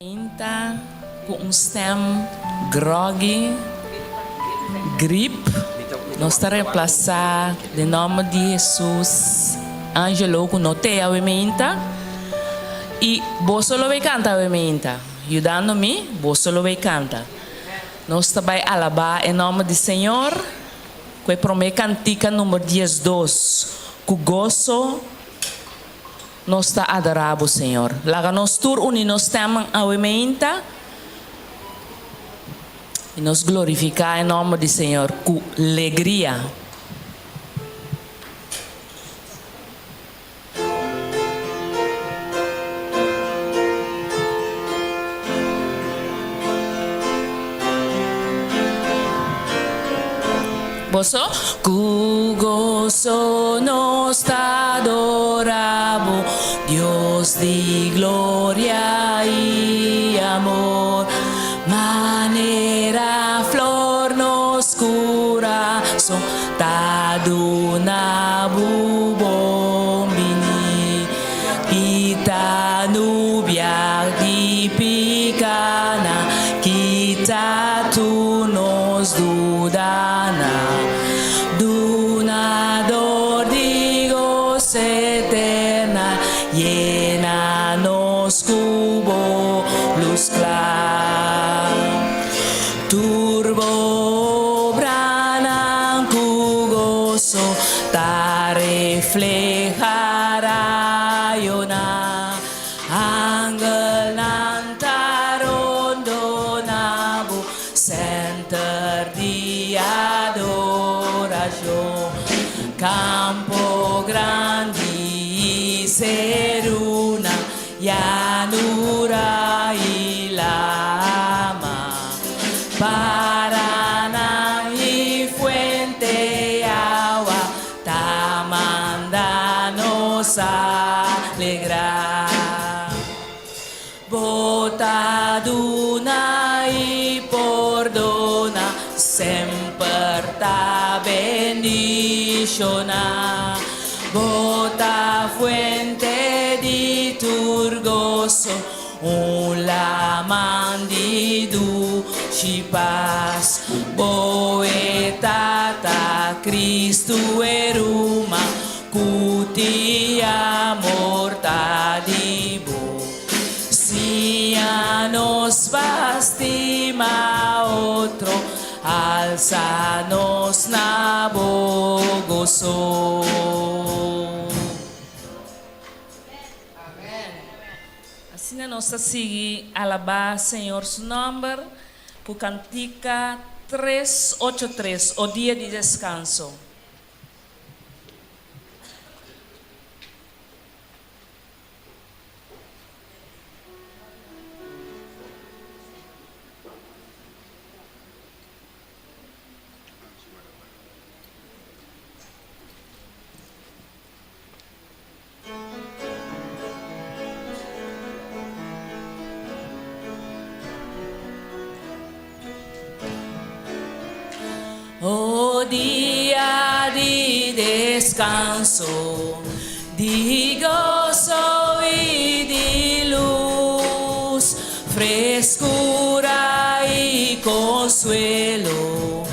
Inta ku un stem groggy, grip, nos ta reemplasa den nomber di Jesus Angelo ku no te awe meinta i boso lo bay kanta awe meinta yudando mi boso lo bay kanta nos ta bay alaba e nomber di Señor ku e prome kantika number 12 ku goso. Nos ta adorá bo, Señor. Laga nos tur uní nos stemnan awe meinta i nos glorifiká e nòmber di Señor ku legria. Boso? Ku goso nos ta adorá bo, Dios di gloria i amor. Manera flor nos kurason ta duna bo bon bini. Kita nubia di pikanan, kita tur nos dudanan. Dunador di goso eternal, yena nos ku bo lus kla. Tur bo obranan ku goso ta refleha rayonan. Angelnan ta rondona bo center di adoracion. Campo grandi i serunan, llanura i lama, paranan i fuente awa ta manda nos alegrá. Bo ta duna i pordona, semper ta bendishoná. Bo ta fuente di tur goso, un laman di dushi pas. Bo e Tata, Cristo e ruman, Ku ti amor ta di bo. Siña nos pa stima otro, alsa nos na bo goso. Asina nos ta sigui alabá Señor su nòmber ku kantika 383, O Dia di Deskanso. O dia di deskanso, di goso i di lus, freskura i konsuelo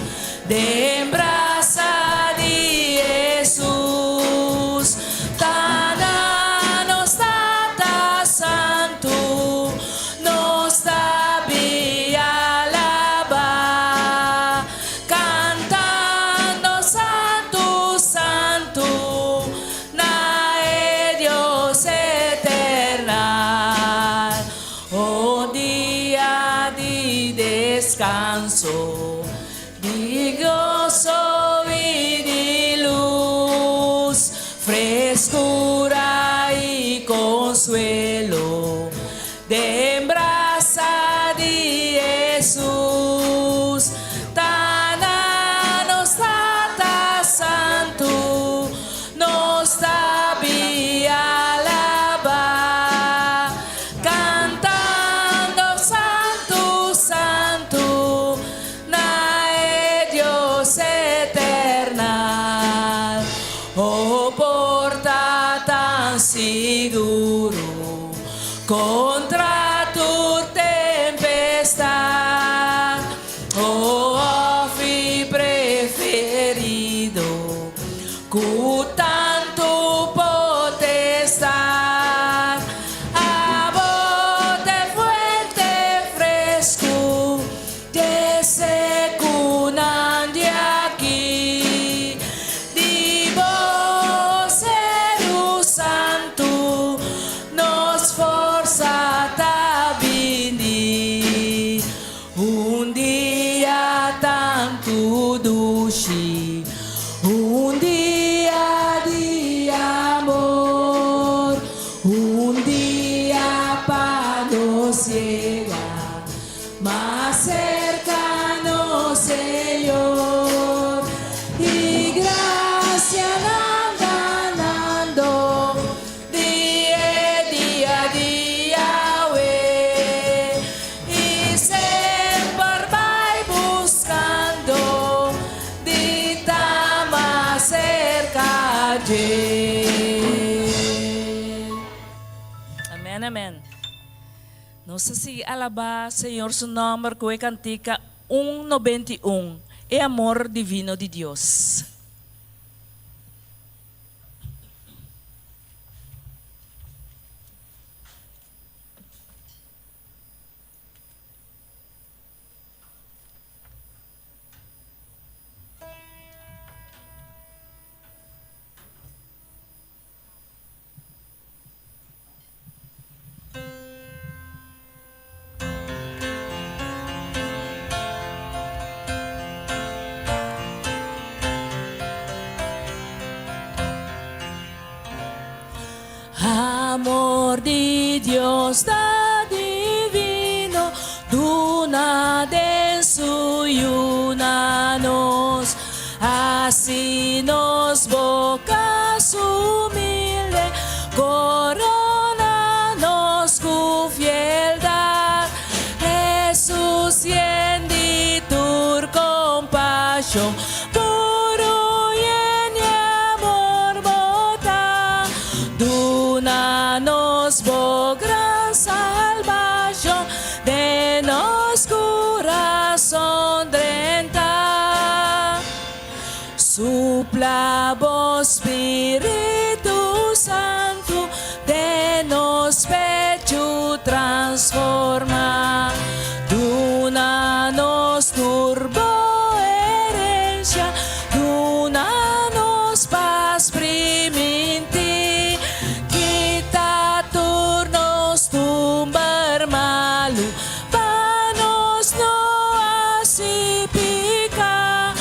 den brasa di Hesus. Ta na nos Tata Santu nos ta bi alabá, kantando Santu, Santu na e Dios eternal. O dia di deskanso, di goso i di lus, freskura i konsuelo den brasa di Hesus. Ta na nos Tata Santu nos ta bi alabá, kantando Santu, Santu na e Dios eternal. Oh porta tan siguro kontra tur. Ku tantu potestat. Abo t'e fuente fresku dje sekunan di aki. Di bo Seru Santu nos forsa ta bini. Un dia tantu dushi, un dia di amor, un dia pa nos yega mas serka nos Señor. I grasianan ganando Di e dia di Yahweh, i semper bai buskando di ta mas serka dje. Amen, amen. Nos ta sigui alabá Señor su nòmber ku e kantika un 91, E amor divino di Dios. Amor di Dios ta divino, duna den su Yu na nos. Hasi nos boka sumilde, korona nos ku fieldad. Hesus yen di tur kompashon, puru yen di amor bo ta. Duna nos bo gran salbashon. Den nos kurason drenta. Supla bo Spiritu Santu den nos pechu transforma. Duna nos tur bo herencia, duna nos pas priminti. Kita tur nos tumber malu, pa nos no hasi piká.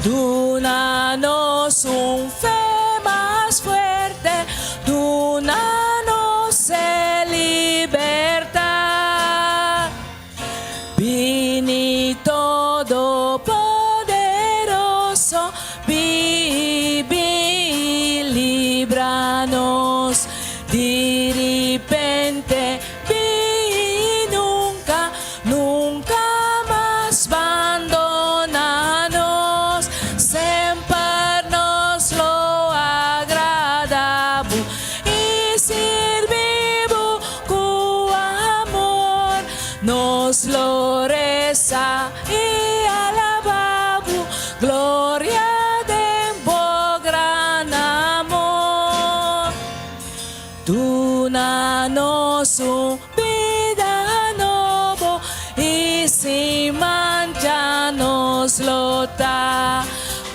Duna nos un fe mas fuerte, duna nos e libertat. Bini Todopoderoso, bibi i libra nos. Di ripente bi nunka, nunka mas bandona nos. Semper nos lo agrada bo i sirbi bo ku amor. Nos lo resa i alabá bo, gloria den bo gran amor. Duna nos un bida nobo i sin mancha nos lo ta,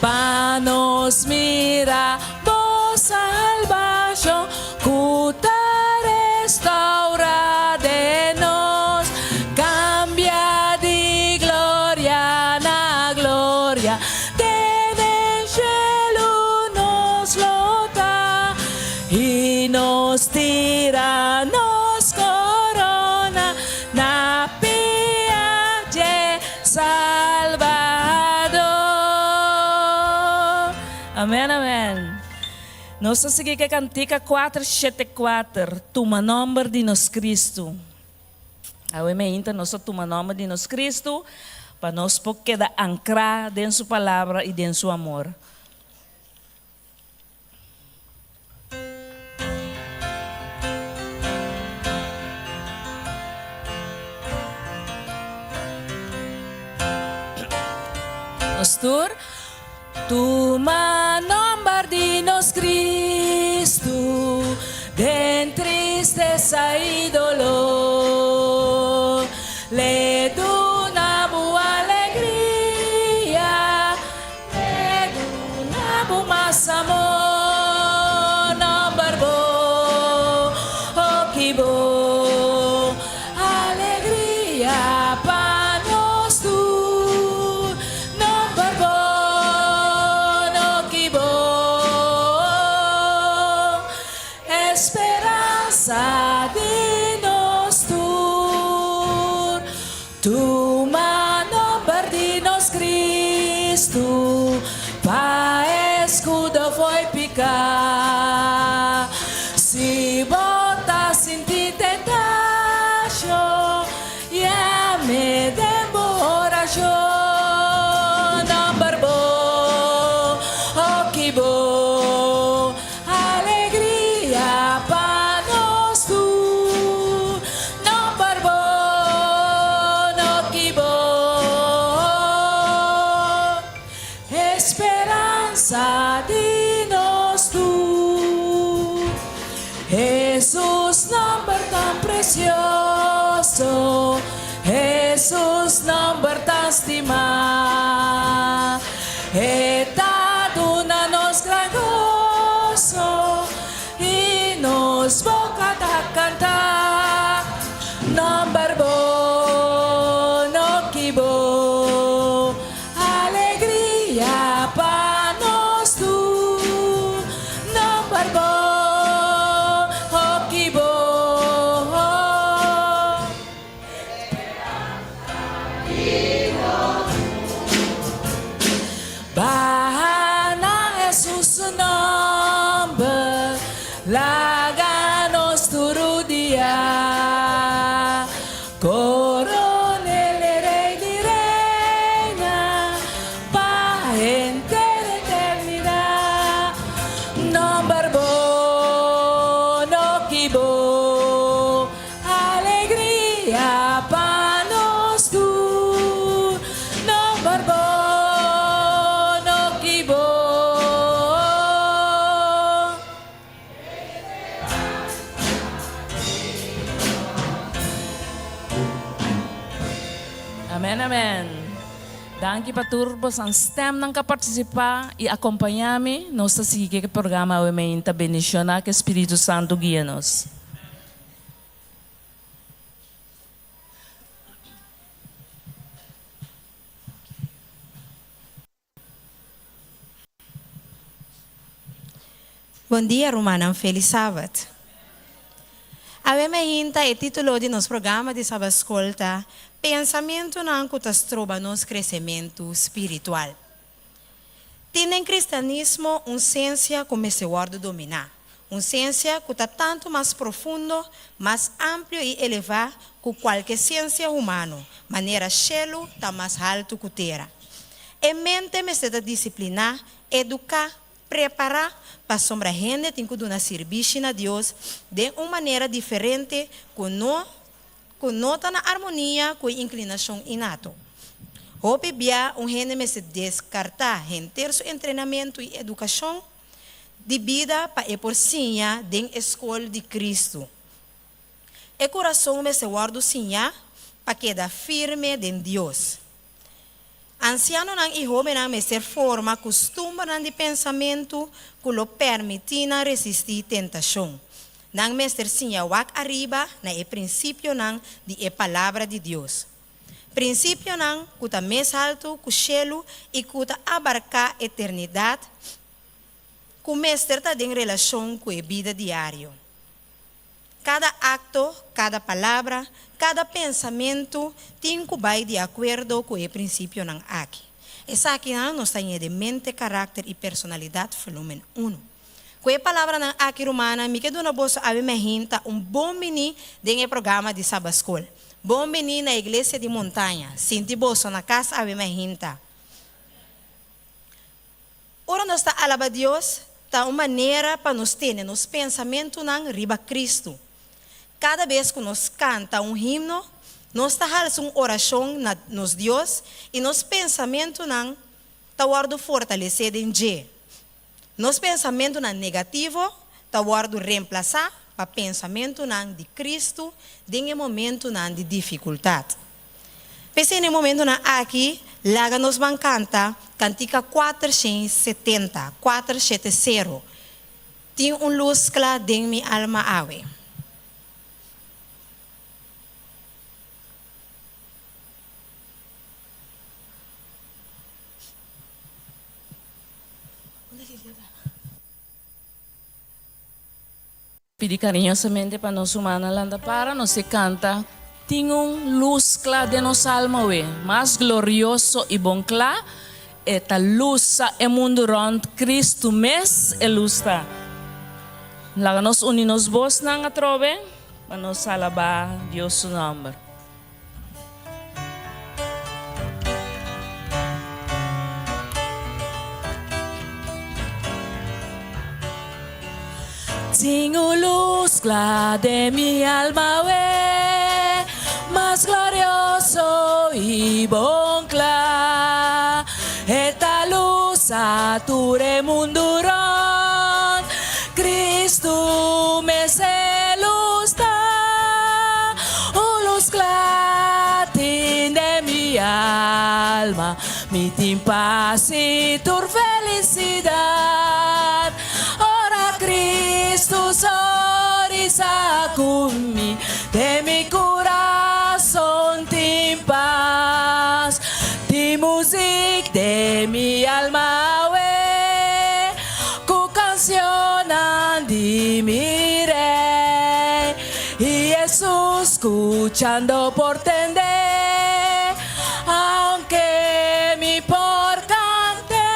pa nos mira bo salbashon ku ta restaurá den nos. Kambia di gloria na gloria, te den shelu nos lo ta. I nos tira nos korona na pia dje Salbador. Amen amen. Nos ta sigui ku e kantika 474, Tuma Nòmber di Nos Kristu. Awe meinta nos ta tuma nòmber di nos Kristu pa nos por keda ankrá den Su Palabra i den Su amor. Nos tur tuma nomber di nos Cristo. Tristesa i doló. L'e duna bo alegria, l'e duna bo mas amor. Nòmber bo, hoki bo, alegria pa nos tur. Nòmber bo, hoki bo. Esperansa di nos tur. Tuma nòmber di nos Kristu pa eskudo fo'i piká. Si bo ta sinti tentashon, yam'é den bo orashon. Nòmber bo, hoki bo. Alegria pa nos tur. Nòmber bo, no kibo. Esperansa di nos tur. Hesus nòmber tan presioso. Hesus nòmber tan stimá. E ta duna nos gran goso i nos boka ta kanta. Nòmber bo, no kibo. Alegria pa nos tur. Nòmber bo, hoki bo. Baha na Hesus su nòmber, laga nos tur rudia. Koron'el e Rei di reinan, pa henter eternidat. Nòmber bo, no kibo. Alegria pa nos tur. Nòmber bo, no kibo. Amen amen. Danki pa tur bosan stemnan ku a partisipá i akompañá mi. Nos ta sigui ku e programa awe meinta. Bendishoná ku e Spiritu Santu guia nos. Bon dia rumannan Felis Sabat. Awe mainta e titulo di nos programa di Sabat Skol ta Pensamentunan ku ta stroba nos kresementu spiritual. Tin den kristianismo un sensia ku mester wòrdu dominá, un sensia ku ta tantu mas profundo, mas amplio i elevá ku kualke siensia humano, manera shelu ta mas haltu ku tera. E mente mester ta disipliná, eduká, prepará, pasobra hende tin ku duna sirbishi na Dios den un manera diferente ku no ku no ta na armonia ku e inklinashon innato. Hopi bia un hende mester deskartá henter su entrenamentu i edukashon di bida pa e por siña den e skol di Kristu. E kurason mester wòrdu siñá pa keda firme den Dios. Ansianonan i hóbennan mester forma kustumbernan di pensamentu ku lo permití nan resistí tentashon. Nan mester siña wak ariba na e prinsipionan di e Palabra di Dios. Prinsipionan ku ta mes haltu ku shelu i ku ta abarká eternidat ku mester ta den relashon ku e bida diario. Kada akto, kada palabra, kada pensamentu tin ku bai di akuerdo ku e prinsipionan aki. Esakinan nos ta ñe den Mente, Karakter i Personalidat, Volumen unu. Ku e palabranan aki, rumannan, mi ke duna boso awe mehinta un bon biní den e programa di Sabaskol. Bon biní na Iglesia di Montaña. Sinti boso na kas awe mehinta. Ora nos ta alaba Dios, ta un manera pa nos tene nos pensamentunan riba Kristu. Kada bes ku nos kanta un himno, nos ta halsa un orashon na nos Dios i nos pensamentunan ta wòrdu fortalesé den dje. Nos pensamentunan negativo ta wòrdu remplasá. pa pensamentunan di Kristu den e momentunan di difikultat. P'esei na e momentunan aki, laga nos ban kanta kantika 470, kuater shete sero, Tin un lus kla den mi alma awe. Pidi cariñosamente pa nos humana lanta para nos e canta Tin un luz cla den nos alma we Mas glorioso y bon cla E ta lusa e mundo rond Cristo mes e luz ta Laga nos uni nos bosnan atrobe pa nos alaba Dios su nomber. Tin un lus kla den mi alma awe, mas glorioso i bon kla. E ta lusa tur e mundu rònt, Kristu mes e lus ta. Un lus kla tin den mi alma, mi tin pas i tur felisidat. Ora Kristu sorisa ku mi, den mi kurason tin pas. Tin muzik den mi alma awe, ku kansionnan di mi Rei. I Hesus skuchando por tende, aunke mi por kant'é.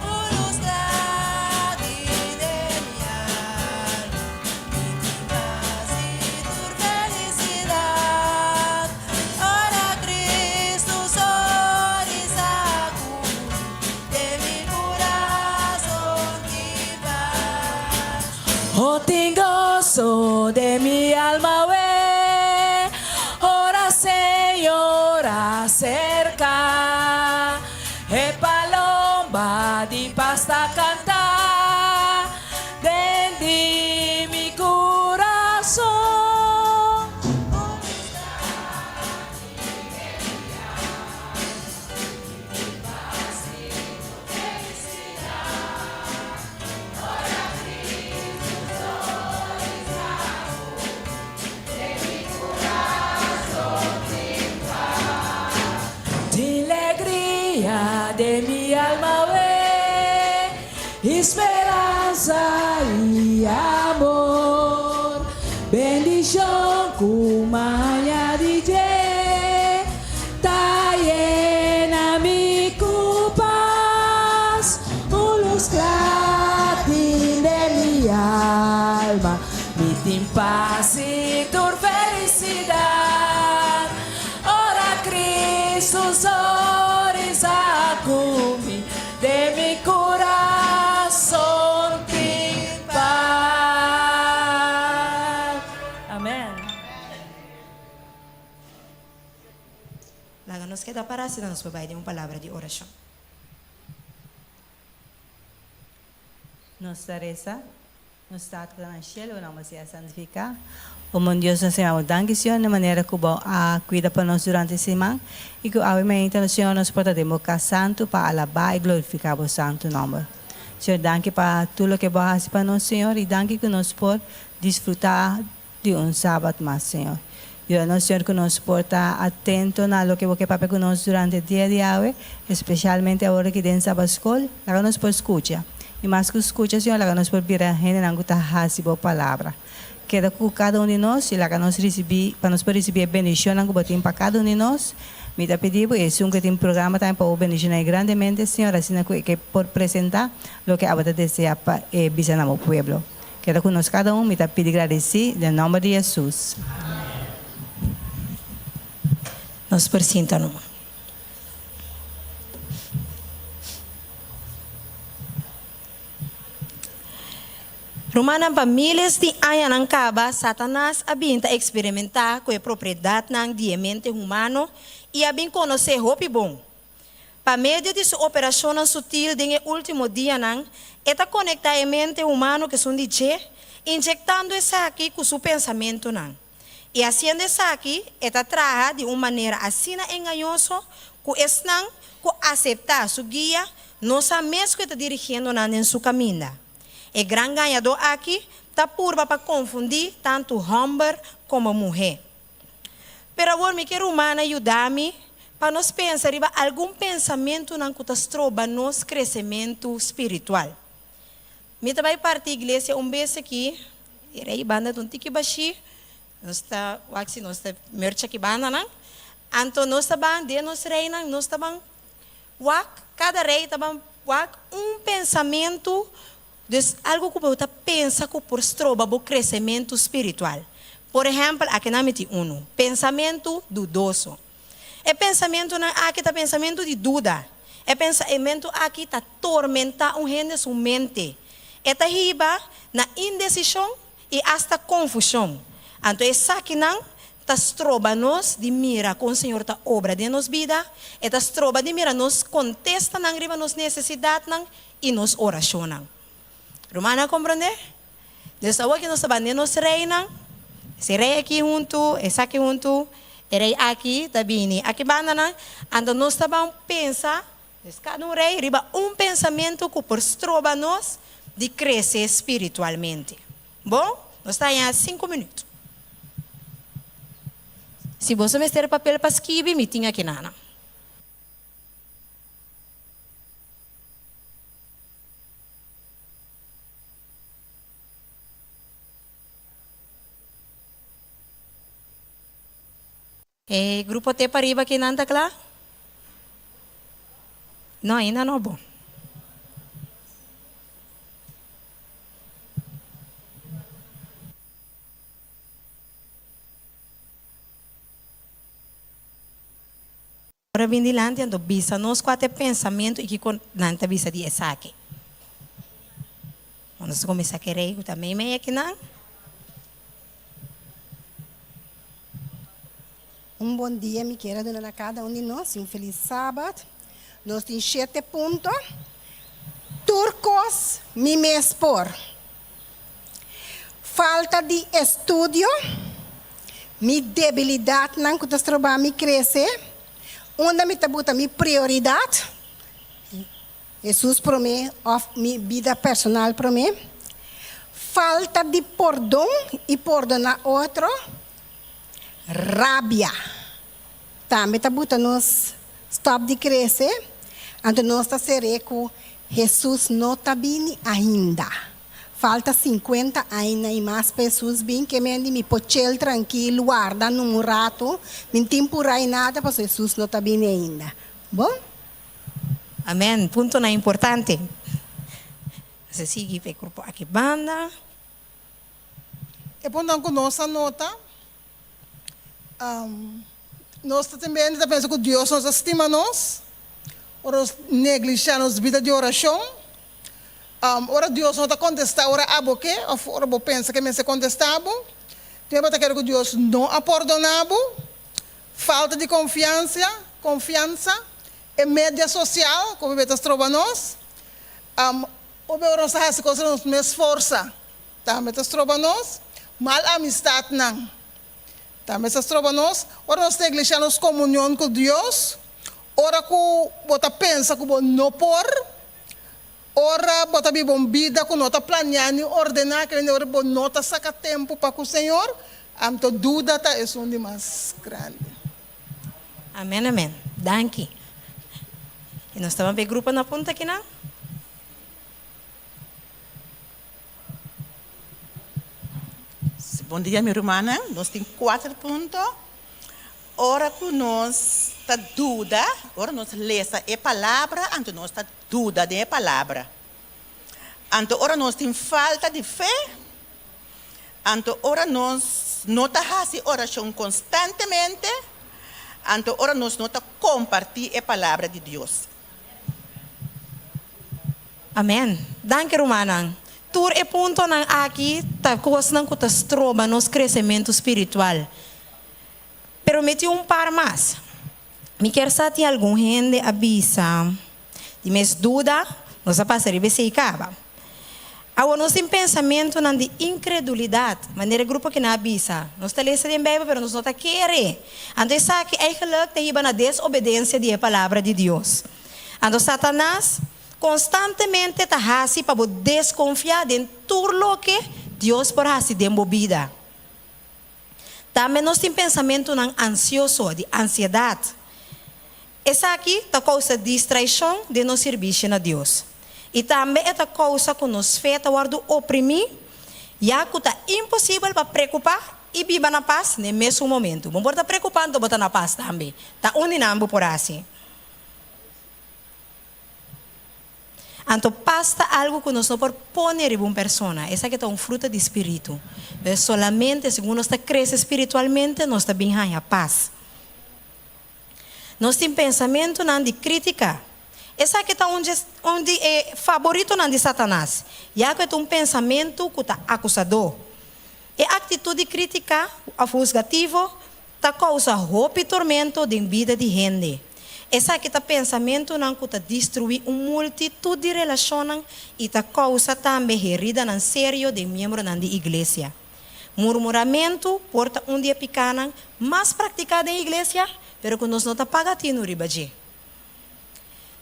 Un lus grandi den mi alma, mi tin pas i tur felisidat. Ora Cristo sonrisa ku mi, den mi kurason tin pas. Oh tin goso den mi alma awe, ora Señor aserka. E palomba di pas ta kanta den di mi kurason. Tin legria den mi alma awe, i speransa i amor. Bendishon ku maña di dje ta yena mi ku pas. Un lus kla tin den mi alma. Mi tin pas i tur felisidat ora Cristo sonrisa ku mi, den mi kurason tin pas. Amen. Laga nos keda pará asina nos por bai den un palabra di orashon. Nos ta resa. Nos Tata ku ta na shelu, bo nòmber sea santifiká. O mon Dios, nos ta yama bo danki, Señor, na manera ku bo a kuida pa nos durante e siman i ku awe mainta, nos Señor, nos por ta den bo kas santu pa alabá i glorifiká bo santu nòmber. Señor, danki pa tur loke bo a hasi pa nos, Señor, i danki ku nos por disfrutá di un sabat mas, Señor. Yuda nos, Señor, ku nos por ta atento na loke bo ke papia ku nos durante dia di awe, espesialmente awor aki den Sabat Skol. Laga nos por skucha. I mas ku skucha, Señor, laga nos por bira hendenan ku ta hasi bo palabra. Keda ku kada un di nos i laga nos risibí, pa nos por risibí e bendishonnan ku bo tin pa kada un di nos. Mi ta pidi bo, i esun ku tin programa tambe pa bo bendishoná e grandemente, Señor, asina ku e ke por presentá loke abo ta deseá pa e bisa na bo pueblo. Keda ku nos kada un, mi ta pidi gradisí den nòmber di Hesus. Nos por sinta numa. Rumannan, pa miles di añanan kaba, Satanas a bin ta eksperimentá ku e propiedatnan di e mente humano i a bin konosé hopi bon. Pa medio di su operashonnan sutil den e último dianan, e ta konektá e mente humano ku esun di dje, injektando esaki ku su pensamentunan. I hasiendo esaki, e ta traha di un manera asina engañoso ku esnan ku aseptá su guia no sa mes ku e ta dirigiendo nan den su kaminda. E gran gañadó aki ta purba pa konfundí tantu hòmber komo muhé. Pero awor mi ke rumannan yuda mi pa nos pensa riba algun pensamentunan ku ta stroba nos kresementu spiritual. Mi ta bai parti iglesia un bes aki, e rei banda ta un tiki bashí, nos ta wak si nos ta merch aki bandanan, anto nos ta ban den nos reinan, nos ta ban wak, kada rei ta ban wak un pensamentu, dus algu ku bo ta pensa ku por stroba bo kresementu spiritual. Por ehèmpel, akinan mi tin unu, pensamentu dudoso. E pensamentunan aki ta pensamentu di duda. E pensamentu aki ta tormentá un hende su mente. E ta hiba na indesishon i asta konfushon. Anto esakinan ta stroba nos di mira kon Señor ta obra den nos bida, e ta stroba di mira nos kontestanan riba nos nesesidatnan i nos orashonnan. Rumannan a komprondé? Dus awor ki nos ta banda nos reinan, ese rei aki huntu, esaki huntu, e rei aki ta bini aki bandanan, anto nos ta ban pensa, dus kada un rei riba un pensamentu ku por stroba nos di krese spiritualmente. Bon, nos ta haña sinku minüt. Si boso mester papel pa skibi, mi tin aki nan. E grupo te pariba aki nan ta kla? No, ainda no bo. Ora bin dilanti anto bisa nos kua ta e pensamentu i kiko nan ta bisa di esaki. Nos ta kuminsá ku e rei ku ta meimei akinan. Un bon dia mi kier a duna na kada un di nos i un felis sabat. Nos tin shete punto. Tur kos mi mes por. Falta di estudio, mi debilidatnan ku ta stroba mi krese, unda mi ta buta mi prioridat, Hesus promé òf mi bida personal promé, falta di pordon i pordoná otro, rabia tambe ta buta nos stòp di krese, anto nos ta ser'é ku Hesus no ta bini ainda. Falta sinkuenta aña i mas pa Hesus bin, ke men di mi por chel trankil, warda nun un ratu, mi n'tin purá i nada pasobra Hesus no ta bini ainda. Bon? Amen, puntonan importante. Nos a sigui pa e grupo aki banda. E puntonan ku nos a nota, nos ta tin bende ta pensa ku Dios no ta stima nos, ora nos neglishá nos bida di orashon. Ora Dios no ta kontestá ora abo ke òf ora bo pensa ke mester kontestá bo, tin bo ta kere ku Dios no a pordoná bo, falta di konfiansia, konfiansa, e media sosial ku hopi ta stroba nos, hopi ora nos ta hasi kos nos mes forsa tambe ta stroba nos, mal amistatnan tambe ta stroba nos, ora nos neglishá nos komunion ku Dios, ora ku bo ta pensa ku bo no por. Ora bo ta biba un bida ku no ta planeá ni ordená, ke ora bo no ta saka tempu pa ku Señor, anto duda ta esun di mas grandi. Amen amen danki y nos ta ban pe grupo na punta kinan. Bon dia mi rumannan, nos tin kuater punto. Ora ku nos ta duda, ora nos lesa e palabra anto nos ta duda den e palabra. Anto ora nos tin falta di fe, anto ora nos no ta hasi orashon konstantemente, anto ora nos no ta kompartí e palabra di Dios. Amen. Danki rumannan. Tur e puntonan aki ta kosnan ku ta stroba nos kresementu spiritual. Pero mi tin un par mas. Mi kier sa tin algun hende a bisa di mes duda, nos a pasa riba esei kaba. Awor nos tin pensamentunan di inkredulidat, manera e grupo kinan a bisa, nos ta lesa den Beibel pero nos no ta kere. Anto esaki eigenlik ta hiba na desobedensia di e Palabra di Dios. Anto Satanas konstantemente ta hasi pa bo deskonfiá den tur loke Dios por hasi den bo bida. Tambe nos tin pensamentunan ansioso, di ansiedat. Esaki ta kousa distraishon den nos sirbishi na Dios. I tambe e ta kousa ku nos fe ta wòrdu oprimí, ya ku ta imposibel pa preokupá i biba na pas n'e mesun momentu. Bo por ta preokupá anto bo ta na pas tambe. Ta un di nan bo por hasi. Anto pas ta algu ku nos no por pone riba un persona. Esaki ta un fruta di spiritu. Pero solamente segun nos ta krese spiritualmente nos ta bin haña pas. Nos tin pensamentunan di krítika. Esaki ta un dje un di e faboritonan di Satanas, ya ku e ta un pensamentu ku ta akusadó. E aktitut di krítika òf husgativo ta kousa hopi tormento den bida di hende. Esaki ta pensamentunan ku ta destruí un multitut di relashonnan i ta kousa tambe heridanan serio den miembronan di iglesia. Murmuramentu por ta un di e pikánan mas praktiká den iglesia, pero ku nos no ta paga tinu riba dje.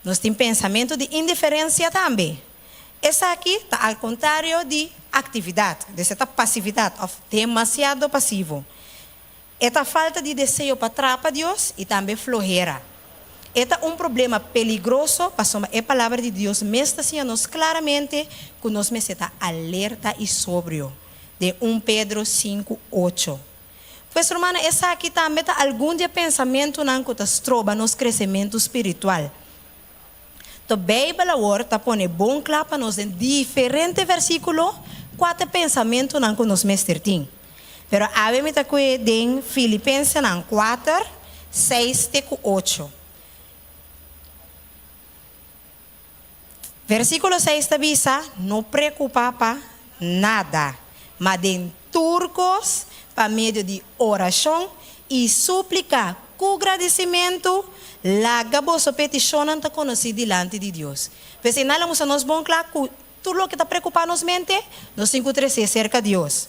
Nos tin pensamentu di indiferensia tambe. Esaki ta al kontrario di aktividat, dus e ta pasividat òf demasiado pasivo. E ta falta di deseo pa trapa Dios i tambe flohera. E ta un problema peligroso pasobra e Palabra di Dios mes ta siña nos klaramente ku nos mester ta alerta i sobrio, den un Pedro sinku, ocho. Pues rumannan, esaki tambe ta algun di e pensamentunan ku ta stroba nos kresementu spiritual. To Beibel awor ta pone bon kla pa nos den diferente versíkulo kua ta e pensamentunan ku nos mester tin. Pero awe mi ta kue den Filipensenan kuater, seis te ku ocho. Versíkulo seis ta bisa, No preokupá pa nada, ma den tur kos, pa medio di orashon i súplika ku gradisimentu, laga boso petishonnan ta konosí dilanti di Dios. P'esei nan lo mustra nos bon kla ku Tur loke ta preokupá nos mente, nos tin ku tres'é serka Dios.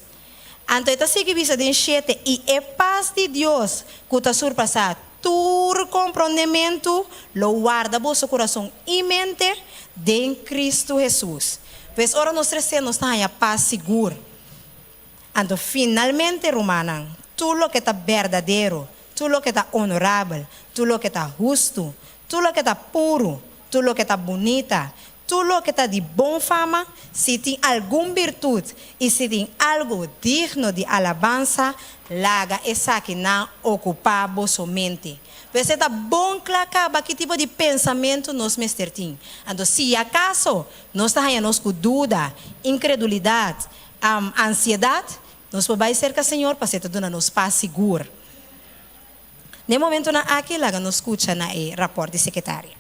Anto e ta sigui bisa den shete, I e pas di Dios, ku ta surpasá tur komprondementu, lo warda boso kurason i mente den Kristu Hesus. Pues ora nos tres'é, nos ta haña pas sigur. Anto finalmente, rumannan, tur loke ta berdadero, tur loke ta onorabel, tur loke ta hustu, tur loke ta puru, tur loke ta bunita, Tur loke ta di bon fama, si tin algun birtut i si tin algu digno di alabansa, laga esakinan okupá boso mente. Pues e ta bon kla kaba ki tipo di pensamentu nos mester tin. Anto si akaso nos ta haña nos ku duda, inkredulidat, ansiedat, nos por bai serka Señor pasobra e ta duna nos pas sigur. Den momentonan aki laga nos skucha na e rapòrt di sekretario.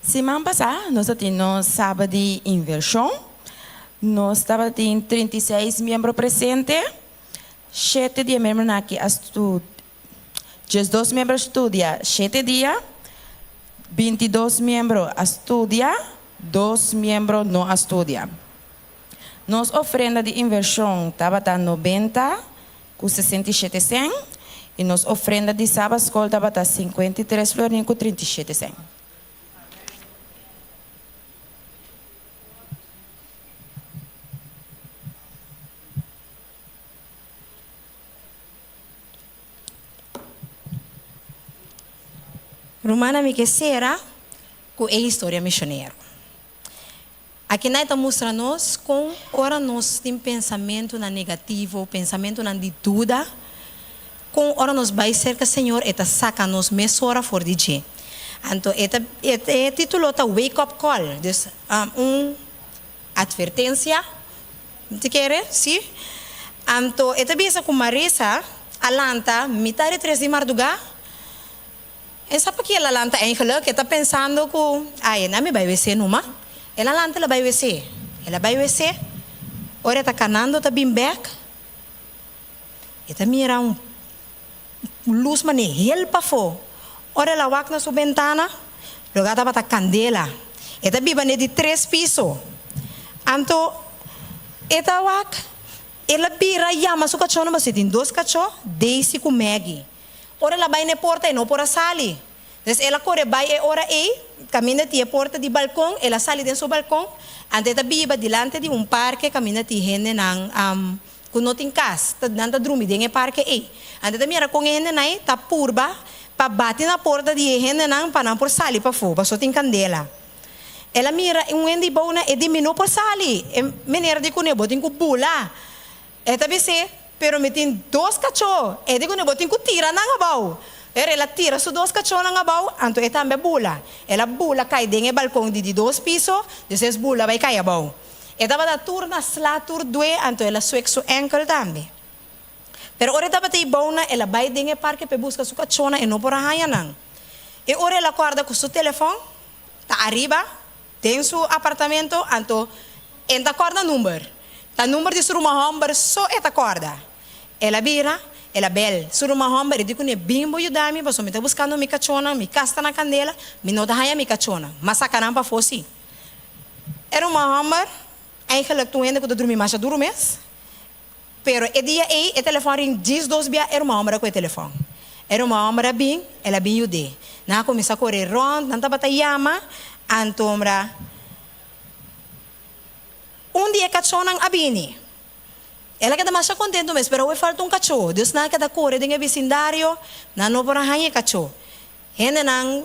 Siman pasá nos a tin nos Saba di Invershon. Nos tabatin 36 miembro presente. Shete di e miembronan aki a 12 miembro a studia shete dia, 22 miembro a studia, dos miembro no a studia. Nos ofrenda di invershon tabata nobenta ku 67 sèn i nos ofrenda di Sabatskol tabata 53 florin ku 37 sèn. Rumannan mi ke sera ku e historia mishonero. Akinan e ta mustra nos kon ora nos tin pensamentunan negativo, pensamentunan di duda, kon ora nos bai serka Señor e ta saka nos mesora for di dje. Anto e ta e titulo ta Wake Up Call, dus un atvertensia Bo ta kere? Sí. Anto e ta bisa ku Marisa a lanta mitá di tres di mardugá. E sa paki el a lanta eigenlijk, e ta pensando ku, ai, na mi bai wc numa. El a lanta el a bai wc. El a bai wc, ora e ta kanando ta bin bek, e ta mira un lus mane hel pafó. Ora el a wak na su bentana, lugá tabata kandela. E ta biba ne di tres piso. Anto e ta wak, el a bira yama su kachónan, pasobra e tin dos kachó, Daisy ku Maggie. Ora el a bai na e porta e no por a sali. Des el a kore bai e ora ei, kaminda tin e porta di balkon, el a sali den su balkon, anto e ta biba dilante di un parke kaminda tin hendenan ku no tin kas, ta nan ta drumi den e parke ei. Anto e ta mira kon e hendenan ei ta purba pa bati na porta di e hendenan pa nan por sali pafó, pasobra tin kandela. El a mira un hende bou na e di mi no por sali, e meneer di kuné bo tin ku bula. E ta bis'é, Pero mi tin dos kachó. E di kuné, Bo tin ku tira nan abou. Pero el a tira su dos kachónan abou, anto e tambe a bula. El a bula kai den e balkon di di dos piso, despues bula bai kai abou. E tabata tur na sla, tur due, anto el a suek su enkel tambe. Pero ora e tabata ei bou nan, el a bai den e parke pa e buska su kachónan, e no por a haña nan. E ora el a kòrda ku su telefòn ta ariba. Den su apartamento, anto e n'ta kòrda number. Ta number di su ruman hòmber so e ta kòrda. El a bira, el a bèl su ruman hòmber, e di kuné, Bin bo yuda mi, pasobra mi ta buskando mi kachónan, mi kas ta na kandela, mi no ta haña mi kachónan. M'a saka nan pafó sí. E ruman hòmber, eigenlijk ta un hende ku ta drumi masha duru mes, Pero e dia ei e telefòn ring djis dos bia e ruman hòmber a kohe telefòn. E ruman hòmber a bin, el a bin yud'é. Nan a kuminsá kore rònt, nan tabata yama, antombra un di e kachónan a bini. El a keda masha kontentu mes, pero awe falta un kachó. Dus nan a keda kore den e bisindario, nan no por a haña e kachó. Hendenan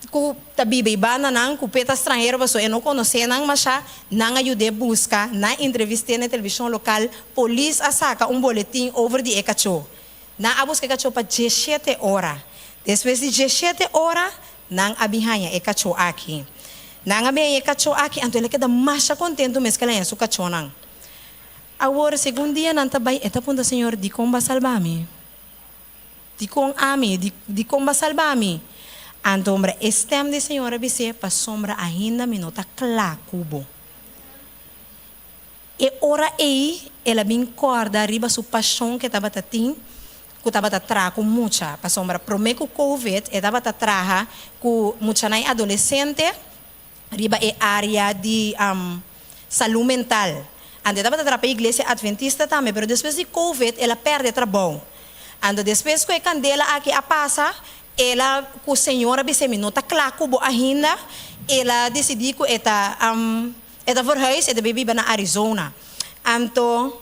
ku ta biba i bandanan ku p'e ta stranhero pasobra e no konosé nan mashá, nan a yud'é buska, nan a entrevist'é na e televishon lokal, polis a saka un boletin over di e kachó. Nan a buska e kachó pa diesshete ora. Despues di diesshete ora, nan a bin haña e kachó aki. Nan a bin haña e kachó aki, anto el a keda masha kontentu mes ku el haña su kachónan. Awor, segun dianan ta bai, e ta puntra Señor, Dikon bo a salba mi? Dikon ami? Dikon bo a salba mi? Anto ombra e stèm di Señor a bis'é, Pasobra ainda mi no ta kla ku bo. E ora ei el a bin kòrda riba su pashon ku e tabata tin, ku tabata traha ku mucha. Pasobra promé ku covid e tabata traha ku muchanan i adolesente riba e área di salú mental. Anto e tabata traha pa e iglesia adventista tambe, pero despues di covid el a pèrdè trabou. Anto despues ku e kandela aki a pasa, el a ku Señor a bis'é mi no ta kla ku bo ainda, el a disidí ku e ta e ta verhuis, e ta bai biba na Arizona. Anto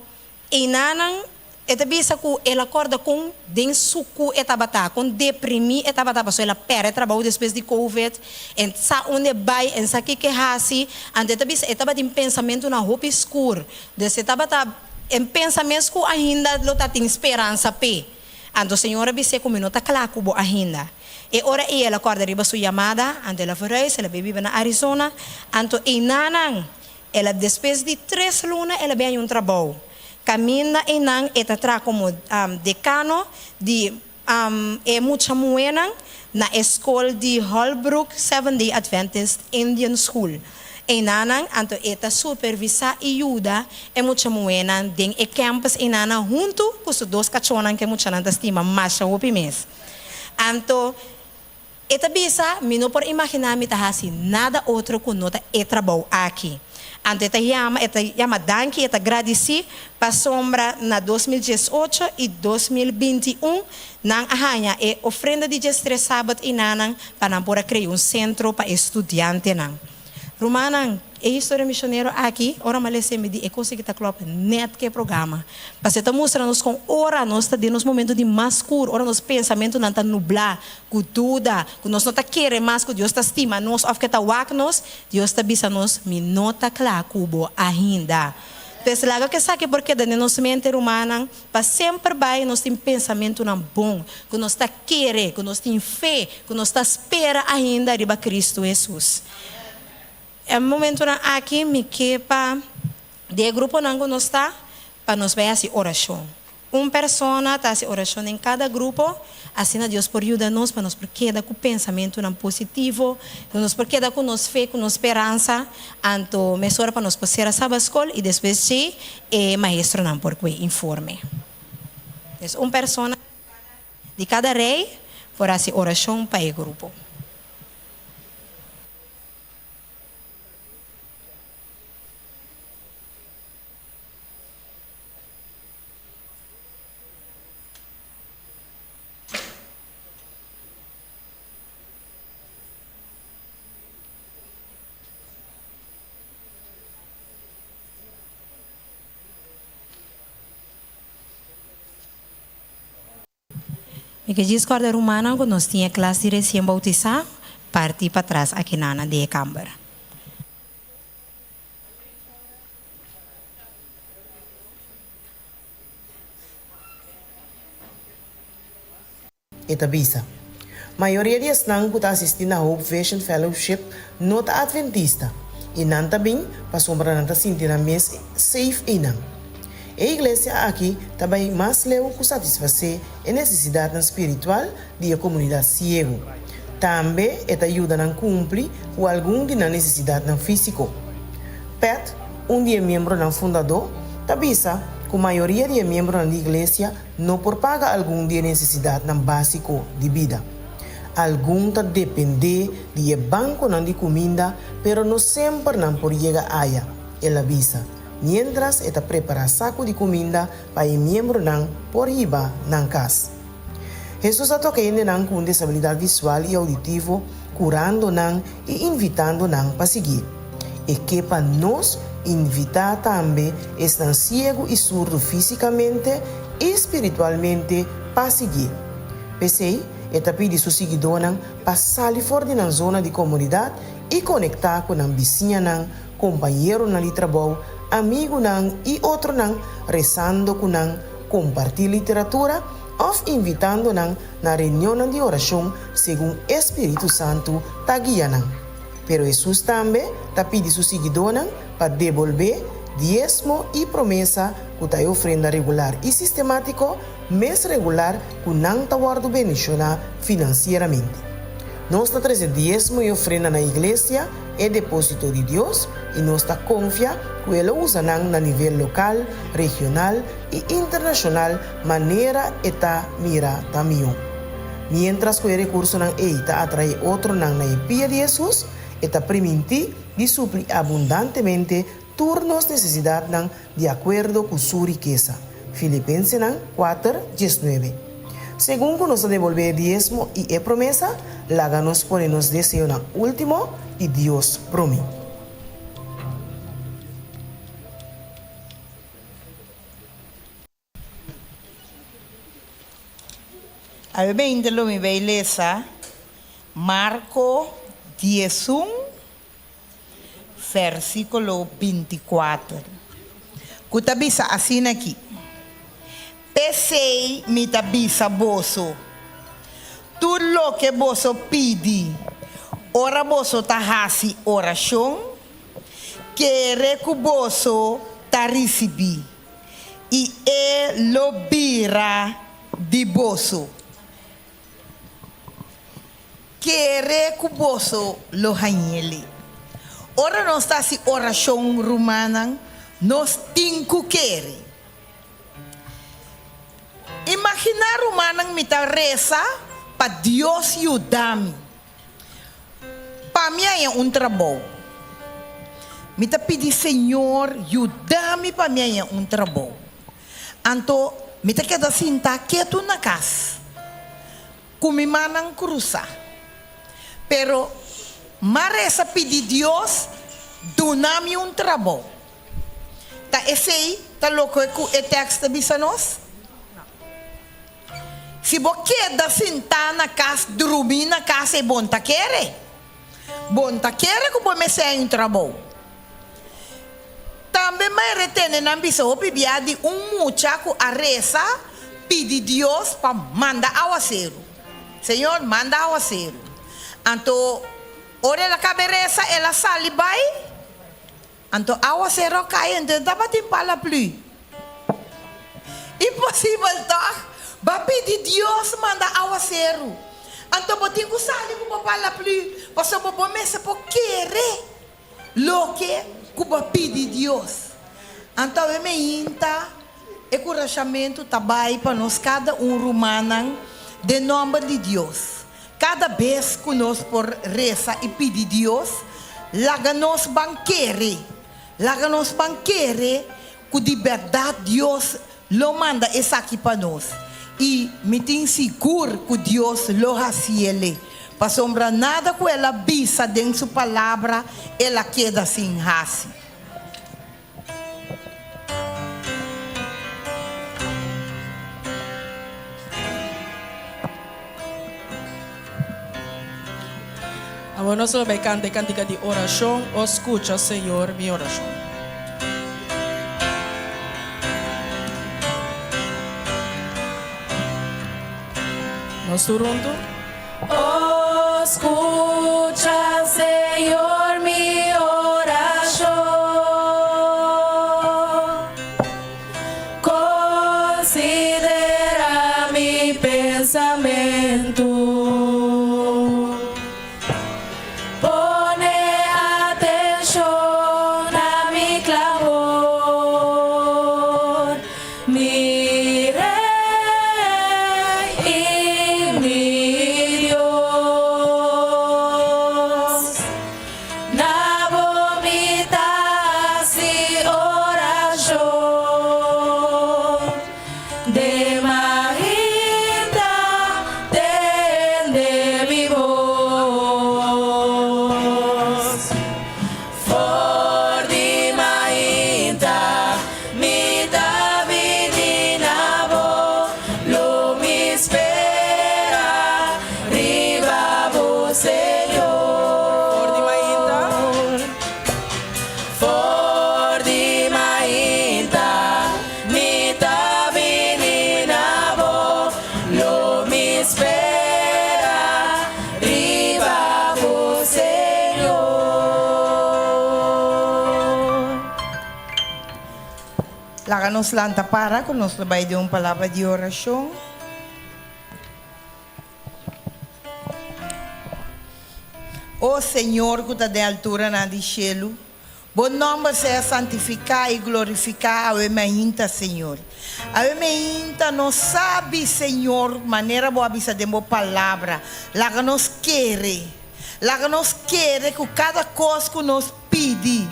Einanan e ta bisa ku el a kòrda kon den suku e tabata, kon deprimí e tabata pasobra el a pèrdè trabou despues di covid, e sa unda e bai, e sa kiko e hasi. Anto e ta bisa e tabatin pensamentunan hopi skur. Dus e tabata e pensa mes ku ainda lo ta tin speransa p'e. Anto Señor a bis'é ku mi no ta kla ku bo ainda. E ora ei el a kòrda riba su yamada, anto el a verhuis, el a bai biba na Arizona. Anto einanan El a despues di tres luna el a bin haña un trabou. Kaminda einan e ta traha komo dekano di e mucha muhénan na e skol di Holbrook Seventh Day Adventist Indian School. Einanan anto e ta supervisá i yuda e mucha muhénan den e campus einanan huntu ku su dos kachónan ku e muchanan ta stima masha hopi mes. Anto E ta bisa, Mi no por imaginá mi ta hasi nada otro ku no ta e trabou aki. Anto e ta yama, e ta yama danki, e ta gradisí pasobra na 2018 i 2021 nan a haña e ofrenda di diestres sabat i nanan pa nan por a krea un sentro pa e studiantenan. Rumannan, e historia misionero aki, ora mi a lesa mi di e kos aki ta klòp nèt ku e programa. Pasobra e ta mustra nos kon ora nos ta den nos momento di mas skur, ora nos pensamentunan ta nublá ku duda, ku nos no ta kere mas ku Dios ta stima nos òf ku e ta wak nos, Dios ta bisa nos, Mi no ta kla ku bo ainda. Pues laga ku esaki por keda den nos mente, rumannan, pa semper bai nos tin pensamentunan bon, ku nos ta kere, ku nos tin fe, ku nos ta spera ainda riba Kristu Hesus. E momentunan aki mi ke pa di e gruponan ku nos ta, pa nos bai hasi orashon. Un persona ta hasi orashon den kada grupo, asina Dios por yuda nos pa nos por keda ku pensamentunan positivo, ku nos por keda ku nos fe, ku nos speransa, anto mesora pa nos por sera Sabat Skol i despues dje e maestronan por kue informe. Pues un persona di kada rei por hasi orashon pa e grupo. Mi ke djis kòrda rumannan ku nos tin e klas di resien boutisá parti patras akinana den e kamber. E ta bisa, Mayoria di esnan ku ta asistí na Hope Vision Fellowship no ta atventista i nan ta bin pasobra nan ta sinti nan mes safe einan. E iglesia aki ta bai mas leu ku satisfasé e nesesidatnan spiritual di e komunidat siegu. Tambe e ta yuda nan kumpli ku algun di nan nesesidatnan físiko. Pat, un di e miembronan fundadó, ta bisa ku mayoria di e miembronan di iglesia no por paga algun di e nesesidatnan básiko di bida. Algun ta dependé di e bankonan di kuminda, pero no semper nan por yega aya, el a bisa, miéntras e ta prepará saku di kuminda pa e miembronan por hiba nan kas. Hesus a toka hendenan ku un desabilidat visual i ouditivo, kurando nan i invitando nan pa siguié. E ke pa nos invitá tambe esnan siegu i surdu físikamente i spiritualmente pa siguié. P'esei, e ta pidi su siguidónan pa sali for di nan zona di komodidat i konektá ku nan bisiñanan, kompañeronan di trabou, amigunan i otronan, resando ku nan, kompartí literatura òf invitando nan na reunionnan di orashon segun e spiritu santu ta guia nan. Pero Hesus tambe ta pidi su siguidónan pa debolbé diesmo i promesa ku ta e ofrenda regular i sistemátiko mes regular ku nan ta wòrdu bendishoná finansieramente. Nos ta trese diesmo i ofrenda na iglesia, e depósito di Dios, i nos ta konfia ku e lo usa nan na nivel lokal, regional i internashonal manera e ta mira ta mihó. Miéntras ku e rekursonan ei ta atraé otronan na e pia di Hesus, e ta primintí di supli abundantemente tur nos nesesidatnan di akuerdo ku su rikesa. Filipensenan kuater, diesnuebe. Segun ku nos ta debolbé e diesmo i e promesa, laga nos pone nos deseonan último i Dios promé. Awe beinta lo mi bay lesa Marko diesun versikulo bintikuater ku ta bisa asina aki, P'esei mi ta bisa boso, tur loke boso pidi ora boso ta hasi orashon, kere ku boso ta risibí. i e lo bira di boso. Kere ku boso lo hañ'el. Ora nos ta hasi orashon, rumannan, nos tin ku kere. Imaginá, rumannan, mi ta resa pa Dios yuda mi. Pa mi haña un trabou. Mi ta pidi Señor yuda mi pa mi haña un trabou. Anto mi ta keda sintá ketu na kas ku mi mannan krusá. Pero m'a resa pidi Dios duna mi un trabou. Ta esei ta loke ku e tèks ta bisa nos? Si bo keda sintá na kas, drumí na kas ei bon ta kere. Bon ta kere ku bo mester hay un trabou. Tambe mai retene nan bisa hopi bia di un mucha ku a resa pidi Dios pa manda awaseru. Señor, manda awaseru. Anto ora el a kabe resa el a sali bai, anto awaseru a kai, anto e tabatin palaplü. Imposibel tòg? Bo a pidi Dios manda awaseru. Anto bo tin ku sali ku bo palaplü, pasobra bo mester por kere loke ku bo a pidi Dios. Anto awe meinta e kurashamentu ta bai pa nos kada un rumannan den nòmber di Dios. Kada bes ku nos por resa i pidi Dios, laga nos ban kere, laga nos ban kere ku di bèrdat Dios lo manda esaki pa nos. I mi tin sigur ku Dios lo hasiele, pasobra nada ku el a bisa den su palabra el a keda sin hasi. Awor nos lo bai canta e cantica di oracion, O scucha, Señor, mi oracion. Nos tur hunto. O scucha, Señor, mi oracion. Considera mi pensamentu. Pone atencion na mi clamor, mi Rey y mi Dios. Na bo mi ta hasi orashon, den mainta tende mi bos. For di mainta mi ta bini na bo, lo mi spera riba bo, Señor. For di mainta. For di mainta mi ta bini na bo, lo mi spera riba bo, Señor. Laga nos lanta para ku nos lo bai den un palabra di orashon. O Señor ku ta den alturanan di shelu, Bo nòmber sea santifiká i glorifiká awe mainta, Señor. Awe mainta nos sabi, Señor, manera Bo a bisa den Bo Palabra, laga nos kere, laga nos kere ku kada kos ku nos pidi,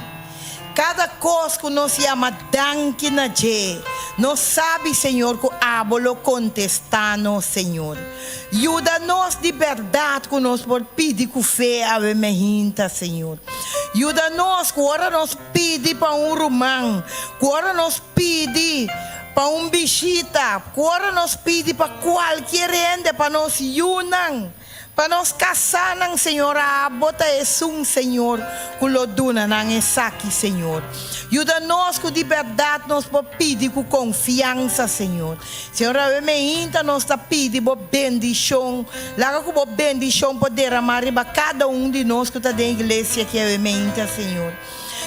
kada kos ku nos yama danki na dje, nos sabi, Señor, ku Abo lo kontestá nos, Señor. Yuda nos di bèrdat ku nos por pidi ku fe awe mehinta, Señor. Yuda nos ku ora nos pidi pa un ruman, ku ora nos pidi pa un bishita, ku ora nos pidi pa kualkier hende, pa nos yunan, Pa nos kasánan, Señor, abo ta esun, Señor, ku lo duna nan esaki, Señor. Yuda nos ku di bèrdat nos por pidi ku konfiansa, Señor. Señor, awe meinta nos ta pidi Bo bendishon. Laga ku Bo bendishon por deramá riba kada un di nos ku ta den iglesia aki awe meinta, Señor.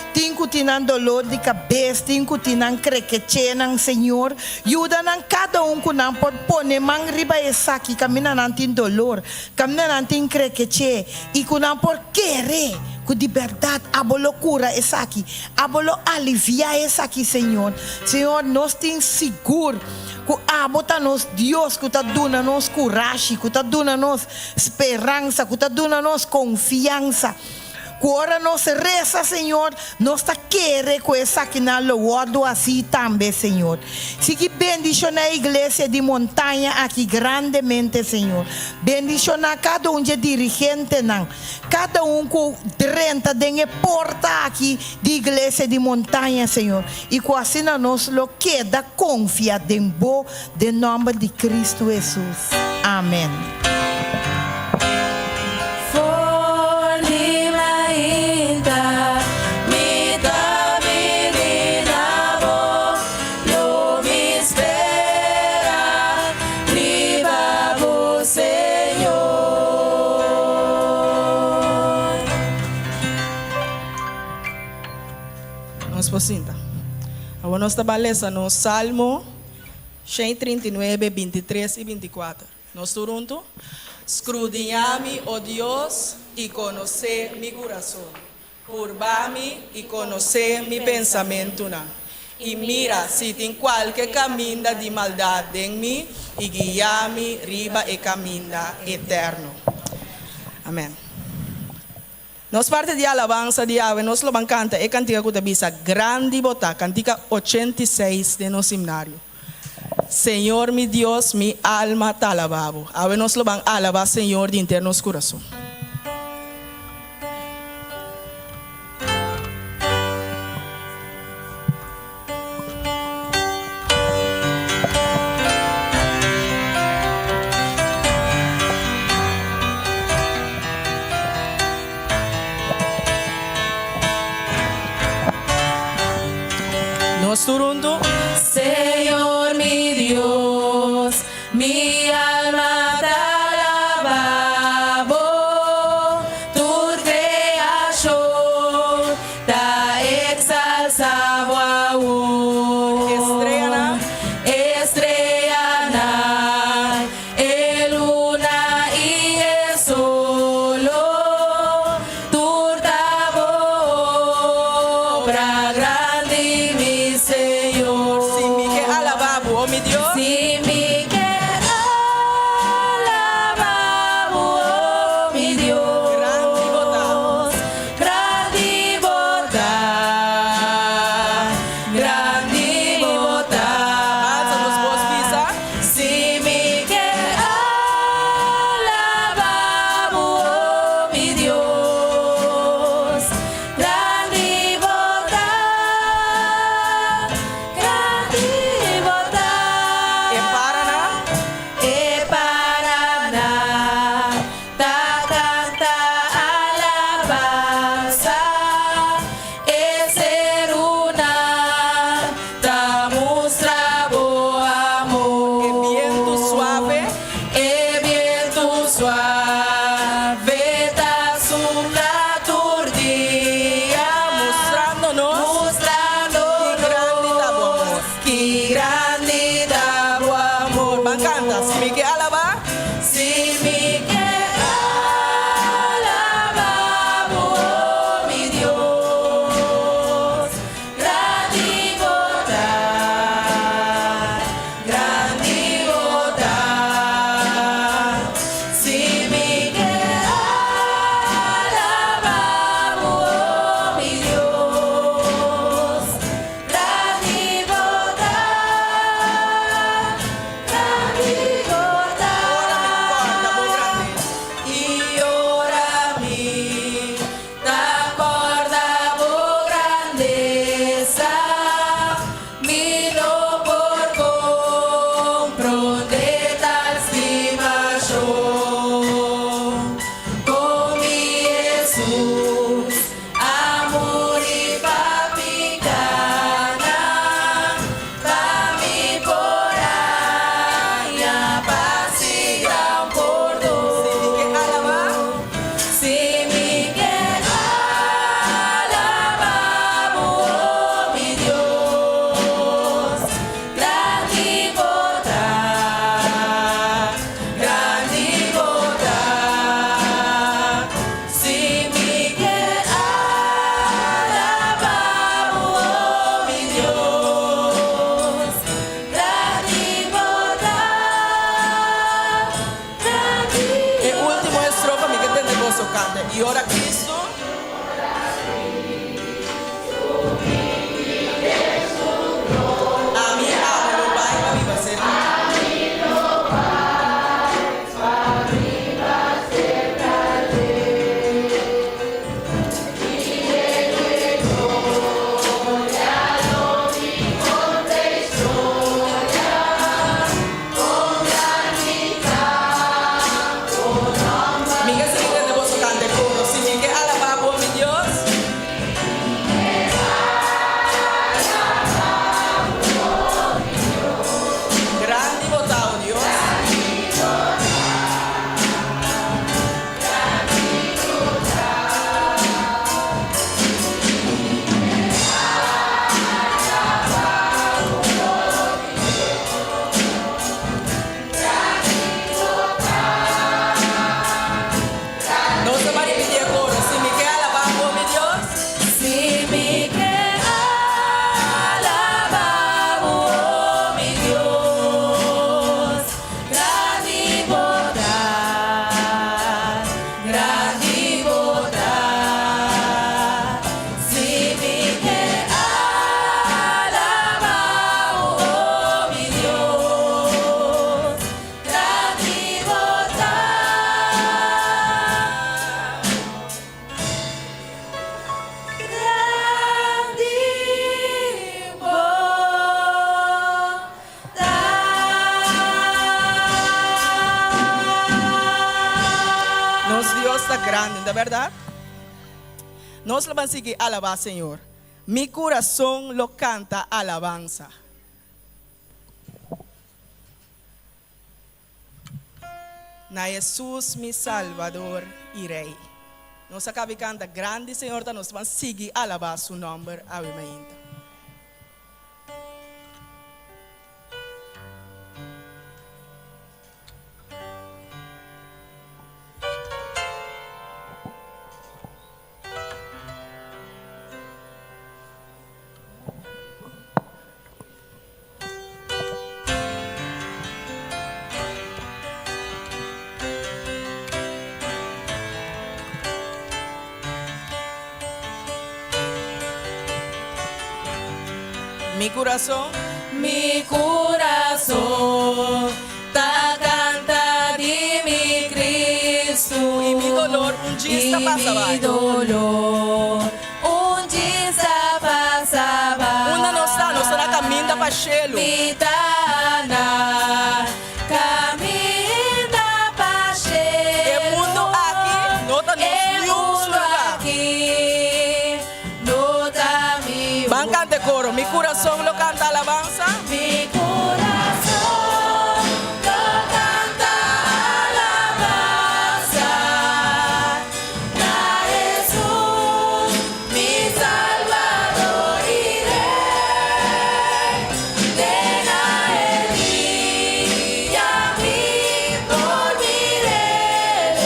Tin ku tin nan dolor di kabes, tin ku tin nan krekechenan, Señor, yuda nan kada un ku nan por pone man riba esaki kaminda nan tin dolor, kaminda nan tin krekeche, i ku nan por kere ku di bèrdat Abo lo kura esaki, Abo lo aliviá esaki, Señor. Señor, nos tin sigur ku Abo ta nos Dios ku ta duna nos kurashi, ku ta duna nos speransa, ku ta duna nos konfiansa. Ku ora nos resa, Señor, nos ta kere ku esakinan lo wòrdu hasí tambe, Señor. Sigui bendishoná e iglesia di Montaña aki grandemente, Señor. Bendishoná kada un dje dirigentenan, kada un ku drenta den e porta aki di iglesia di Montaña, Señor, i ku asina nos lo keda konfia den Bo, Den nomber di Cristo Hesus. Amen. For di mainta mi ta bini na bo, lo mi spera riba bo, Señor. Nos por sinta. Awor nos ta bai lesa nos Salmo. 139, 23 i 24. Nos tur huntu? Skrudiñá mi, o Dios, i konosé mi kurason. Purba mi i konosé mi pensamentunan. I mira si tin kualke kaminda di maldat den mi, i guia mi riba e kaminda eterno. Amèn. Nos parti di alabansa di awe nos lo ban kanta e kantika ku ta bisa Grandi Bo Ta, kantika 86 den nos himnario. Señor mi Dios, mi alma ta alabá bo. Awe nos lo ban alabá Señor di henter nos kurason. Nos tur huntu. Señor mi Dios, mi alma ta alabá bo, tur kreashon ta eksalsá bo awor. Estreanan. Estreanan, e luna i e solo, tur ta bo obra grandi, mi Señor. Si mi ke alabá bo, o mi Dios. Si mi ke alabá bo, o mi Dios. Grandi bo ta. Grandi bo ta, grandi bo ta. Alsa nos bos bisa. Si mi ke alabá bo, o mi Dios. Grandi bo ta, grandi bo ta. E paranan. E paranan ta kanta alabansa, e serunan ta mustra bo amor. E bientu suave. E bientu suave ta supla tur dia, Mustrando nos. Mustrando Ki grandi ta bo amor. Ki grandi ta bo amor. Ban kanta. Si mi ke alabá. Si mi ke alabá bo, mi Dios. Grandi bo ta, grandi bo ta. Si mi ke alabá bo, mi Dios. Grandi bo ta, grandi bo ta. Ora mi kòrda bo grandesa. I ora mi ta kòrda bo grandesa, mi no por komprondé tal stimashon. Kon mi Jesus a muri pa pikánan, pa mi por haña pas i gran pordon. Si mi ke alabá. Si mi ke alabá bo, mi Dios. Grandi bo ta, grandi bo ta. Si mi ke alabá bo, mi Dios. Grandi bo ta, grandi E último estrofa mi ke tende boso kanta. I ora Kristu. Ami abo lo bai pa biba serka dje. Mi ke sigui tende boso kanta e koro. Si mi ke alabá. Dios ta grandi, no ta bèrdat? Nos lo ban sigui alabá Señor. Mi kurason lo kanta alabansa. Na Hesus mi Salbador i Rei. Nos a kabi kanta grandi Señor ta nos ban sigui alabá su nòmber awe mainta. Mi kurason. Mi kurason ta kanta di mi Kristu. I mi dolor un djis ta pasa bai. I mi dolor un djis ta pasa bai. Unda nos ta? Nos ta na kaminda pa shelu. Mi ta na kaminda pa shelu. E mundu aki no ta nos niun su lugá. E mundu aki no ta mi Ban kanta e koro. Mi kurason lo kanta alabansa. Mi kurason lo kanta alabansa na Hesus, mi Salbador i Rei. Den ae dia mi por mir'El,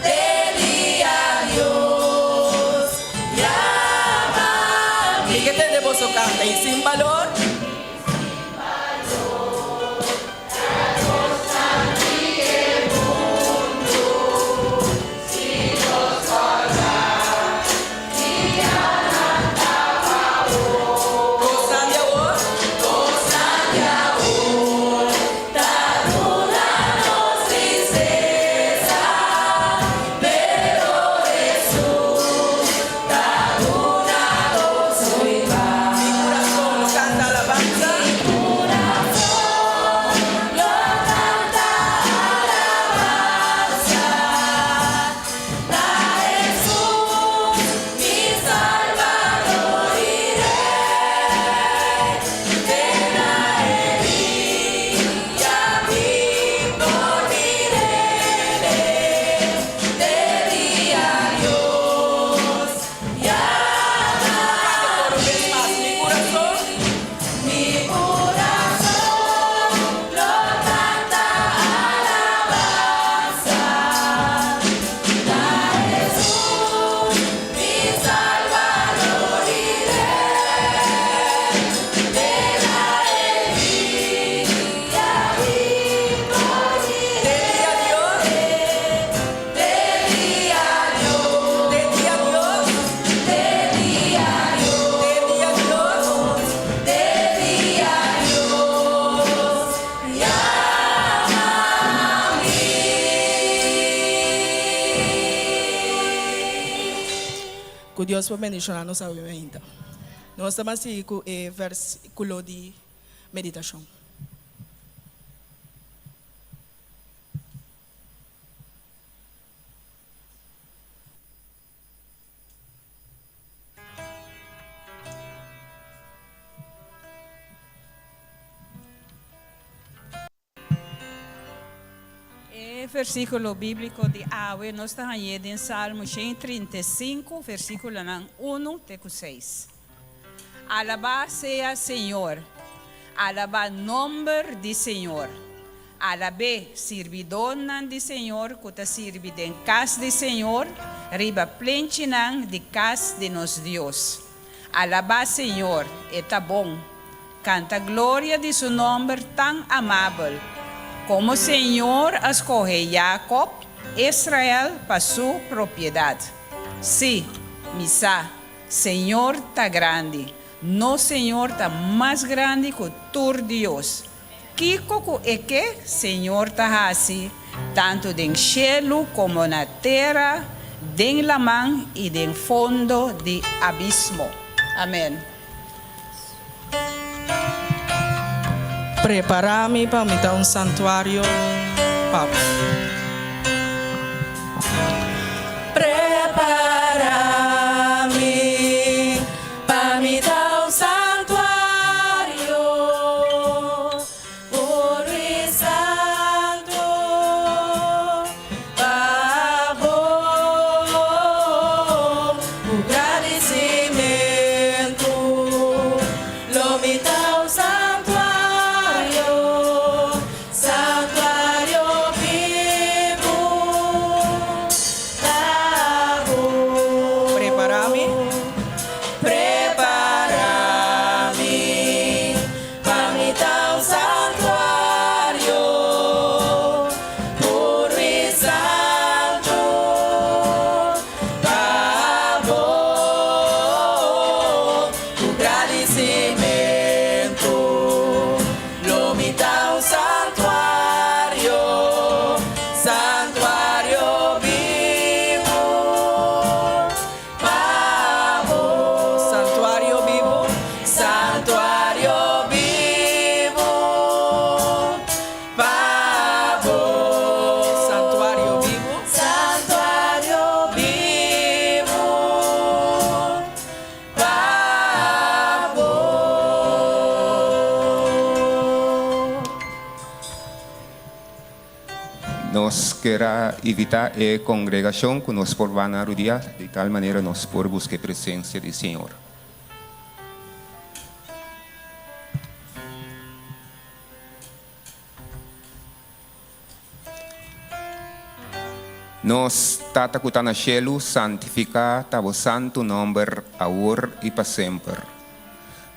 te dia Dios yama mi. Mi ke tende boso kanta i sin balor. Gozan di awor. Gozan di awor ta duna nos tristesa, pero Hesus ta duna gozo i pas. Mi kurason lo kanta alabansa. Mi kurason lo kanta alabansa na Hesus, mi Salbador i Rei. Den ae dia mi por mir'El, te dia Dios yama Kanta koro un bes mas. Mi kurason. Mi kurason lo kanta alabansa na Hesus, mi Salbador i Rei. Den ae dia mi por Te dia Dios. Te dia Dios. Te dia Dios. Te dia Dios. Te dia Dios. Te dia Dios yama mi. Ku Dios por bendishoná nos awe mainta. Nos ta ban sigui ku e versíkulo di meditashon. E versíkulo bíbliko di awe nos ta hañ'é den Salmo 135, versíkulonan unu te ku seis. Alabá sea Señor! Alabá nomber di Señor! Alab'é, sirbidónan di Señor ku ta sirbi den kas di Señor, riba plenchinan di kas di nos Dios. Alabá Señor, e ta bon. Kanta gloria di su nòmber tan amabel. Komo Señor a skohe Yakob, Israel pa su propiedat. Sí, mi sa, Señor ta grandi. Nos Señor ta mas grandi ku tur dios. Kiko ku e ke, Señor ta hasi, tantu den shelu komo na tera, den laman i den fondo di abismo. Amen. Prepará mi pa mi ta un santuario pa bo. Nos kier a invita e congregacion cu nos por ban na rudia, di tal manera nos por busca e presencia di Señor. Nos Tata cu ta na shelu, santifica ta bo santu nomber awor y pa semper.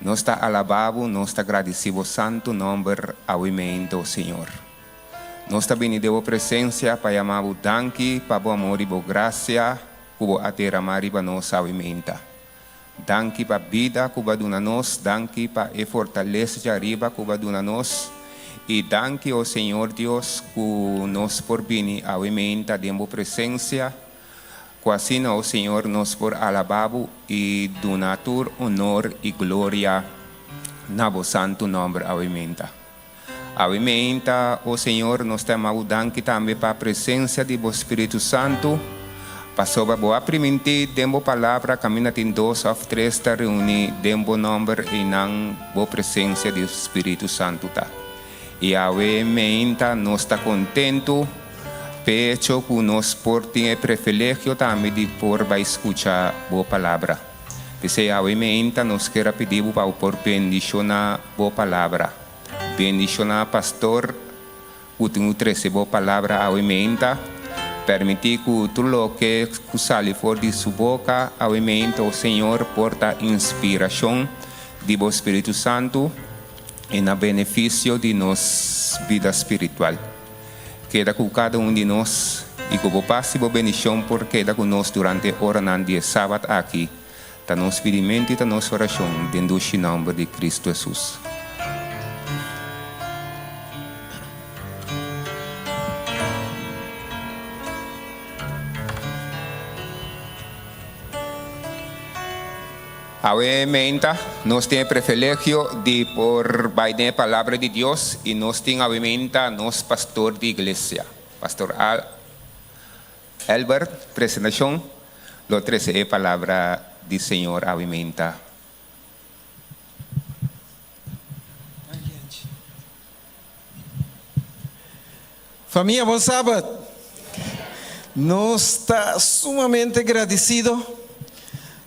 Nos ta alaba bo, nos ta gradici bo santu nomber awe meinto, Señor. Nos ta bini den bo presencia pa yama bo danki pa bo amor y bo gracia cu bo a derama riba nos awe meinta. Danki pa bida ku bo a duna nos, danki pa e fortalesa djariba ku bo a duna nos, i danki, o Señor Dios, ku nos por bini awe meinta den bo presensia, ku asina, o Señor, nos por alabá bo i duna tur onor i gloria na bo santu nòmber awe meinta. Awe meinta, o Señor, nos ta yama bo danki tambe pa presencia di bo Spiritu Santu, pasobra bo a primintí den bo Palabra caminda tin dos of tres ta reuní den bo nomber einan bo presencia di Spiritu Santu ta. I awe meinta nos ta contentu p'e hecho cu nos por tin e prefilegio tambe di por bai scucha bo Palabra. P'esei awe meinta nos kier a pidi bo pa bo por bendiciona bo Palabra. Bendiciona pastor cu tin cu trece bo palabra awe meinta. Permiti cu tur loke cu sali for di su boca awe meinta, o Señor, por ta inspiracion di bo Spiritu Santo y na beneficio di nos bida spiritual. Keda cu cada un di nos y cu bo paz y bo bendicion por keda cu nos durante e oranan di e Sabat aki. Ta nos pidimento i ta nos orashon den dushi nòmber di Kristu Hesus. Awe meinta nos tin e prefelegio di por bai den e Palabra di Dios i nos tin awe meinta nos pastor di iglesia, Pastor Al. Albert, presentacion lo trece e palabra di Señor awe meinta. Famia bon sabat. Nos ta sumamente gradicido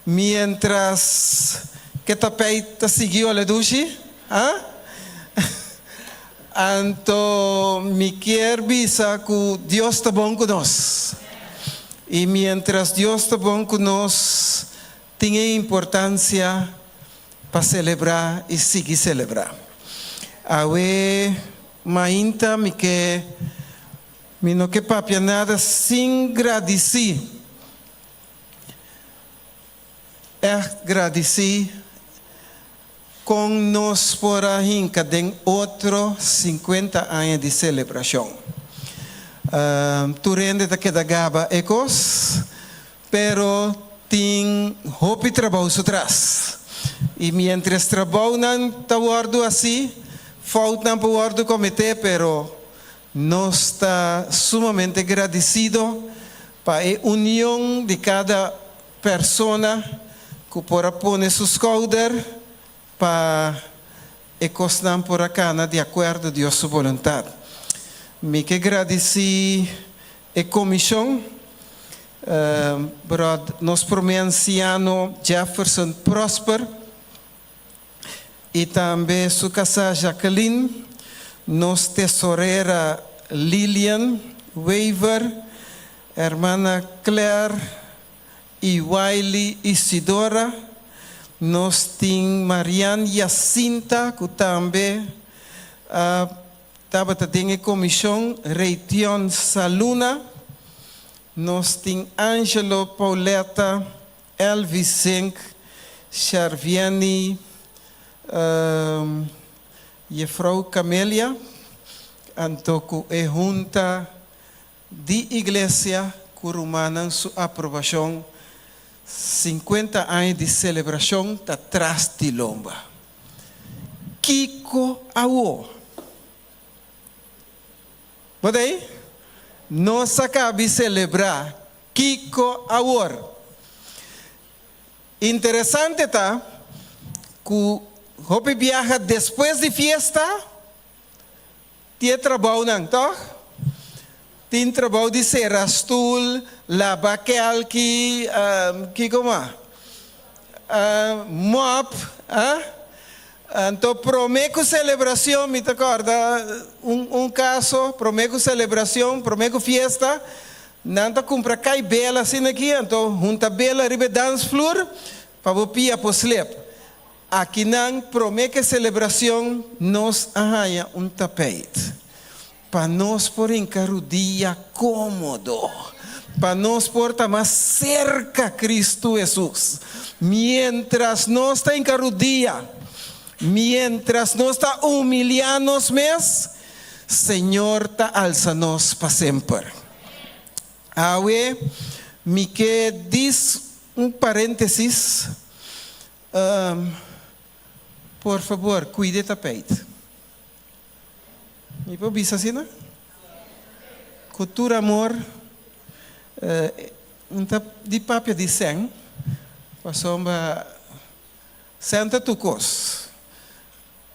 mientras ke tapijt ta sigui ole dushi, ah? Anto mi kier bisa ku Dios ta bon ku nos. I miéntras Dios ta bon ku nos, tin e importansia pa selebrá i sigui selebrá. Awe mainta mi ke, mi no ke papia nada sin gradisí. Ègt gradisí kon nos por a hinka den otro sinkuenta aña di selebrashon. Tur hende ta keda gaba e kos, pero tin hopi trabou su tras. I miéntras trabounan ta wòrdu hasí, foutnan por wòrdu kometé, pero nos ta sumamente gradisido pa e union di kada Persona ku por a pone su skouder pa e kosnan por a kana di akuerdo Dios su boluntat. Mi ke gradisí e komishon, bròd nos promé ansiano Jefferson Prosper i tambe su kasá Jacqueline, nos tesorera Lilian Wever, hermana Claire i Wiley Isidora, nos tin Marian Jacinta ku tambe a tabata den e komishon, Reytion Saluna, nos tin Angelo Pauletta, Elvis Zink, Sharvieni, Jefrou Camelia, anto ku e hunta Di Iglesia ku rumannan su aprobashon, sinkuenta aña di selebrashon ta tras di lomba. Kiko awo? Bo ta ei? Nos a kabi selebrá, kiko awor? Interesante ta ku hopi biaha despues di fiesta, Tin e trabounan, tòg? Tin trabou di sera stul, laba kelki, kiko mas? Mop, ah? Anto prome ku selebracion, mi ta corda un un caso, prome ku selebracion, prome ku fiesta, nan ta cumpra cay bela asina aki, anto hunta bela riba e dansvloer pa bo pia por slip. Akinan prome ku e selebracion nos a haña un tapijt pa nos por hinca rudia comodo, pa nos por ta mas cerca Cristo Jesus. Mientras nos ta hinca rudia, mientras nos ta humilia nos mes, Señor ta alsa nos pa semper. Awe mi ke dis un parentesis, por favor cuida e tapijt. Mi por bisa asina? Ku tur amor, N ta di papia di sèn, pasobra sèn ta tur kos.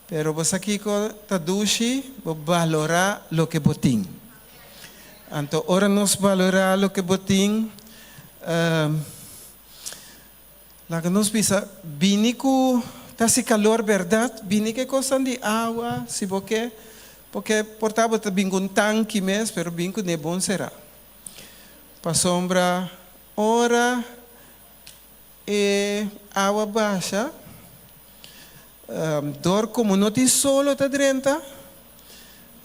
Pero bo sa kiko ta dushi? Bo balorá loke bo tin. Anto ora nos balorá loke bo tin, Laga nos bisa, bini ku ta hasi kalor bèrdat, bini ku e kosnan di awa si bo ke, porque por ta bo ta bin ku un tanki mes, pero bin kuné bon será. Pasobra ora e awa basha, dor komo no tin solo ta drenta,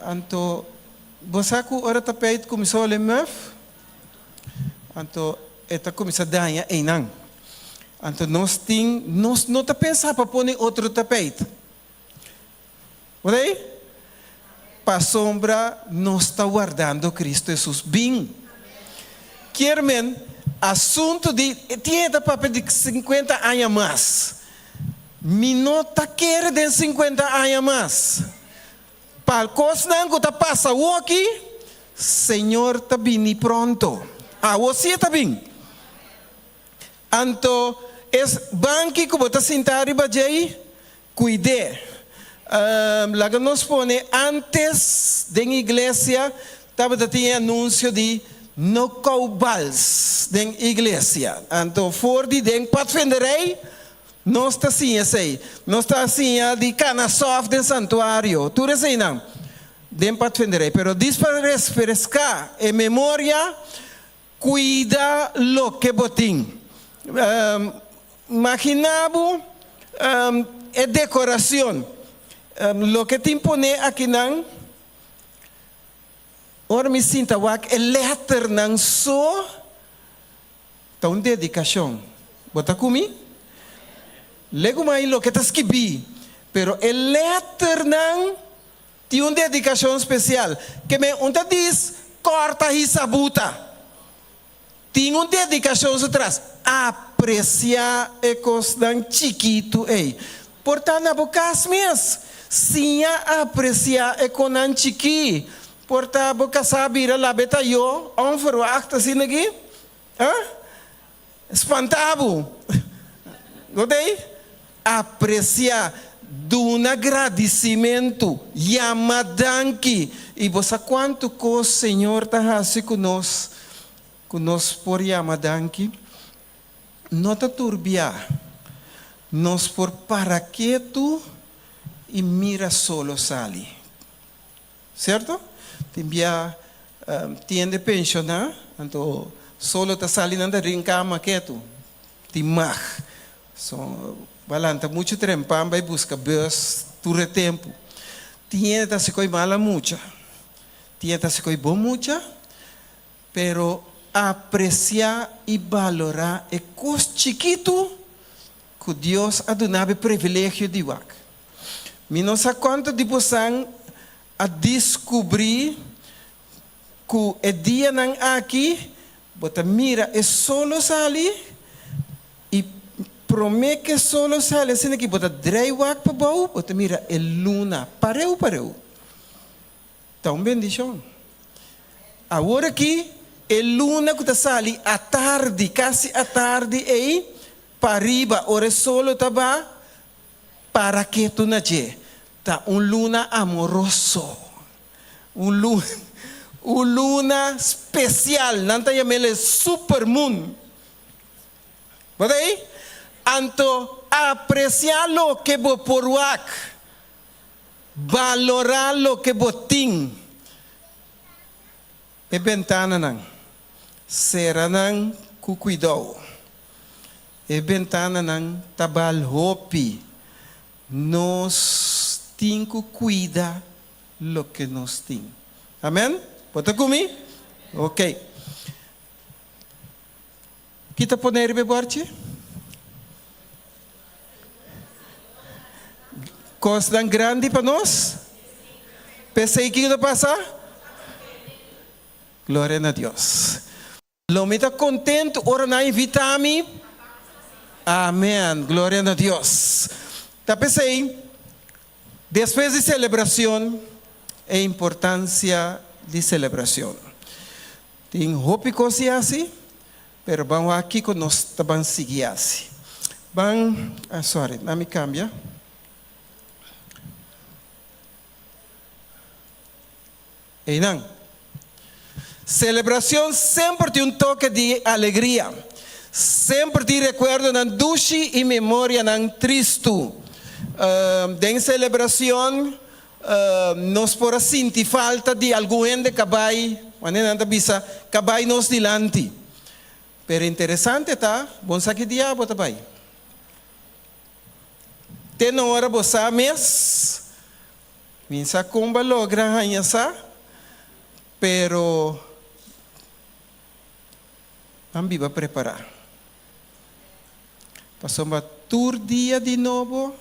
anto bo sa ku ora ta peit kuminsá hole mùf, Anto e ta kuminsá daña einan. Anto nos tin, nos no ta pensa pa pone otro tapeit. Bo ta ei? Pasobra nos ta wardando Cristo Hesus bin. Kier men, asuntu di, tin e ta papia di sinkuenta aña mas. Mi no ta kere den sinkuenta aña mas. Pa kosnan ku ta pasa awoki, Señor ta bini pronto. Awo si e ta bin. Anto es banki ku bo ta sinta riba djei, kuid'é. Laga nos pone antes den iglesia tabata tin e anunsio di no kou bals den iglesia. Anto for di den padvinderij Nos ta siña esei. Nos ta siña di kana sòf den santuario, tur eseinan den patvenderij. Pero dis pa refreská e memoria, kuida loke bo tin. Maginá bo e dekoracion, loke tin poné akinan. Ora mi sinta wak e lèternan so. Ta un dedikashon. Bo ta ku mi? Legumai loke ta skibí, pero e lèternan tin un dedikashon spesial. Ke men un ta dis kòrta hisa buta. Tin un dedikashon su tras. Apresiá e kosnan chikitu ei. Por ta na bo kas mes. Siña apresiá e konan chikí. Por ta bo kasá bira labe tayó onverwacht asina aki? Ah? Spantá bo! No ta ei? Apresiá, duna gradisimentu, yama danki. I bo sa kuantu kos Señor ta hasi ku nos ku nos por yama danki? No ta turbiá. Nos por para ketu i mira solo sali. Cierto? Tin bia tin hende pensioná, anto solo ta sali nan ta rinca maketu. Tin mag. So, bo a lanta mucho trempan bai busca bus tur e tempu. Tin hende ta haci coi mala mucha. Tin hende ta haci coi bon mucha, pero aprecia y balora e cos chikitu cu Dios a duna bo e privilegio di wak. Mi no sa cuanto di bosan a descubri cu e dianan aki bo ta mira e solo sali y prome cu e solo sali asina ki bo ta drei wak pabou bo ta mira e luna pareu pareu. Ta un bendicion. Awor aki e luna cu ta sali atardi casi atardi ey pariba ora e solo ta ba Para ketu na dje. Ta un luna amoroso. Un luna, Un luna spesial, nan ta yam'el e supermoon. Bo ta ei? Anto apresiá loke bo por wak. Balorá loke bo tin. E bentananan, sera nan ku kuidou. E bentananan ta bal hopi. Nos tin ku kuida loke nos tin. Amen? Bo ta ku mi? Ok. Ki ta pone riba e bòrchi? Kosnan grandi pa nos? P'esei kiko ta pasa? Gloria na Dios. Lo mi ta kontentu ora nan invitá mi. Amen. Gloria na Dios. Ta p'esei, despues di selebracion, e importancia di selebracion. Tin hopi kos di hasi, pero ban wak kiko nos ta ban sigui hasi. Ban, ah sorry, na mi kambia. Einan. Selebracion semper tin un toke di alegria. Semper tin rekuerdonan dushi i memorianan tristu. Den selebracion Nos por a sinti falta di algun hende ka bai, manera nan ta bisa, ka bai nos dilanti. Pero interesante ta, bon sa ki dia bo ta bai. Te na ora bo sa mes, mi sa kon bo a logra haña sa, pero nan biba prepará. Pasobra tur dia di nobo.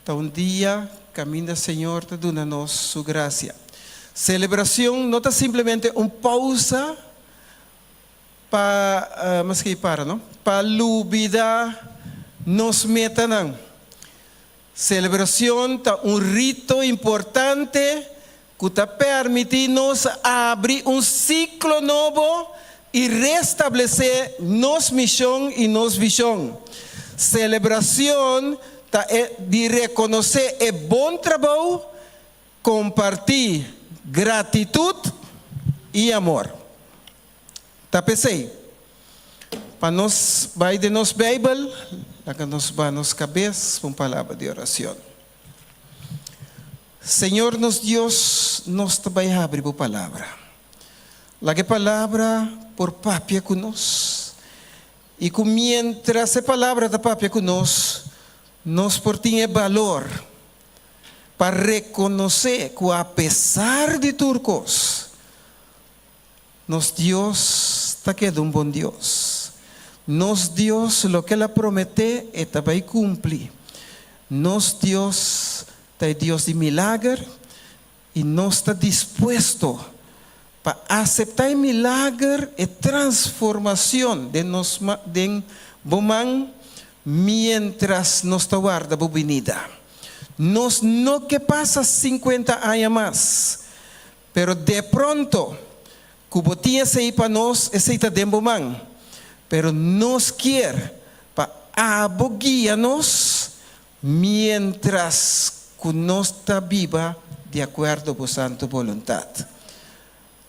Ta un dia caminda Señor ta duna nos Su gracia. Celebracion no ta simplemente un pausa pa, mas ke para no, pa lubida nos metanan. Celebracion ta un rito importante cu ta permiti nos abri un ciclo nobo y restablece nos mision y nos vision. Celebracion ta e di reconoce e bon trabou, comparti gratitud y amor. Ta p'esey, pa nos bay den nos Bijbel, laga nos baha nos cabes pa un palabra di oracion. Señor nos Dios, nos ta bai habri bo palabra. Laga e palabra por papia ku nos, i ku mientras e palabra ta papia ku nos, nos por tin e balor pa rekonosé ku apesar di tur kos, nos Dios ta keda un bon Dios. Nos Dios, loke el a prometé, e ta bai kumpli. Nos Dios Ta e Dios di milager i nos ta dispuesto pa aseptá e milager, e transformacion den nos den Bo man mientras nos ta warda Bo binida. Nos no ke pasa sinkuenta aña mas, pero de pronto ku Bo tin esei pa nos, esei ta den Bo man. Pero nos kier pa Abo guia nos Mientras ku nos ta biba di akuerdo bo santu boluntat.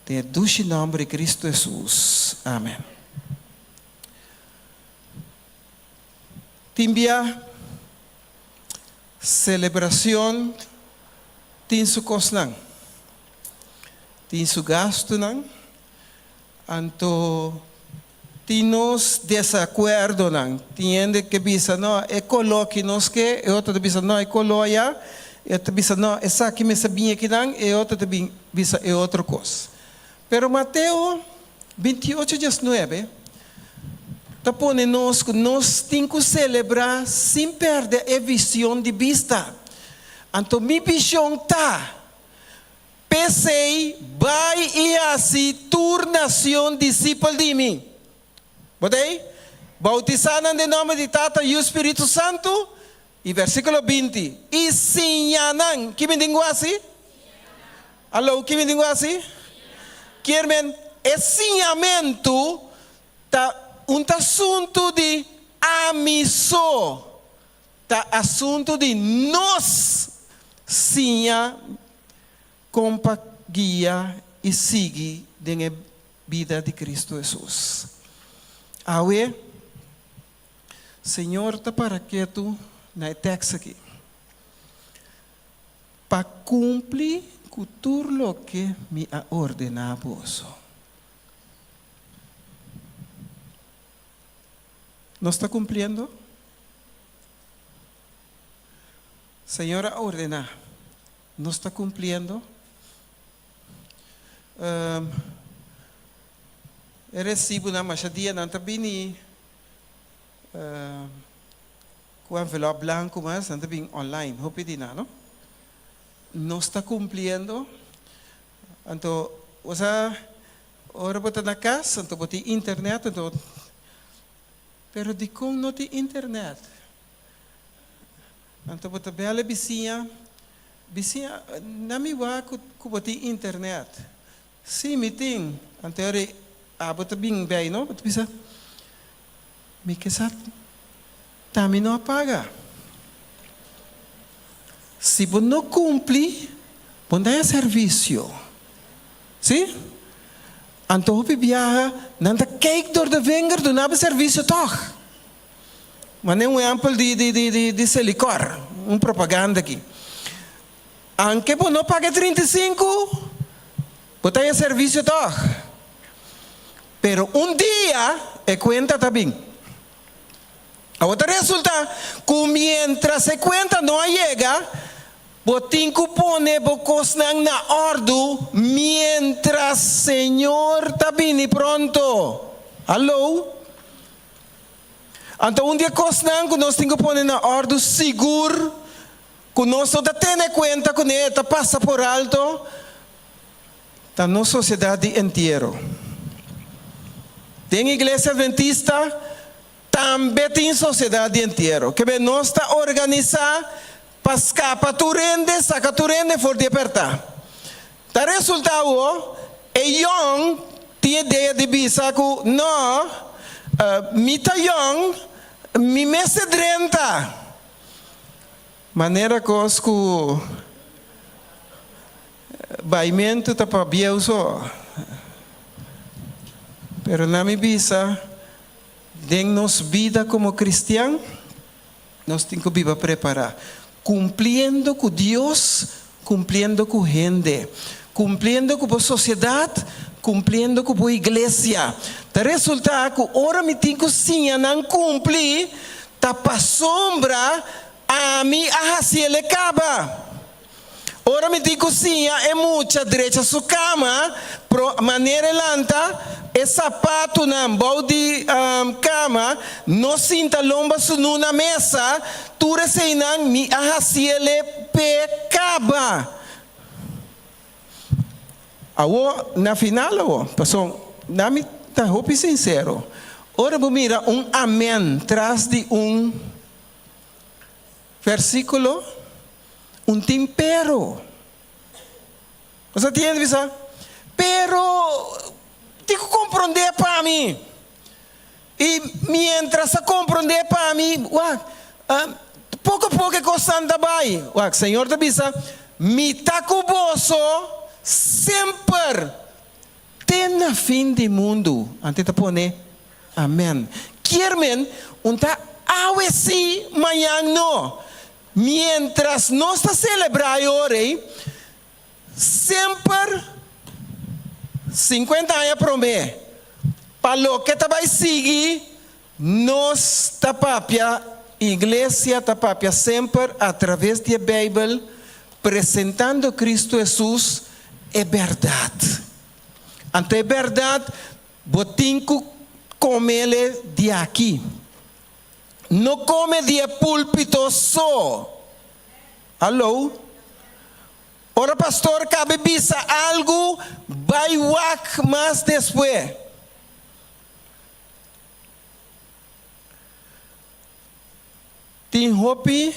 Den e dushi nòmber di Kristu Hesus. Amen. Tin bia selebracion tin su kosnan, tin su gastunan, anto Tin nos desakuerdonan. Tin hende ke bisa, No, e koló ki nos ke. E otro ta bisa, No, e koló ayá. E otro ta bisa, No, esaki mester bin akinan. E otro ta bin bisa e otro kos. Pero Mateo 28 diesnuebe ta pone nos ku nos tin ku selebrá sin pèrdè e vision di bista. Anto mi vision ta. P'esei, bai i hasi tur nacion disipel di mi. Bo ta ei? Bautisá nan den nomber di Tata, Yu, Spiritu Santu. I versiculo 20, I siña nan. Ki mi tin cu hasi? Alou, ki mi tin cu hasi? Kier men, e siñamentu ta un ta asuntu di ami so. Ta asuntu di nos siña kon pa guia. i sigui den e bida di Kristu Hesus. Awe, Señor ta para ketu na e tèks aki pa kumpli ku tur loke mi a ordená boso. Nos ta kumpliendo? Señor a ordená. Nos ta kumpliendo? E resibunan masha dia nan ta bini ku envelop blanku mas nan ta bin online hopi di nan no. Nos ta kumpliendo anto bo sa ora bo ta na kas anto bo tin internet anto pero dikon no tin internet anto bo ta bel e bisiña bisiña na mi wak ku bo tin internet. Sí, mi tin. Anto ora abo ta bin bei, no? Bo ta bisa, Mi ke sa ta mi no a paga. Si bo no kumpli, bo no ta haña servisio. Sí? Anto hopi biaha nan ta kijk door de vinger duna bo servisio tòg. Manera un ehèmpel di di di di Selikor, un propaganda aki. Anke bo no paga e 35, bo ta e servisio tòg. Pero un dia e kuenta ta bin. Awor ta resulta ku miéntras e kuenta no a yega, bo tin ku pone bo kosnan na òrdu miéntras Señor ta bini pronto. Hallo? Anto un di e kosnan ku nos tin ku pone na òrdu sigur Ku nos no ta tene kuenta kuné, ta pasa por alto, ta nos sosiedat di entiero. Den Iglesia Adventista tambe tin sosiedat di entiero. Kebe nos ta organisá pa skapa tur hende, saka tur hende for di e pèrtá. Ta resultá awo e yòn tin idea di bisa ku no, mi ta yòn, mi mester drenta. Manera kos ku baimentu ta pa bieu so. Pero na mi bisa, den nos bida komo kristian, nos tin ku biba prepará, kumpliendo ku Dios, kumpliendo ku hende, kumpliendo ku bo sosiedat, kumpliendo ku bo iglesia. Ta resultá ku ora mi tin ku siña nan kumpli, Ta pasobra ami a hasiel e kaba. Ora mi tin ku siña e mucha drecha su kama, pro manera e lanta, e sapatunan bou di kama, no sinta lomba sunu na mesa, tur eseinan mi a hasiel e p'e kaba. Awor, na final awor, pasobra na mi ta hopi sinsero, ora bo mira un amen tras di un versikulo, un tin pero. Bo sa tin hende bisa, pero tin ku komprondé pa mi. I mientras ta komprondé pa mi, wak, poko poko e kosnan ta bai. Wak, Señor ta bisa, Mi ta ku boso semper, te na fin di mundu. Anto e ta pone, Amen. Kier men, un ta awe sí, mañan no. Mientras nos ta selebrá e ora ei, Semper 50 aña promé, pa loke ta bai sigui, nos ta papia, Iglesia ta papia semper a traves di e Beibel, presentando Cristo Hesus, e bèrdat. Anto e bèrdat bo tin ku komele di aki. No kome di e púlpito so. Hallo? Ora pastor kabe bisa algu, bai wak mas despues. Tin hopi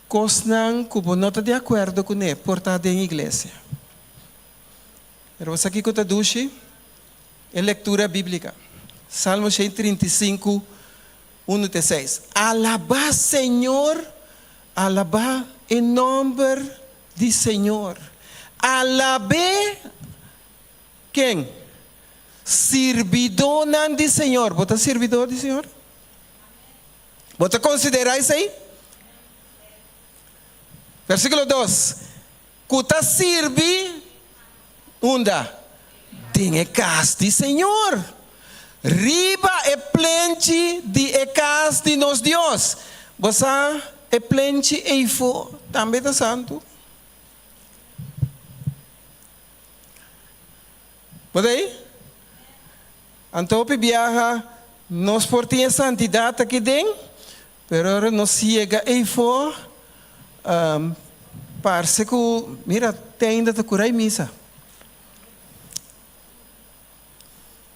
kosnan ku bo no ta di akuerdo kuné por ta den iglesia. Pero bo sa kiko ta dushi? E lektura bíblika. Salmo 135. Unu te seis. Alabá Señor, alabá e nòmber di Señor. Alab'é ken? Sirbidónan di Señor. Bo ta sirbidó di Señor? Bo ta konsiderá esei? Versíkulo dos, Ku ta sirbi unda? Den e kas di Señor, riba e plenchi di e kas di nos Dios. Bo sa e plenchi eifó tambe ta santu? Bo ta ei? Anto hopi biaha nos por tin e santidat aki den, pero ora nos yega eifó, parse ku, mira, te ainda ta kura e misa.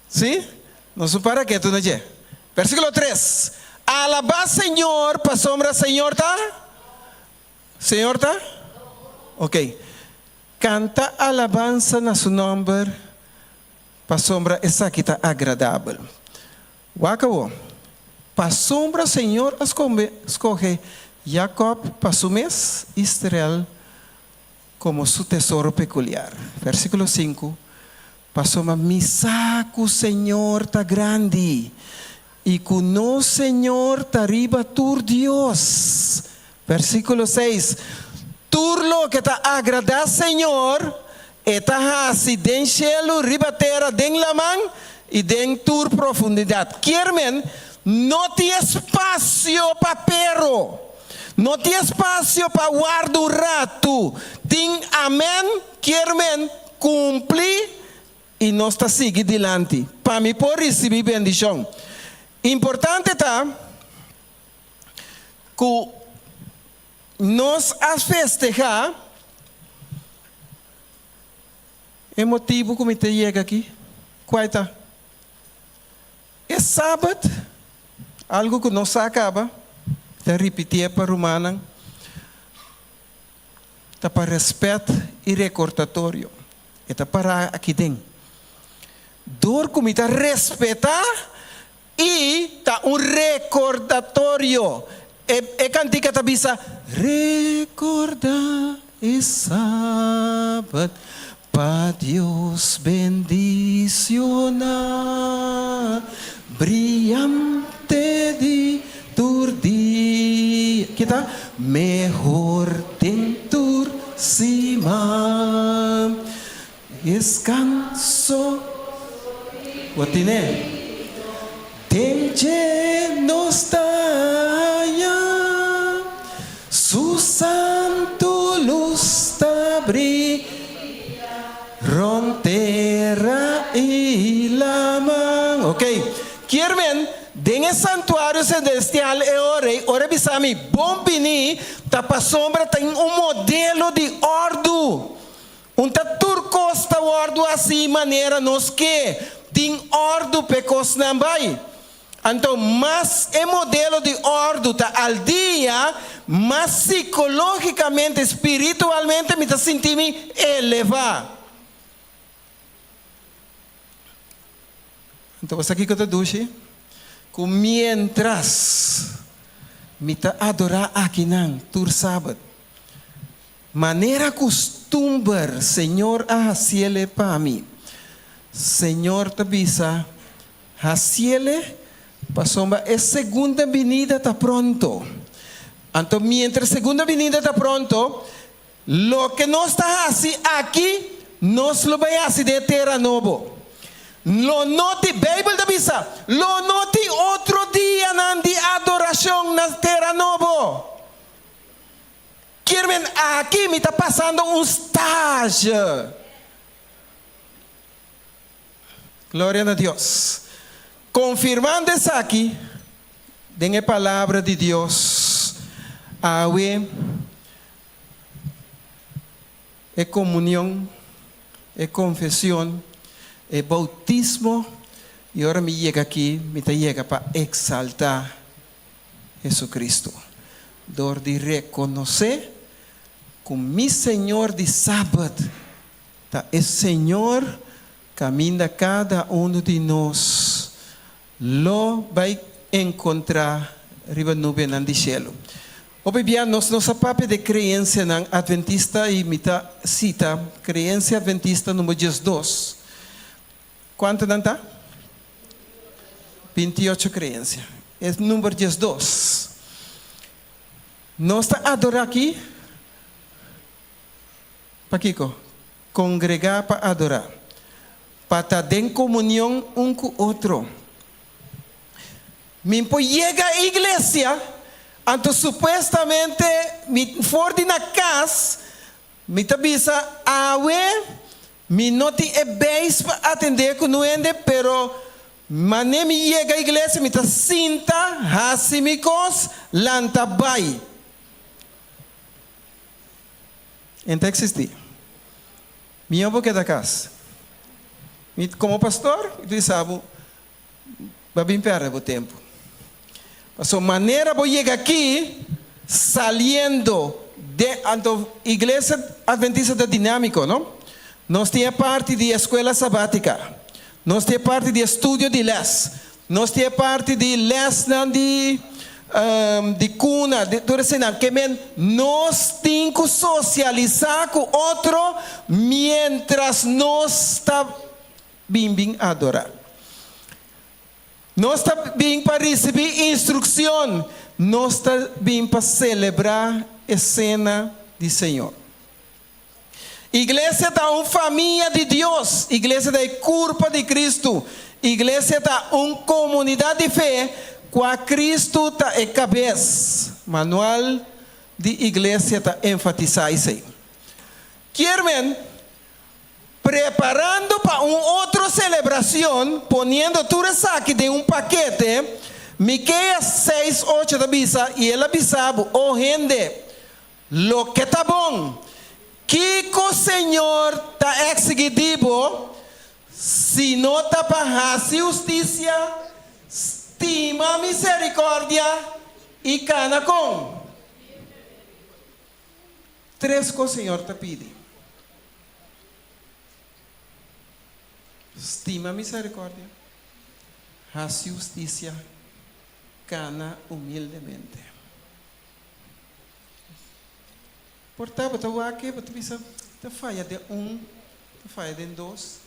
Sí? Nos no para ketu na dje. Versíkulo tres, Alabá Señor, pasobra Señor ta? Señor ta? Ok. Kanta alabansa na su nòmber, pasobra esaki ta agradabel. Wak awor, pasobra Señor a skohe Jakòb pa su mes, Israel komo su tesoro pekuliar. Versíkulo sinku, Pasobra mi sa ku Señor ta grandi, i ku nos Señor ta riba tur dios. Versíkulo seis, Tur loke ta agradá Señor, e ta hasi den shelu, riba tera, den laman i den tur profundidat. Kier men, no tin espasio pa pero, no tin espasio pa warda un ratu. Tin amèn, kier men, kumpli i nos ta sigui dilanti pa mi por risibí bendishon. Importante ta. Ku nos a festehá e motibu ku mi ta yega aki. Kua e ta? E Sabat, algu ku nos sa kaba, mi ta ripitié pa rumannan, ta pa rèspèt i rekordatorio. E ta pará aki den. Dor ku mi ta respetá I ta un rekordatorio. E e kantika ta bisa, Rekordá e Sabat pa Dios bendisioná, briante di tur dia. Ki ta? Mehor den tur siman. Deskanso bo tine. Den dje nos ta haña. Su santu lus ta bria rònt tera i laman. Ok, kier men den e santuario selestial e ora ei, ora e bisa mi, Bon bini, ta pasobra ta un modelo di òrdu. Un ta tur kos ta wòrdu hasi manera nos ke, tin òrdu p'e kosnan bai. Anto mas e modelo di òrdu ta al dia, mas sikológikamente, spiritualmente mi ta sinti mi elevá. Anto bo sa kiko ta dushi? Ku miéntras mi ta adorá akinan tur sabat, Manera kustumber Señor a hasiele pa mi. Señor ta bisa, Hasiele, pasobra e segunda binida ta pronto. Anto mientras segunda binida ta pronto, loke nos ta hasi aki, nos lo bai hasi den e tera nobo. Lo no tin, Beibel ta bisa, lo no tin otro dianan di adorashon na tera nobo. Kier men aki mi ta pasando un stage. Gloria na Dios. Confirmando esaki den e palabra di Dios awe e comunion, e confesion, e bautismo y ora mi yega aki mi ta yega pa exalta Jesucristo, dor di reconoce cu mi Señor di Sabat ta e Señor caminda cada uno di nos lo bay encontra riba nubenan di cielo. Hopi bia nos no sa papia di creencianan adventista y mi ta cita Creencia Adventista number 12. Cuanto nan ta? 28 creencia. E number 12. Nos ta adora aki pakico? Congrega pa adora. Pa ta den comunion un cu otro. Mi por yega iglesia, anto supuestamente mi for di na cas, mi ta bisa awe mi no tin e beis pa atende cu nuende, pero mane mi yega iglesia mi ta sinta, haci mi cos, lanta bay. En ta existi. Mi no por keda cas. Mi como pastor mi ta bisa bo, Bo a bin perde bo tempu. Pasobra manera bo yega aki saliendo den anto Iglesia Adventista ta dinamiko, no? Nos tin e parti di eskuela sabatika, nos tin e parti di estudio di les, nos tin e parti di lesnan di di kuna, di tur eseinan. Ke men nos tin ku sosialisá ku otro mientras nos ta Bin bin adorá. Nos ta bin pa risibí instrukshon. Nos ta bin pa selebrá e Sena di Señor. Iglesia ta un famia di Dios. Iglesia ta e kurpa di Kristu. Iglesia ta un komunidat di fe kua Kristu ta e kabes. Manual di Iglesia ta enfatisá esei. Kier men, Preparando pa un otro celebracion, poniendo tur esaki den un pakete, Miqueas seis, ocho ta bisa, I el a bisa bo, O hende, loke ta bon, kico Señor ta exigi di bo, si no ta pa haci husticia, stima misericordia i cana con? Tres kos Señor ta pidi, Stima misericordia, haci husticia, cana humildemente. Por ta bo ta wak bo ta bisa, ta faya den un, ta faya den dos,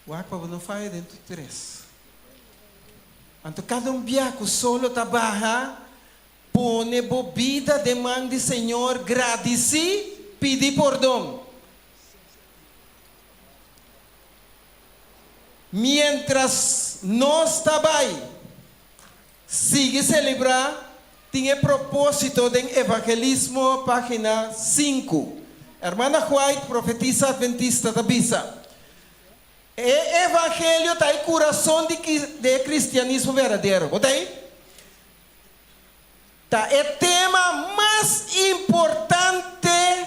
wak pa bo no faya den tur tres. Anto cada un bia cu solo ta baha, Pone bo bida den man di Señor, gradisí, pidi pordon. Miéntras nos ta bai sigui selebrá, tin e propósito den Evangelismo, página sinku. Hermana White, profetisa adventista, ta bisa, E evangelio ta e kurason di e kristianismo berdadero. Bo ta ei? Ta e tema mas importante,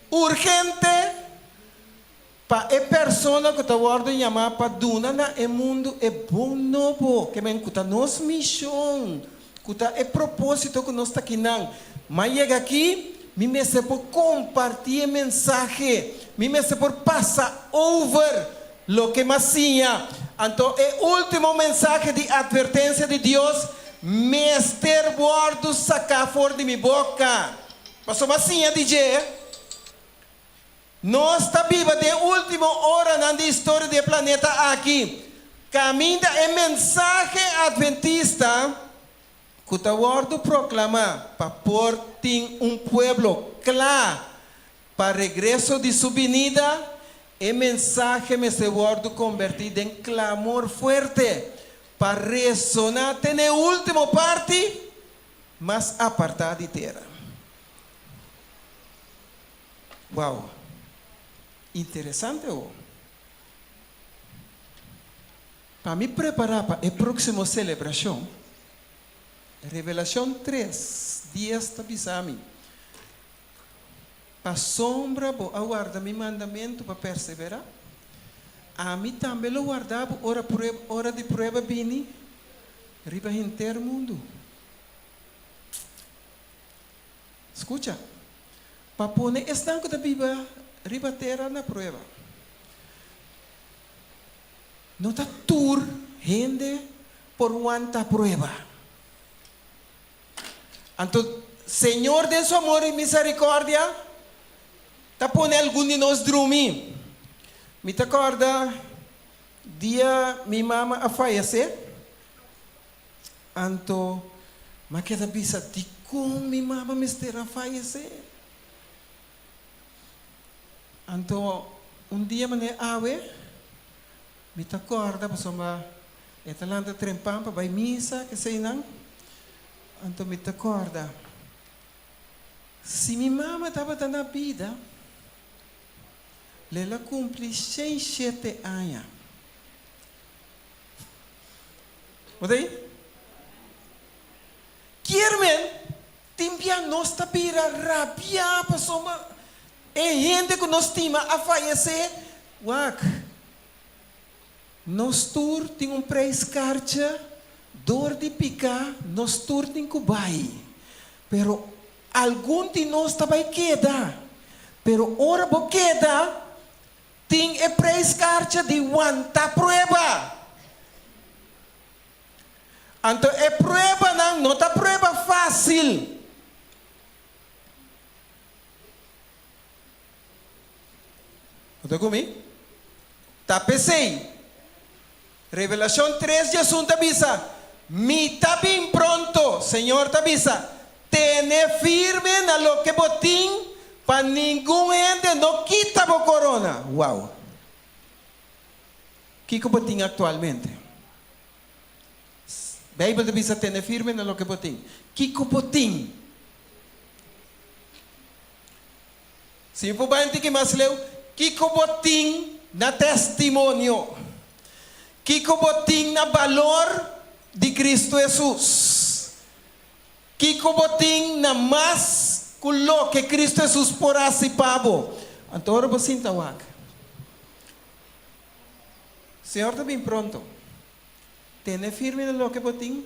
urgente, pa e persona ku ta wòrdu yamá pa duna na e mundu e bon nobo, ke men ku ta nos mishon, ku ta e propósito ku nos ta kinan. M'a yega aki, mi mester por kompartí e mensahe, mi mester por pasa over Loke m'a siña. Anto e último mensahe di atvertensia di Dios mester wòrdu saká for di mi boka. Pasobra m'a siña di dje, Nos ta biba den e último oranan di historia di e planeta aki, kaminda e mensahe atventista ku ta wòrdu proklamá pa por tin un pueblo kla Pa regreso di su binida, e mensahe mester wòrdu kombertí den klamor fuerte pa resoná te na e último parti mas apartá di tera. Wow! Interesante ho! Pa mi prepará pa e próksimo selebrashon, Revelashon tres, dies ta bisa mi, Pasobra bo a warda mi mandamentu pa perseverá, ami tambe lo warda bo ora prueba, ora di prueba bini riba henter mundu. Skucha, pa pone esnan ku ta biba riba tera na prueba. No ta tur hende por wanta prueba. Anto Señor den su amor i misericordia ta pone algun di nos drumi. Mi ta corda dia mi mama a fayece, anto mi a keda bisa dicon mi mama mester a fayece? Anto un dia manera awe mi ta corda pasobra e ta lanta trempan pa bay misa keseynan. Anto mi ta kòrda, si mi mama tabata na bida, lo el a kumpli 107 aña. Bo ta ei? Kier men, tin bia nos ta bira rabiá pasobra e hende ku nos stima a fayesé. Wak, Nos tur tin un prijskaartje, door di piká nos tur tin ku bai. Pero algun di nos ta bai keda. Pero ora bo keda, tin e prijskaartje di wanta prueba. Anto e pruebanan no ta prueba fásil. Bo ta ku mi? Ta p'esei, Revelashon tres diesun ta bisa, Mi ta bin pronto, Señor ta bisa, tene firme na loke bo tin pa ningun hende no kita bo korona. Wow! Kiko bo tin aktualmente? Beibel ta bisa tene firme na loke bo tin. Kiko bo tin? Si mi por bai un tiki mas leu, kiko bo tin na testimonio? Kiko bo tin na balor di Cristo Hesus? Kiko bo tin na mas ku loke Cristo Hesus por hasi pa bo? Anto ora bo sinta wak, Señor ta bin pronto. Tene firme na loke bo tin.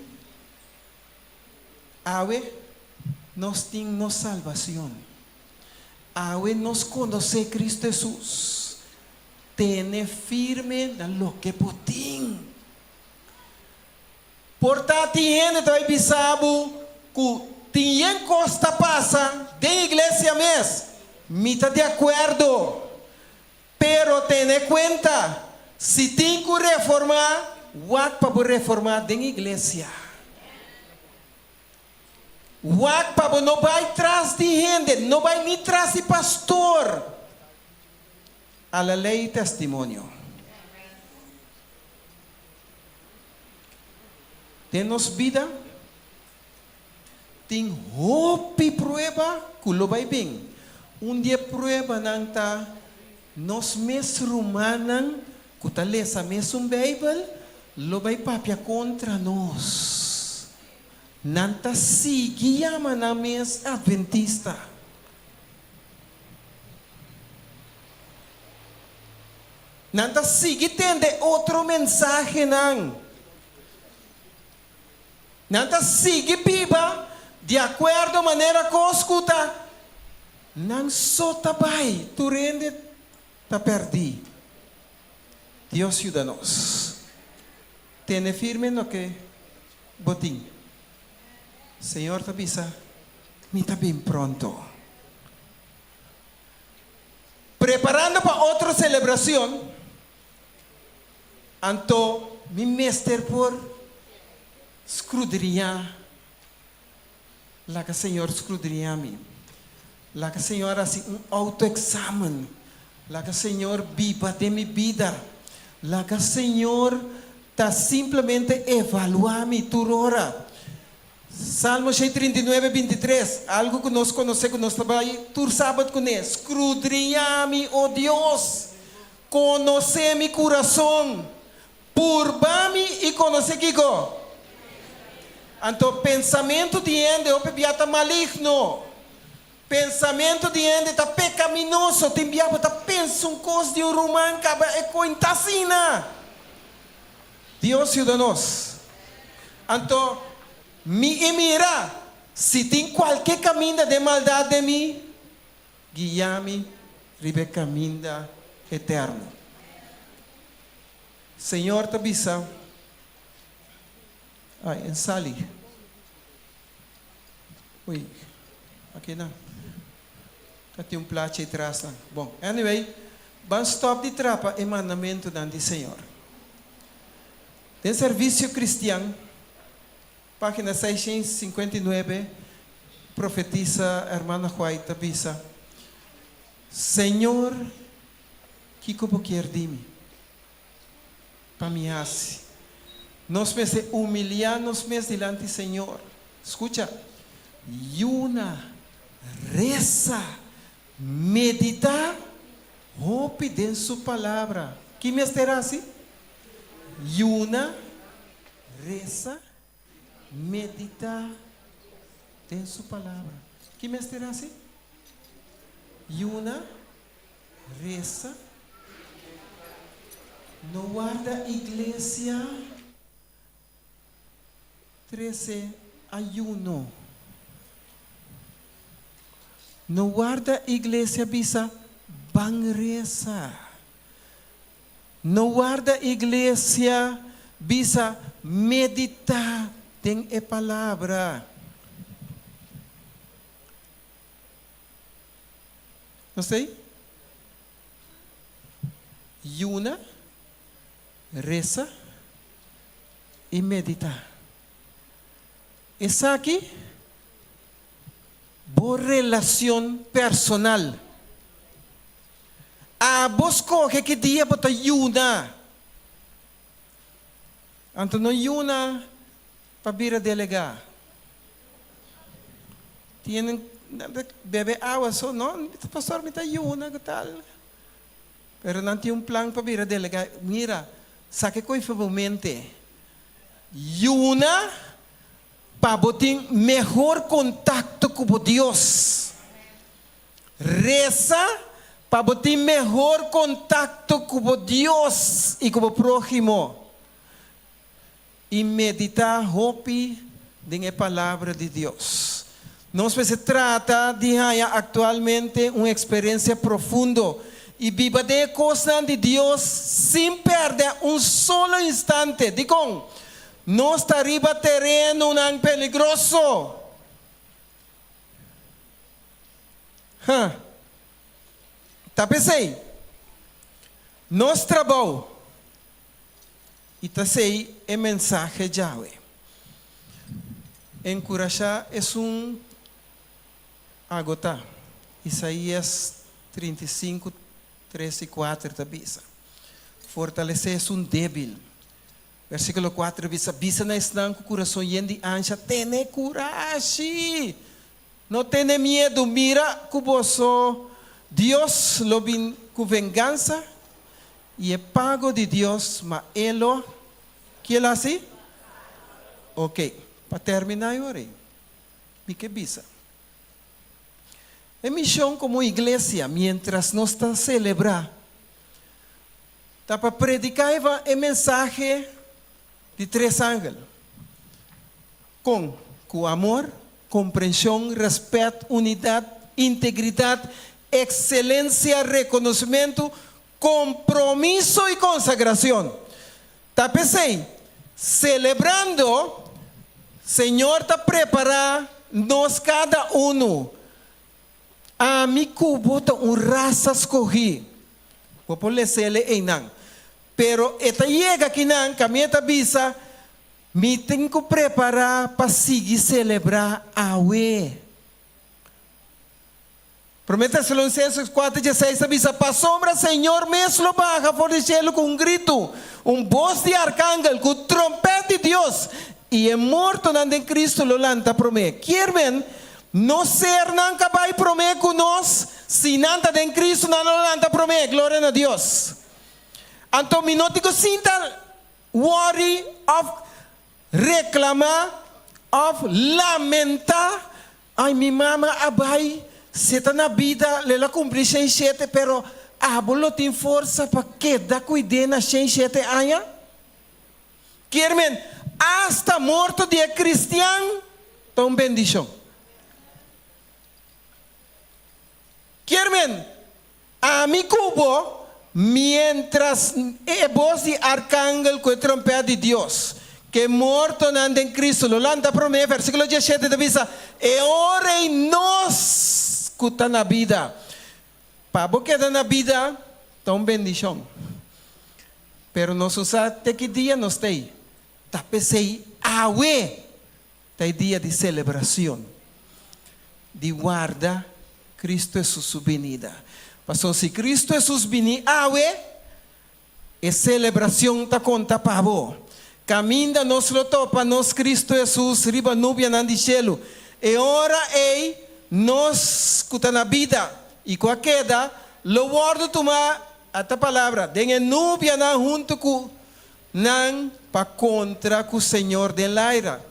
Awe nos tin nos salbacion. Awe nos conoce Cristo Hesus. Tene firme na loke bo tin. Por ta tin hende ta bay bisa bo cu tin yen cos ta pasa den iglesia mes. Mi ta di acuerdo. Pero tene cuenta, si tin cu reforma, wak pa bo reforma den iglesia. Wak pa bo no bai tras di hende, no bai ni tras di pastor. A la ley y testimonio. Den nos bida tin hopi prueba ku lo bai bin. Un di e pruebanan ta nos mes rumannan ku ta lesa mesun Beibel lo bai papia kontra nos. Nan ta sigui yama nan mes atventista. Nan ta sigui tende otro mensahenan. Nan ta sigui biba di akuerdo manera kos ku ta nan so ta bai, tur hende ta pèrdí. Dios yuda nos tene firme loke bo tin. Señor ta bisa, Mi ta bin pronto. Preparando pa otro selebracion, anto mi mester por scrudriña, laga Señor scrudriña mi, laga Señor haci un auto-examen, laga Señor biba den mi bida, laga Señor ta simplemente evalua mi tur ora. Salmo 139, 23, algu ku nos konosé ku nos ta bai tur sabat kuné, Skrudriñá mi, o Dios, konosé mi kurason, purba mi i konosé kiko? Anto pensamentu di hende hopi bia ta maligno, pensamentu di hende ta pekaminoso, tin bia bo ta pensa un kos di un ruman kaba e koin ta asina. Dios yuda nos. Anto mi i mira, si tin kualke kaminda den maldat den mi, guia mi riba e kaminda eterno. Señor ta bisa, Ai, en sali. Ui, aki nan. Ta tin un plachi tras nan. Bon, anyway, ban stop di trapa e mandamentunan di Señor. Den Servisio Kristian, página 659, profetisa Hermana White ta bisa, Señor, kiko bo kier di mi? Pa mi hasi. Nos mester humiliá nos mes dilanti Señor. Skucha, yuna, resa, meditá hopi den Su Palabra. Ki mester hasi? Yuna, resa, meditá den Su Palabra. Ki mester hasi? Yuna, resa, no warda iglesia trese ayuno. No warda iglesia bisa ban resa. No warda iglesia bisa meditá den e palabra. Nos ta ei? Yuna, resa i meditá. Esaki bo relacion personal. Abo scoge ki dia bo ta yuna. Anto no yuna pa bira delega. Tienen bebe awa so, no, pastor mi ta yuna ku tal. Pero nan tin un plan pa bira delega. Mira, saka e koe for bo mente. Yuna pa bo tin mehor kontakto ku bo Dios. Resa pa bo tin mehor kontakto ku bo Dios i ku bo próhimo. I meditá hopi den e Palabra di Dios. Nos mester trata di haña aktualmente un eksperensia profundo i biba den e kosnan di Dios sin pèrdè un solo instante. Dikon? Nos ta riba terenonan peligroso. Huh. Ta p'esei, nos trabou i ta sei e mensahe djawe. Enkurashá esun agotá, Isaías 35, 3 i 4 ta bisa. Fortalesé esun débil. Versíkulo 4 bisa, Bisa na esnan ku kurason yen di ansha, Tene kurashi! No tene miedu, mira ku boso Dios lo bin ku vengansa i e pago di Dios, ma E lo, ki El hasi? Ok, pa terminá e ora ei, mi ke bisa, e mishon komo iglesia miéntras nos ta selebrá ta pa prediká e mensahe di tres angel. Kon? Ku amor, komprenshon, rèspèt, unidat, integridat, ekselensia, rekonosementu, kompromiso i konsagrashon. Ta p'esei, selebrando, Señor ta prepará nos kada unu. Ami ku bo ta un rasa skohí. Bo por les'el einan. Pero e ta yega akinan, kaminda e ta bisa, Mi tin ku prepará pa sigui selebrá awe. Promé Tesalonicenses 4, 16 ta bisa, Pasobra Señor mes lo baha for di shelu ku un gritu, un bos di arkangel, ku trompèt di Dios, i e mortonan den Cristo lo lanta promé. Kier men, nos sernan ka bai promé ku nos, si nan ta den Cristo, nan lo lanta promé. Gloria na Dios. Anto mi no tin ku sinta Worry of reclama of lamenta, ay mi mama a bay, si ta na bida lo el a cumpli 107 pero abo lo tin forsa pa keda cuid'é na 107 aña? Kier men, hasta morto di e cristian ta un bendicion. Kier men, Ami ku bo, miéntras e bos di arkangel ku e trompèt di Dios. Ku e mortonan den Kristu lo lanta promé. Versíkulo diesshete ta bisa, E ora ei nos ku ta na bida. Pa bo keda na bida ta un bendishon. Pero nos no sa te ki dia nos ta ei. Ta p'esei awe ta e dia di selebrashon, di warda Kristu Hesus su binida. Pasobra si Kristu Hesus bini awe, E selebracion ta conta pa bo. Caminda nos lo topa nos Cristo Jesus riba nubianan di cielu. E ora ei nos cu ta na bida y cu a keda lo wordo tuma, ata palabra, den e nubianan hunto cu nan pa contra cu Señor den laira.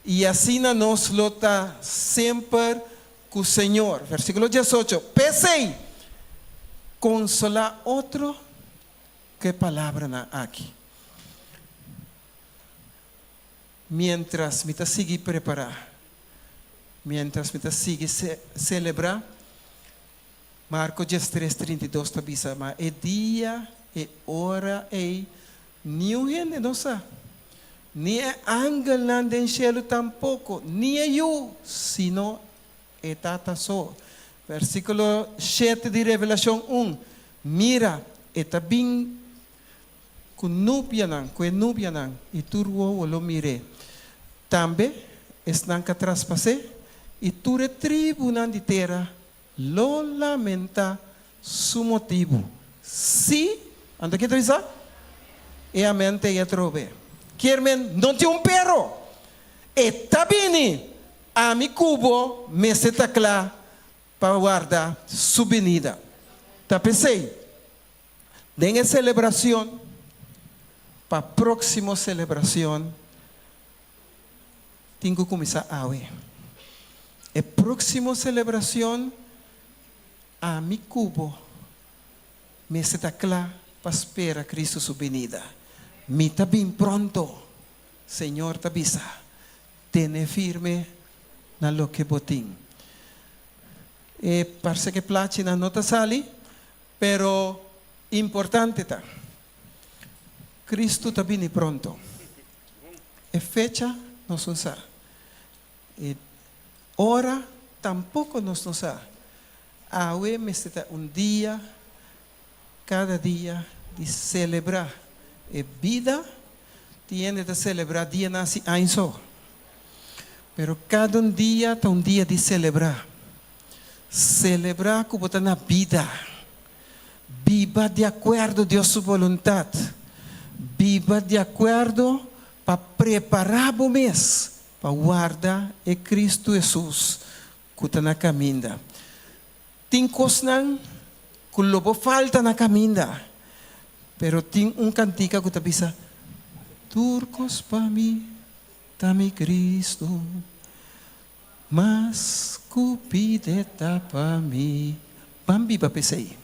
Y asina nos lo ta semper cu Señor. Versiculo diesocho, P'esey, consola otro cu e palabranan aki. Mientras mi ta sigui prepara, mientras mi ta sigui celebra, Marco diestres, 32 ta bisa, Ma e dia, e ora ey, niun hende no sa, ni e angelnan den shelu tampoco, ni e Yu, sino e Tata so. Versiculo shete di Revelacion un, Mira, e ta bin cu nubianan, cu e nubianan, y tur wowo lo mir'é. Tambe esnan ca traspas'é, y tur e tribunan di tera lo lamentá su motibu. Sí, anto ke ta bisa? E amen ta ei atrobe. Kier men no tin un pero. E ta bini! Ami ku bo mester ta kla pa warda su binida. Ta p'esei, den e selebracion, pa próximo selebracion, tin ku kuminsá awe. E próksimo selebrashon, ami ku bo mester ta kla pa spera Kristu su binida. Mi ta bin pronto, Señor ta bisa. Tene firme na loke bo tin. E parse ku e plachinan no ta sali, pero importante ta, Kristu ta bini pronto. E fecha nos no sa. E ora tampoco nos no sa. Awe mester ta un dia, cada dia, di celebra e bida. Tin hende ta celebra dia naci aña so. Pero cada un dia ta un dia di celebra. Celebra cu bo ta na bida. Biba di acuerdo Dios su voluntad. Biba di acuerdo pa prepará bo mes pa warda e Cristo Hesus cu ta na caminda. Tin cosnan cu lo bo falta na caminda, pero tin un cantica cu ta bisa, Tur cos pa mi ta mi Cristo, mas cu pide ta pa mi. Ban biba p'esey.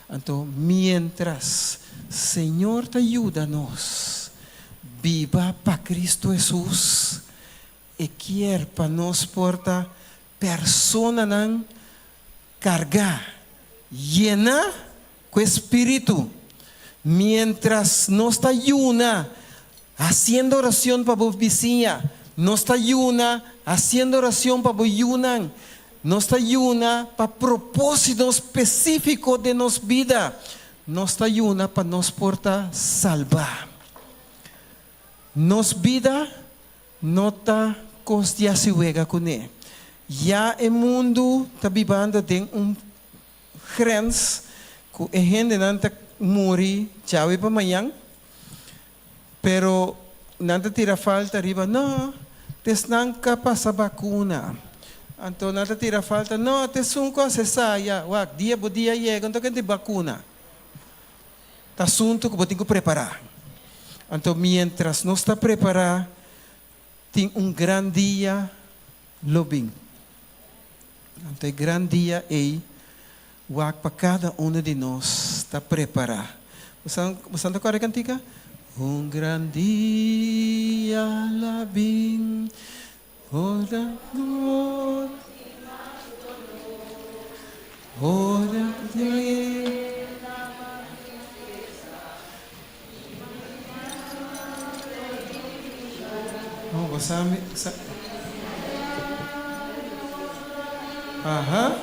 Anto mientras Señor ta yuda nos biba pa Cristo Hesus, E kier pa nos por ta personanan carga, yena cu e Spiritu. Mientras nos ta yuna haciendo oracion pa bo bisiña, nos ta yuna haciendo oracion pa bo yunan, Nos ta yuna pa propósito spesífiko den nos bida. Nos ta yuna pa nos por ta salbá. Nos bida no ta kos di hasi wega kuné. Ya e mundu ta bibando den un grens ku e hendenan ta muri djawe pa mañan, Pero nan ta tira falta riba, no, t'esnan ka pasa bakuna. Anto nan ta tira falta, no, t'esun ku hasi esaya. Wak, dia bo dia yega, anto ken tin bakuna? Ta asuntu ku bo tin ku prepará. Anto mientras nos ta prepará, tin un gran dia lo bin. Anto e gran dia ei, wak pa kada uno di nos ta prepará. Bosan ta kòrda e kantika? Un gran dia la bin, ora nos, ora di. Bo sa mi sa Aha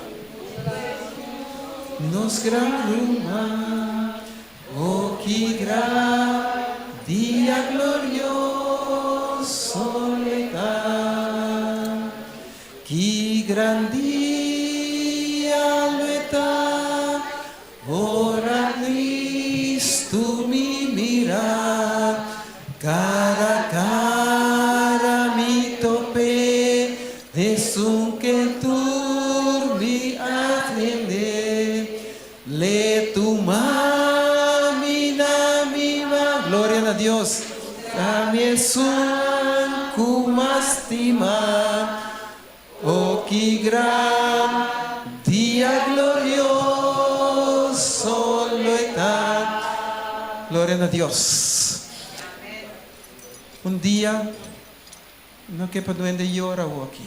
Nos gran ruman O ki gran dia glorioso lo ta Ki gran dia lo ta Ora Cristo mi mira, cara cara mi top'é, Esun ke tur mi atendé, L'e tuma mi na mi man. Gloria na Dios, ta mi esun ku mas stima. O ki gran dia glorioso lo e ta. Gloria na Dios. Un dia, no ke pa duende yora awoki,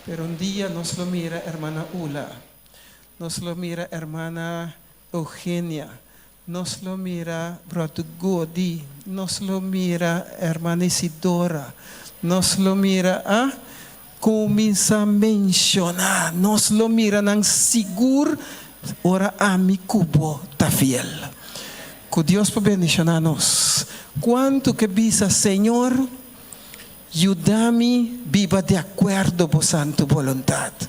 pero un dia nos lo mira hermana Ula, nos lo mira hermana Eugenia, nos lo mira bròder Godi, nos lo mira hermana Isidora, nos lo mira, ah, kuminsá menshoná, nos lo mira nan sigur ora ami ku bo ta fiel. Ku Dios por bendishoná nos. Kuantu ke bisa, Señor, yuda mi biba di akuerdo bo santu boluntat.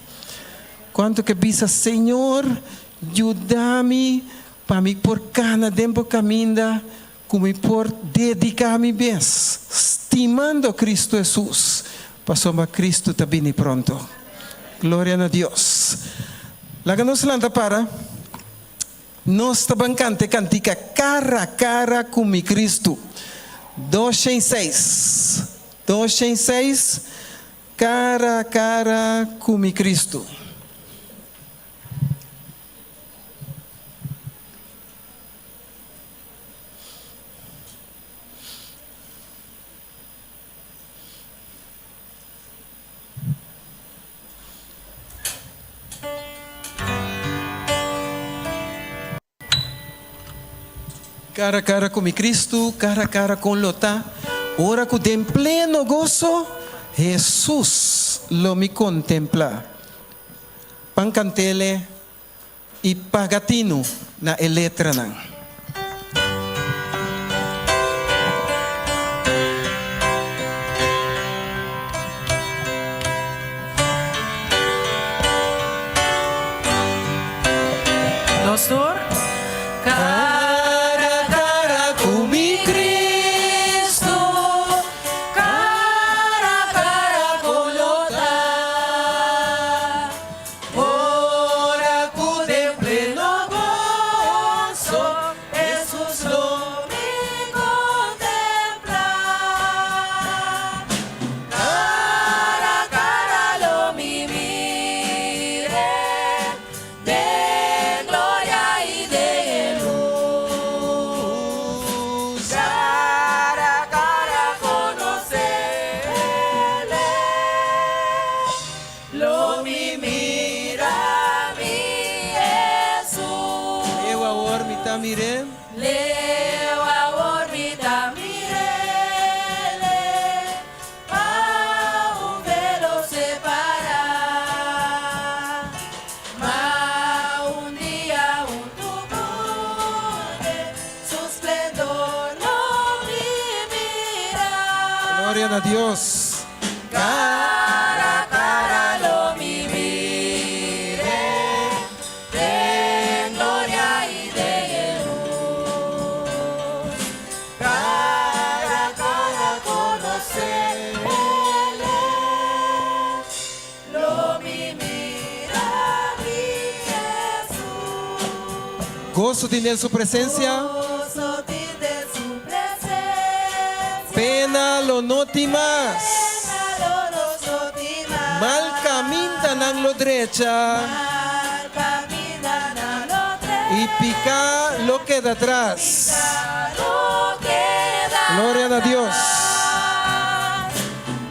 Kuantu ke bisa, Señor, yuda mi Pa mi por kana den bo kaminda ku mi por dediká mi mes stimando Kristu Hesus, pasobra Kristu ta bini pronto. Gloria na Dios. Laga nos lanta para. Nos ta ban kanta e kantika Kara Kara ku mi Kristu. Doshen seis. 206, Kara Kara ku mi Kristu. Cara cara cu mi Cristo, cara cara con lo ta, ora cu den pleno gozo Jesus lo mi contempla. Pan cantele y paga tinu na e letranan. Nos tur. Cara cara cu mi Cristo, cara cara con lo ta. Ora cu den pleno gozo Hesus lo mi contempla. Cara cara lo mi mire den gloria y den luz. Cara cara conocele. Lo mi mira mi Hesus. Leu awor mi ta mir'é. Leu awor mi ta mir'é. Pa un velo separá. Ma un dia huntu kuné su splendor lo mi mira. Gloria na Dios. Cara cara lo mi mire den gloria y den luz. Cara cara conocele lo mi mira mi Hesus. Gozo tin den su presencia. Gozo tin den su presencia. Pena lo no tin mas. Pena lo no tin mas. Mal camindanan lo drecha. Mal camindanan lo drecha. Y pica lo keda atras. Pica lo keda atras. Gloria na Dios.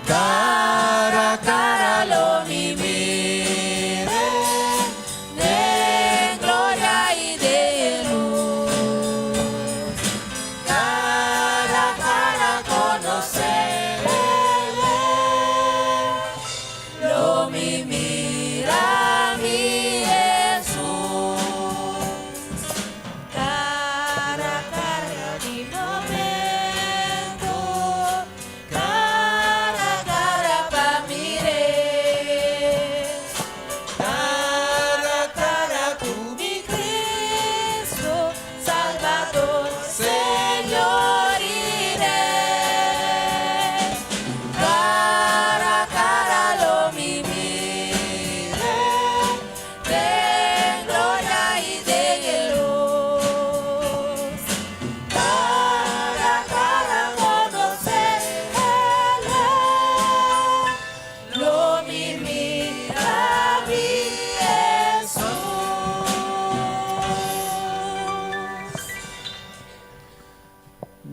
Cara cara lo mi mire den gloria y den luz. Cara cara conocele.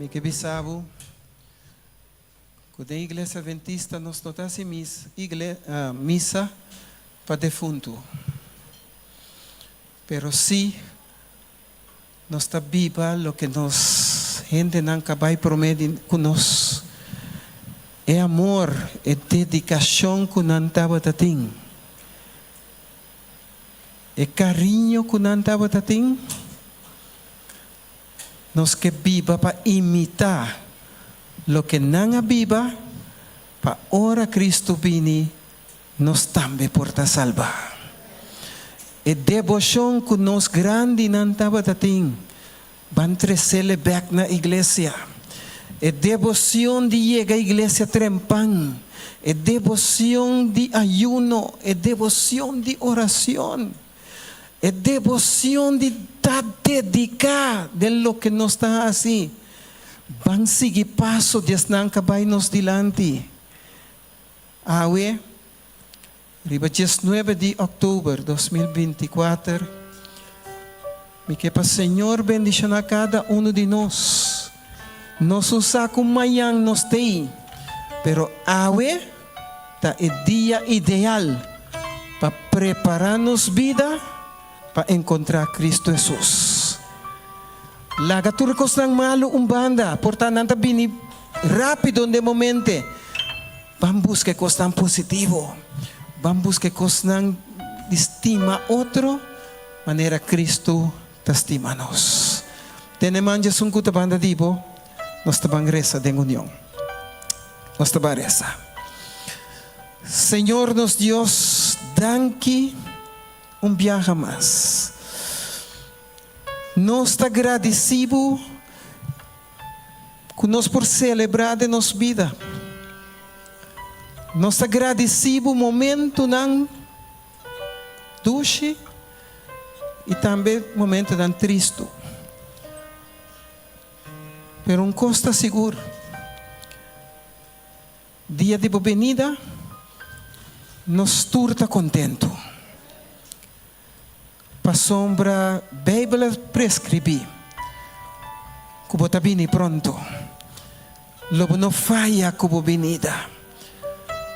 Mi ke bisa bo ku den Iglesia Adventista nos no ta hasi misa pa defuntu, pero sí nos ta biba loke nos hendenan ka bai promé di ku nos, e amor, e dedikashon ku nan tabata tin, e kariño ku nan tabata tin. Nos ke biba pa imitá loke nan a biba, pa ora Kristu bini, nos tambe por ta salbá. E deboshon ku nos grandinan tabata tin, ban tresele bèk na iglesia. E deboshon di yega iglesia trempan, e deboshon di ayuno, e deboshon di orashon. E debocion di ta dedica den loke nos ta haci. Ban sigui paso di esnan ca bay nos dilanti. Awe, riba diesnuebe di october 2024, mi ke pa Señor bendiciona cada uno di nos. Nos no sa cu mañan nos t'ey, pero awe ta e dia ideal pa prepará nos bida pa enkontrá Kristu Hesus. Laga tur e kosnan malu un banda, por ta nan ta bini rápido den momente. Ban buska e kosnan positivo. Ban buska e kosnan di stima otro manera Kristu ta stima nos. Tene man djesun ku ta banda di bo, nos ta ban resa den union. Nos ta ban resa. Señor nos Dios, danki un biaha mas. Nos ta gradisi bo ku nos por selebrá den nos bida. Nos ta gradisi bo momentunan dushi i tambe momentunan tristu. Pero un kos ta sigur, dia di bo benida, nos tur ta kontentu. Pasobra Beibel a preskribí ku bo ta bini pronto. Lo bo no faya ku bo binida.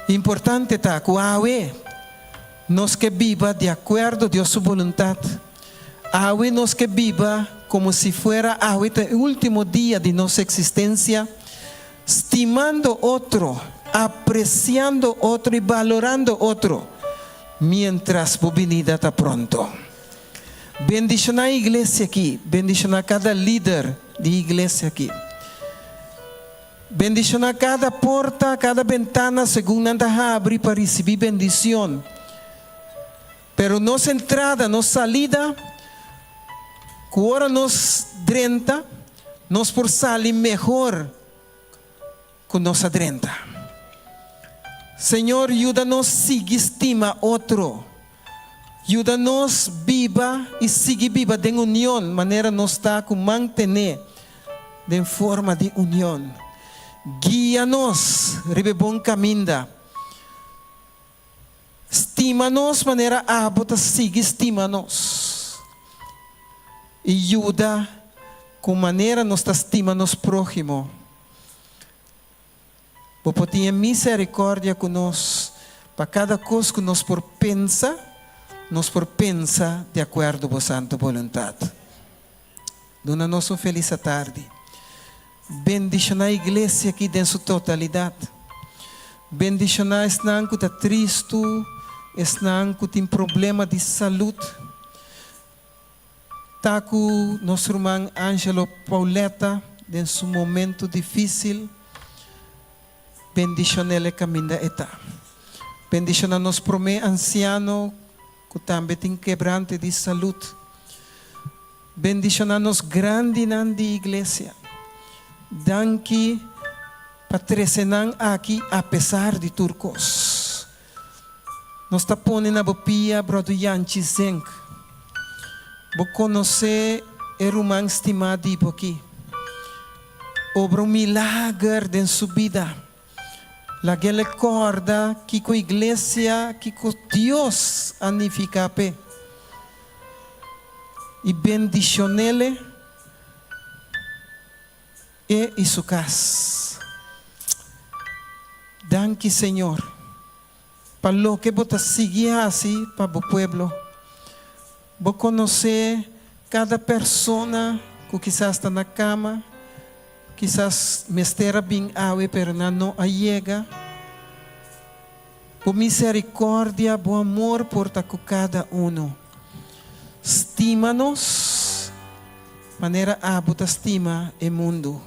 Importante ta ku awe nos ke biba di akuerdo Dios su boluntat. Awe nos ke biba komo si fuera awe ta e último dia di nos eksistensia, stimando otro, apresiando otro i balorando otro miéntras bo binida ta pronto. Bendishoná e iglesia aki, bendishoná kada lider di iglesia aki. Bendishoná kada porta, kada bentana segun nan ta habri pa risibí bendishon. Pero nos entrada, nos salida, ku ora nos drenta, nos por sali mehor ku nos a drenta. Señor, yuda nos sigui stima otro. Yuda nos biba i sigui biba den union manera nos ta ku mantené den forma di union. Guia nos riba e bon kaminda. Stima nos manera abo ta sigui stima nos. I yuda ku manera nos ta stima nos próhimo. Bo por tin e misericordia cu nos pa cada cos cu nos por pensa, nos por pensa di acuerdo bo santo boluntad. Duna nos un feliz atardi. Bendiciona iglesia aki den su totalidad. Bendiciona esnan cu ta tristo, esnan cu tin problema di salud. Ta ku nos ruman Angelo Pauletta den su momento difísil, bendishon'el e kaminda e ta. Bendishona nos promé ansiano ku tambe tin kebrante di salud. Bendishona nos grandinan di iglesia. Danki pa trese nan aki apesar di tur kos. Nos ta pone na bo pia, Bròder Yanchi Zenk. Bo konosé e ruman stimá di bo aki. Obra un milager den su bida. Lag'el e kòrda kiko iglesia, kiko Dios a nifiká p'e. I bendishon'el. E i su kas. Danki Señor pa loke bo ta sigui hasi pa bo pueblo. Bo konosé kada persona ku kisas ta na kama, kisas mester a bin awe pero nan no a yega. Bo misericordia, bo amor por ta cu cada uno. Stima nos manera abo ta stima e mundo.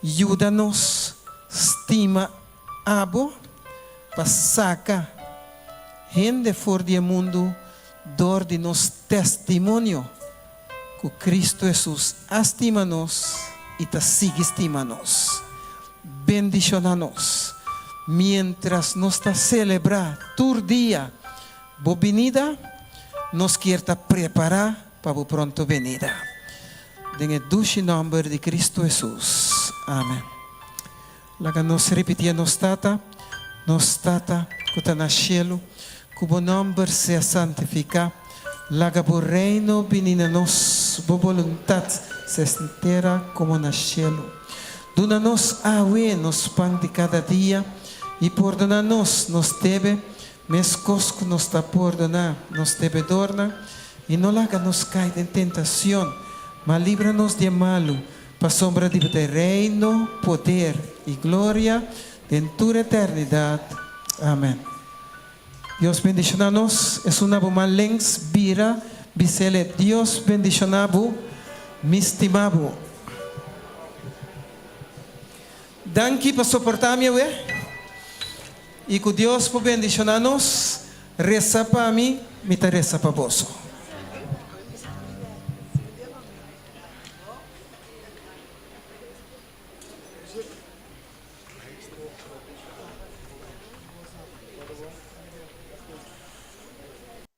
Yuda nos stima abo pa saca hende for di e mundo dor di nos testimonio cu Cristo Jesus a stima nos y ta sigui stima nos. Bendiciona nos mientras nos ta celebra tur dia Bo binida, nos kier ta prepara pa Bo pronto benida. Den e dushi nomber di Cristo Jesus. Amen. Laga nos ripiti e Nos Tata, Nos Tata cu ta na cielo, cu Bo nomber sea santifica, laga Bo reino bini na nos, Bo boluntad sea na tera como na cielo. Duna nos awe nos pan di cada dia, y pordona nos nos debe, mescos cu nos ta pordona nos debedornan, y no laga nos cay den tentacion, ma libra nos di e malu, pasobra di bo ta e reino, poder y gloria den tur eternidad. Amen. Dios bendiciona nos. Esun na bo man links bira bisele Dios bendiciona bo mi stima bo. Danki pa soporta mi awe y cu Dios por bendiciona nos. Reza pa mi, mi ta reza pa boso.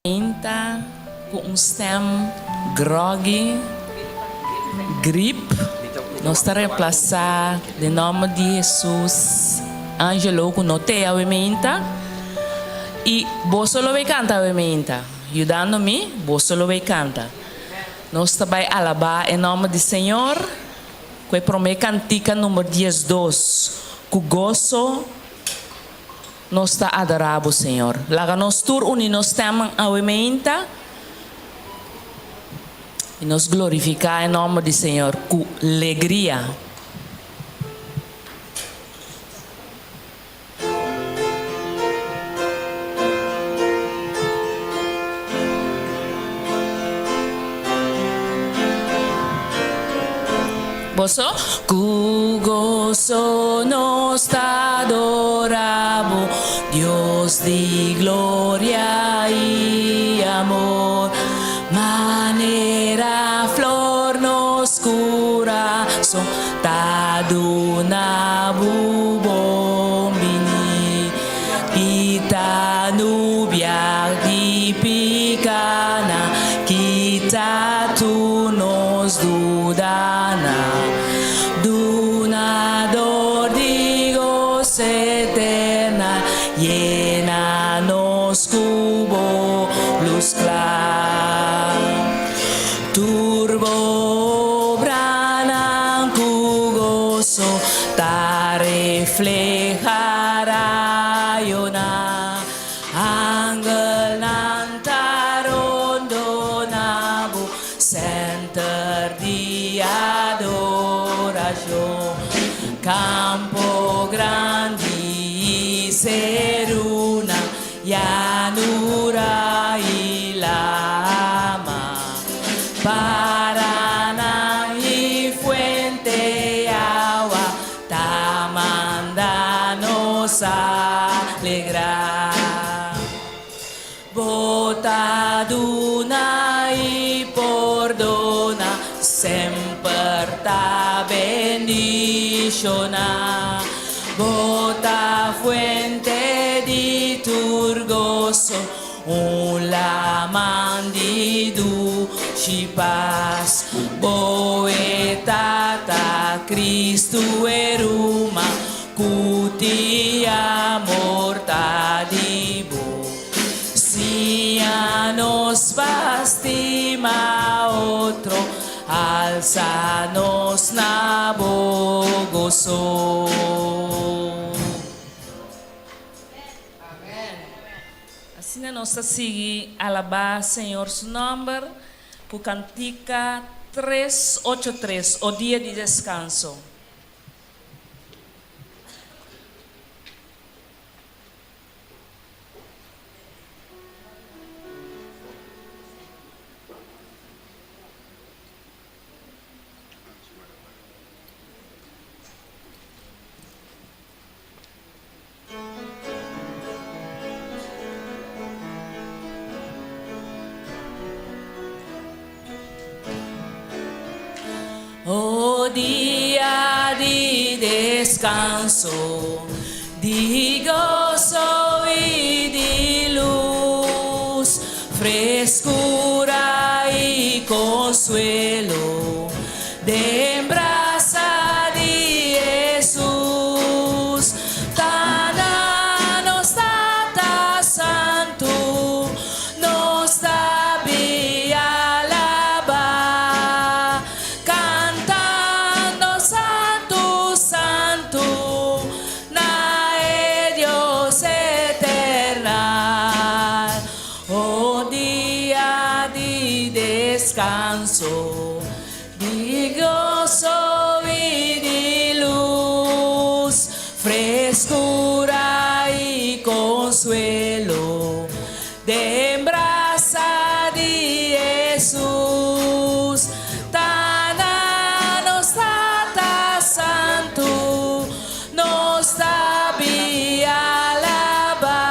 Inta ku un stem groggy, grip, nos ta reemplasa den nomber di Jesus Angelo ku no te awe meinta y boso lo bay canta awe meinta yudando mi boso lo bay canta nos ta bay alaba e nomber di Señor. Ku e promé kantika number 12, Ku goso nos ta adorá bo, Señor. Laga nos tur uní nos stèmnan awe meinta i nos glorifiká e nòmber di Señor ku legria. Boso? Ku goso nos ta adorá bo, Dios di gloria i amor. Manera flor nos kurason Ta duna bo bon bini. Kita nubia di pikanan, kita tur nos dudanan. Dunador di goso eternal, yena nos ku bo lus kla. Tur bo obranan ku goso ta refleha rayonan. Angelnan ta rondona bo senter di adorashon. Kampo grandi i serunan Yanura i lama, paranan i fuente awa ta manda nos alegrá. Bo ta duna i pordona, semper ta bendishoná. Bo ta fuente di tur goso, un laman di dushi pas. Bo e Tata, Cristo e ruman, ku ti amor ta di bo. Siña nos pa stima otro. Alsa nos na bo goso. Asina nos ta sigui alabá Señor su nòmber ku kantika tres ocho tres, O Dia di Deskanso. O dia di deskanso, di goso i di lus, freskura i konsuelo den brasa di Hesus. Ta na nos Tata Santu nos ta bi alabá, kantando Santu, Santu na e Dios eternal. O dia di deskanso, di goso i di lus, freskura i konsuelo den brasa di Hesus. Ta na nos Tata Santu nos ta bi alabá,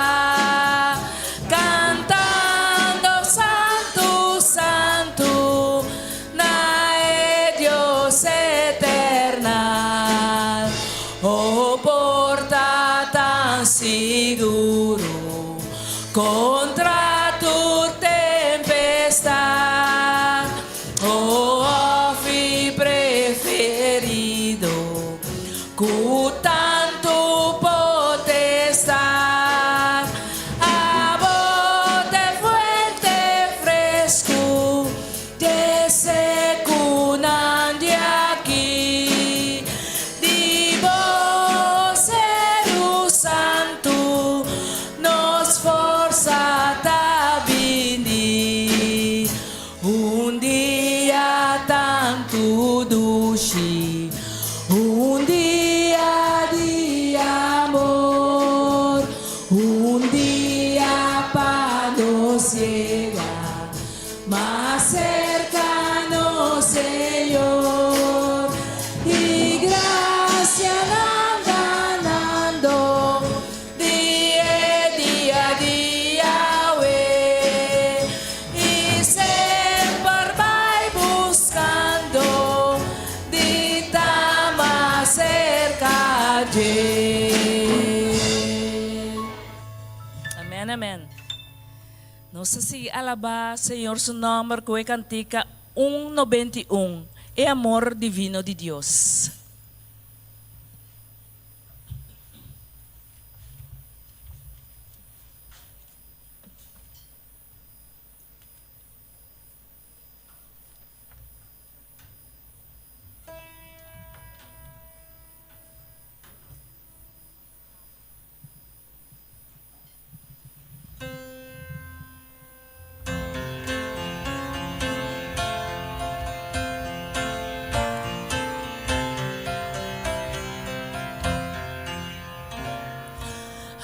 kantando Santu, Santu na e Dios eternal. O porta tan siguro kontra tur tempestat, O hòfi preferido ku tantu potestat, Abo t'e fuente fresku dje sekunan di aki, di bo Seru Santu nos forsa ta bini. Un dia tantu dushi, un dia di amor, un dia pa nos yega mas serka nos Señor. I grasianan ganando Di e dia di Yahweh, i semper bai buskando di ta mas serka dje. Amen amen. Nos ta sigui alabá Señor su nòmber ku e kantika un 91, E amor divino di Dios.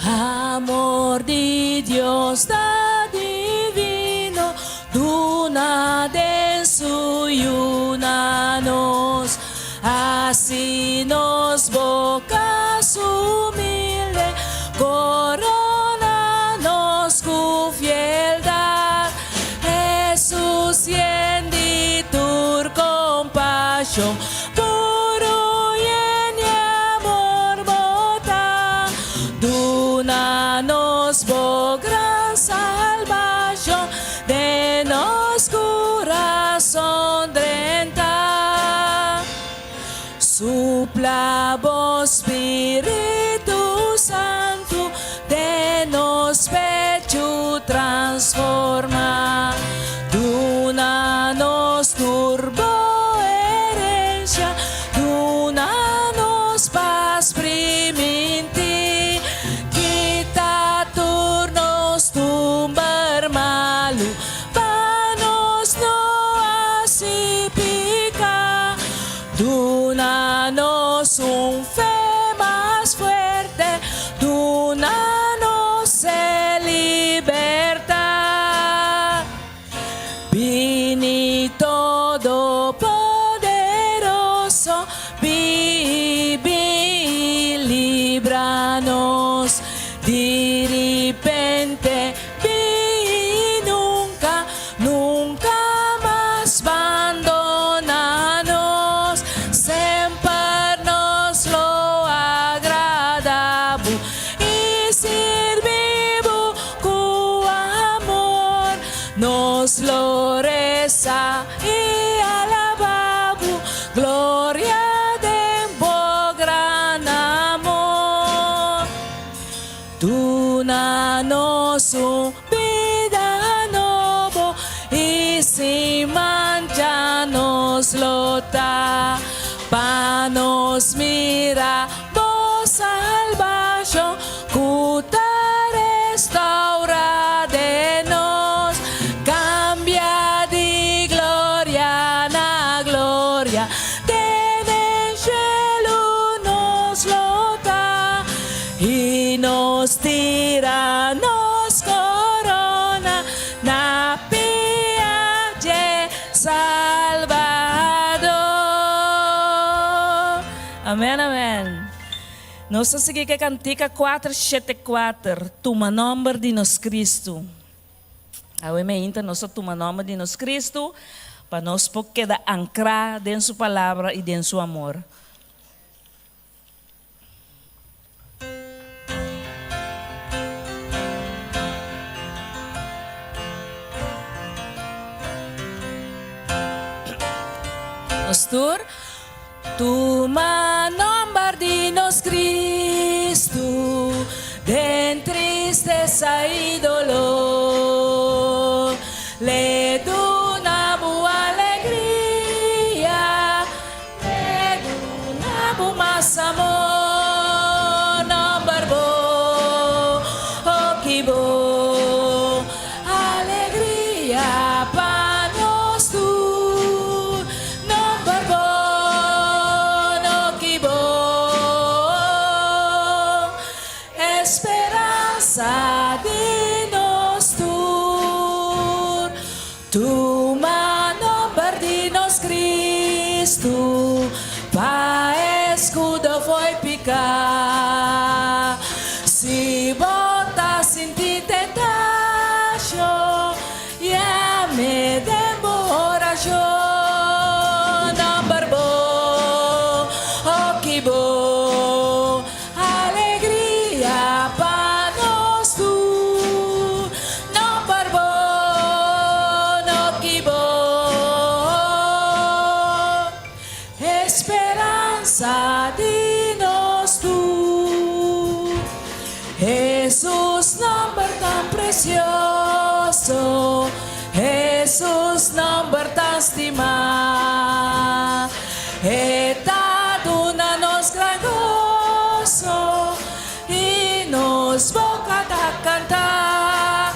Amor di Dios ta divino, duna den su Yu na nos. Hasi nos boka humilde, korona nos ku fieldat. Hesus yen di tur kompashon, puru yen di amor bo ta. Duna nos bo gran salbashon. Den nos kurason drenta. Supla bo Spiritu Santu den nos pechu transforma. Duna nos tur bo. Duna nos un fe mas fuerte, duna nos e libertad. Bini Todopoderoso, bibi libra nos. Di ripente bi nunca, nunca mas bandona nos. Semper nos lo agrada bo i sirbi bo ku amor. Nos lo resa i alaba bo gloria den bo gran amor. Duna nos un bida nobo i sin mancha nos lo ta, pa nos mira bo salbashon ku ta restaura den nos. Kambia di gloria na gloria, te den shelu nos lo ta. I nos tira nos corona na pia dje Salbador. Amen, amen. Nos ta sigui ke kantika 474, Tuma nomber di nos Cristo. Awe meinta nos ta tuma nomber di nos Cristo pa nos por keda ancra den su palabra y den su amor. Nos tur tuma nomber di nos Cristo den tristesa y dolor. Le duna bo alegria. E duna bo mas amor, nomber bo, hoki bo alegria pa nos tur, nomber bo, noki bo esperansa di nos tur. Tuma nomber di nos Cristo pa escudo fo'i pica. Si bo ta sinti tentacion, yam'e den bo oracion. Nomber bo, hoki bo. Alegria pa nos tur, no por bo, no kibo. Esperansa di nos tur. Hesus nomber tan precioso, Hesus nomber tan stimá. E ta duna nos gran goso i nos boka ta kanta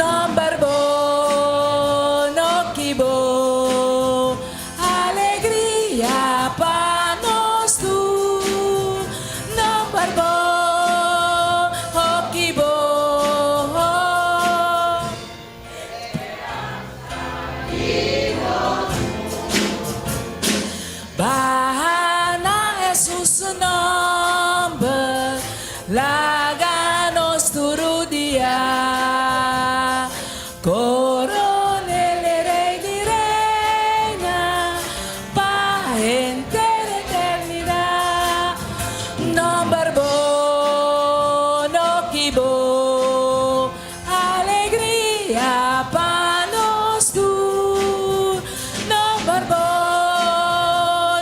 nomber bo, no kibo. Alegria pa nos tur, nomber bo, hoki bo. Baha na Hesus su nomber, laga nos tur rudia. Coronel e Rey di Reina, pa henter eternidad. Nomber bo no kibo. Alegria pa nos tur, nomber bo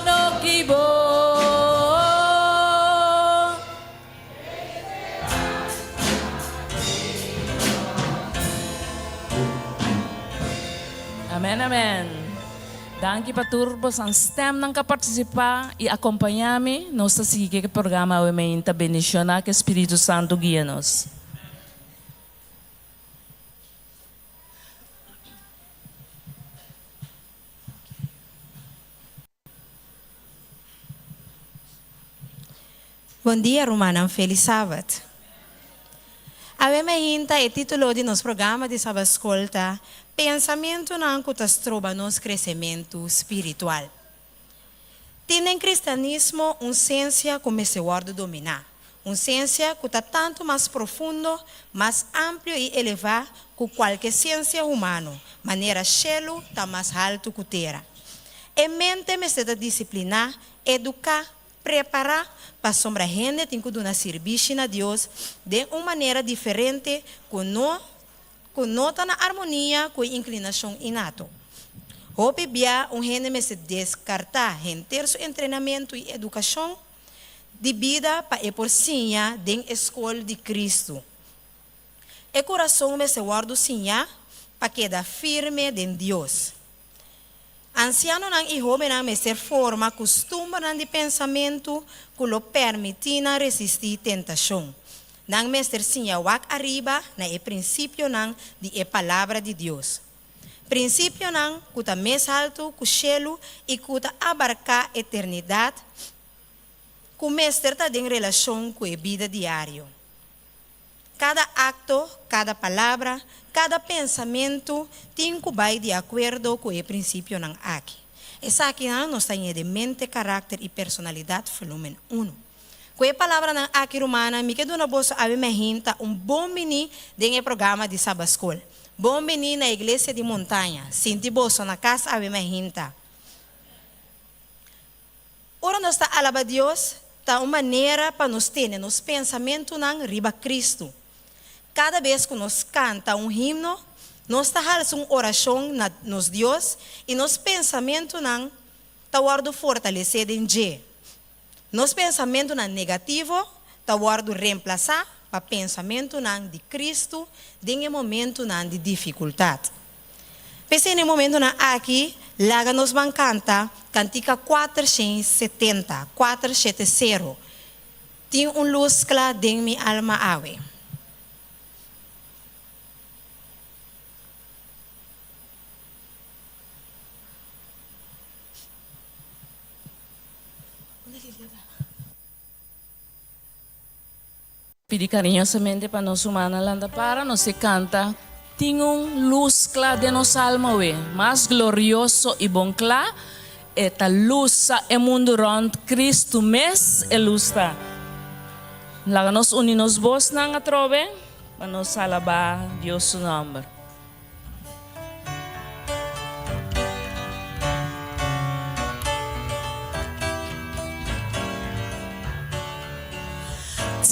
no kibo. Amen amen. Danki pa tur bosan stemnan ka participa y acompaña mi. Nos ta sigui ke programa awe meinta bendiciona ke Spiritu Santo guia nos. Bon dia rumannan Felis Sabat. Awe mainta e titulo di nos programa di Sabat Skol ta Pensamentunan ku ta stroba nos kresementu spiritual. Tin den kristianismo un sensia ku mester wòrdu dominá, un sensia ku ta tantu mas profundo, mas amplio i elevá ku kualke siensia humano, manera shelu ta mas haltu ku tera. E mente mester ta disipliná, eduká, prepará, pasobra hende tin ku duna sirbishi na Dios den un manera diferente ku no ku no ta na armonia ku e inklinashon innato. Hopi bia un hende mester deskartá henter su entrenamentu i edukashon di bida pa e por siña den e skol di Kristu. E kurason mester wòrdu siñá pa keda firme den Dios. Ansianonan i hóbennan mester forma kustumbernan di pensamentu ku lo permití nan resistí tentashon. Nan mester siña wak ariba na e prinsipionan di e Palabra di Dios. Prinsipionan ku ta mes haltu ku shelu i ku ta abarká eternidat ku mester ta den relashon ku e bida diario. Kada akto, kada palabra, kada pensamentu tin ku bai di akuerdo ku e prinsipionan aki. Esakinan nos ta ñe den Mente, Karakter i Personalidat, Volumen unu. Ku e palabranan aki, rumannan, mi ke duna boso awe mehinta un bon biní den e programa di Sabaskol. Bon biní na Iglesia di Montaña. Sinti boso na kas awe mehinta. Ora nos ta alaba Dios, ta un manera pa nos tene nos pensamentunan riba Kristu. Kada bes ku nos kanta un himno, nos ta halsa un orashon na nos Dios i nos pensamentunan ta wòrdu fortalesé den dje. Nos pensamentunan negativo ta wòrdu remplasá pa pensamentunan di Kristu den e momentunan di difikultat. P'esei na e momentunan aki, laga nos ban kanta kantika 470, kuater shete sero, Tin un lus kla den mi alma awe. Pidi cariñosamente pa nos humana lanta para, nos e canta, Tin un luz cla den nos alma we, mas glorioso y bon cla, e ta lusa e mundo rond, Cristo mes e luz ta. Laga nos uni nos bosnan atrobe pa nos alaba Dios su nomber.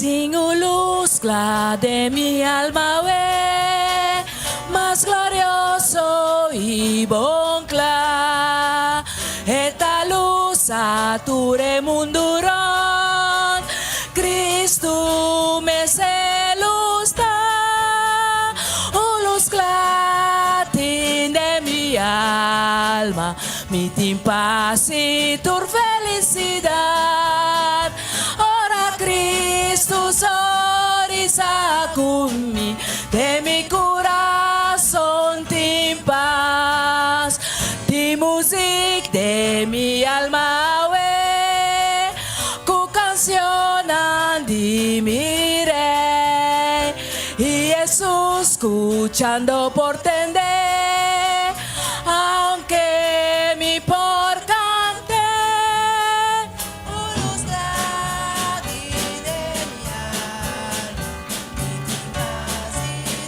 Tin un lus kla den mi alma awe, mas glorioso i bon kla. E ta lusa tur e mundu rònt, Kristu mes e lus ta. Un lus kla tin den mi alma, mi tin pas i tur felisidat. Ora Kristu sorisa ku mi, den mi kurason tin pas. Tin muzik den mi alma awe, ku kansionnan di mi Rei. I Hesus skuchando por tende, aunke mi por kant'é. Un lus grandi den mi alma, mi tin pas i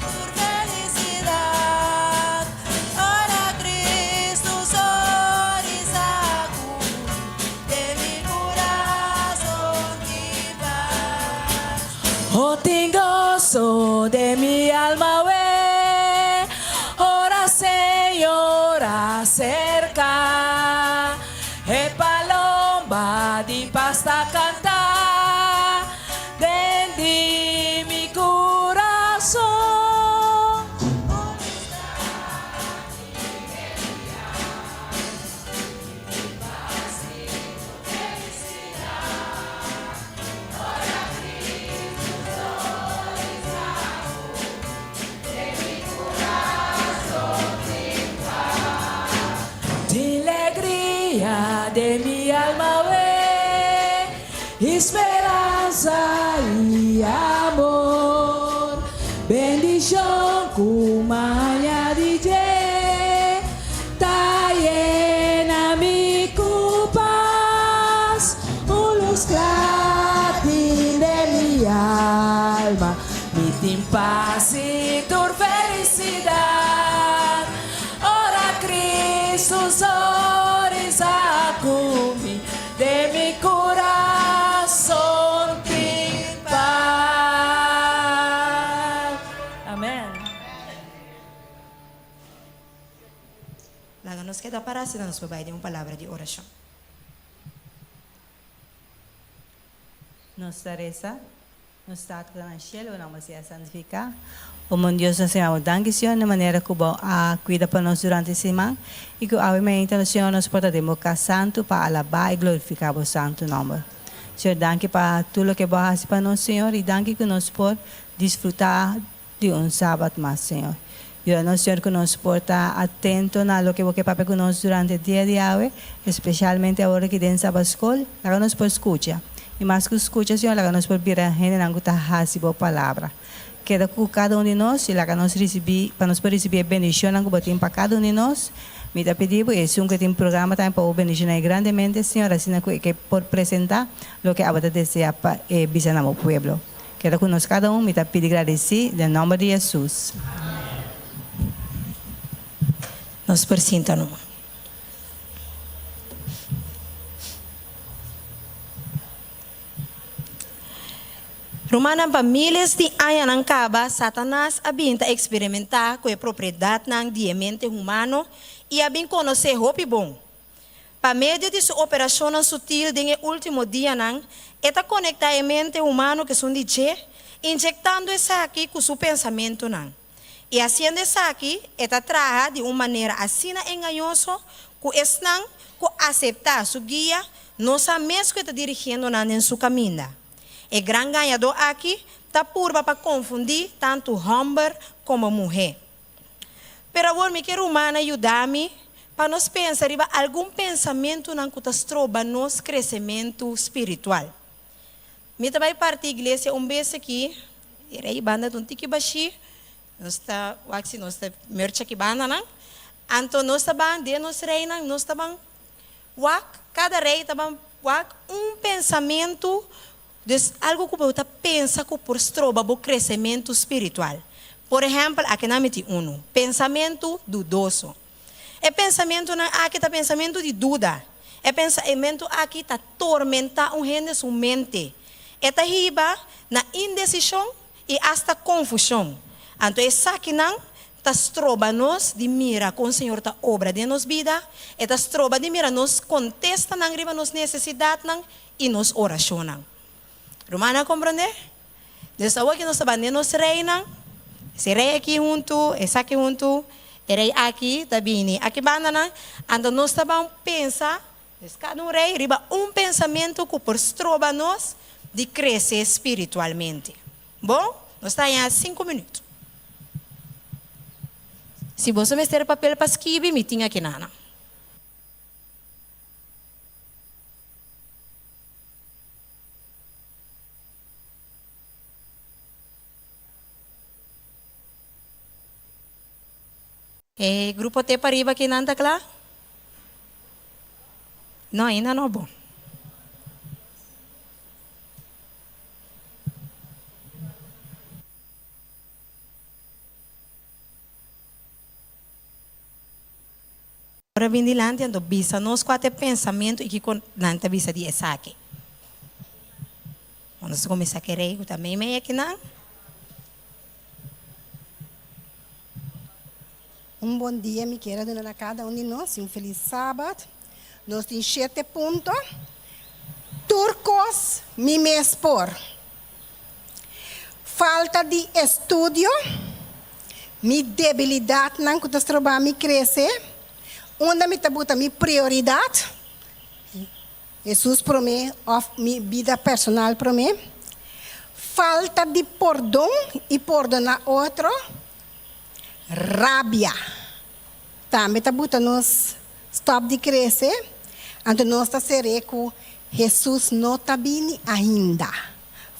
tur felisidat. Ora Cristo sonrisa ku mi, den mi kurason tin pas. Oh tin goso den mi alma awe, ora Señor acerca. E palomba di pas ta canta den di mi curason. Tin legria den mi alma awe, i speransa. Speransa i amor. Bendishon ku maña di dje ta yena mi ku pas. Un lus kla tin den mi alma, mi tin pas i tur felisidat. Ora Cristo sonrisa ku mi, den mi kurason tin pas. Amen. Laga nos keda pará asina nos por bai den un palabra di orashon. Nos ta resa, Nos Tata ku ta na shelu, bo nòmber sea santifiká. O mon Dios, nos ta yama bo danki, Señor, na manera ku bo a kuida pa nos durante e siman i ku awe mainta nos, Señor, nos por ta den bo kas santu pa alabá i glorifiká bo santu nòmber. Señor, danki pa tur loke bo a hasi pa nos, Señor, i danki ku nos por disfrutá di un Sabat mas, Señor. Yuda nos, Señor, ku nos por ta atento na loke bo ke papia ku nos durante dia di awe, espesialmente awor aki den Sabat Skol. Laga nos por skucha. I mas ku skucha, Señor, laga nos por bira hendenan ku ta hasi bo palabra. Keda ku kada un di nos i laga nos risibí, pa nos por risibí e bendishonnan ku bo tin pa kada un di nos. Mi ta pidi bo, i esun ku tin programa tambe pa bo bendishoná e grandemente, Señor, asina ku e ke por presentá loke abo ta deseá pa e bisa na bo pueblo. Keda ku nos kada un, mi ta pidi gradisí den nòmber di Hesus. Nos por sinta numa. Rumannan, pa miles di añanan kaba, Satanas a bin ta eksperimentá ku e propiedatnan di e mente humano i a bin konosé hopi bon. Pa medio di su operashonnan sutil den e último dianan, e ta konektá e mente humano ku esun di dje, injektando esaki ku su pensamentunan. I hasiendo esaki, e ta traha di un manera asina engañoso ku esnan ku aseptá su guia no sa mes ku e ta dirigiendo nan den su kaminda. E gran gañadó aki ta purba pa konfundí tantu hòmber komo muhé. Pero awor mi ke rumannan yuda mi pa nos pensa riba algun pensamentunan ku ta stroba nos kresementu spiritual. Mi ta bai parti iglesia un bes aki, e rei banda ta un tiki bashí, nos ta wak si nos ta merch aki bandanan, anto nos ta ban den nos reinan, nos ta ban wak, kada rei ta ban wak un pensamentu, dus algu ku bo ta pensa ku por stroba bo kresementu spiritual. Por ehèmpel, akinan mi tin unu, pensamentu dudoso. E pensamentunan aki ta pensamentu di duda. E pensamentu aki ta tormentá un hende su mente. E ta hiba na indesishon i asta konfushon. Anto esakinan ta stroba nos di mira kon Señor ta obra den nos bida, e ta stroba di mira nos kontestanan riba nos nesesidatnan i nos orashonnan. Rumannan a komprondé? Dus awor ki nos ta banda nos reinan, ese rei aki huntu, esaki huntu, e rei aki ta bini aki bandanan, anto nos ta ban pensa, dus kada un rei riba un pensamentu ku por stroba nos di krese spiritualmente. Bon, nos ta haña sinku minüt. Si boso mester papel pa skibi, mi tin aki nan. E grupo te pariba ki nan ta kla? No, ainda no bon. Ora bin dilanti anto bisa nos kua ta e pensamentu i kiko nan ta bisa di esaki. Nos ta kuminsá ku e rei ku ta meimei akinan. Un bon dia mi kier a duna na kada un di nos i un felis sabat. Nos tin shete punto. Tur kos mi mes por. Falta di estudio, mi debilidatnan ku ta stroba mi krese, unda mi ta buta mi prioridat, Hesus promé òf mi bida personal promé, falta di pordon i pordoná otro, rabia tambe ta buta nos stòp di krese, anto nos ta ser'é ku Hesus no ta bini ainda.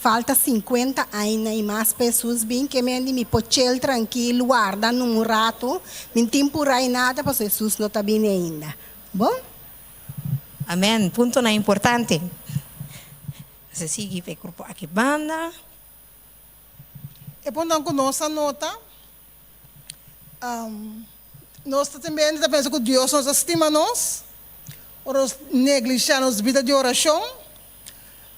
Falta 50 aña i mas pa Hesus bin, ke men di mi por chill trankil, warda un ratu, mi n' tin purá nada, pasobra Hesus no ta bini ainda. Bon? Amèn. Puntonan importante. Nos sigui pa e grupo aki banda. E punto ku nos a nota, nos tambe ta pensa ku Dios no ta stima nos, ora nos neglishá nos bida di orashon,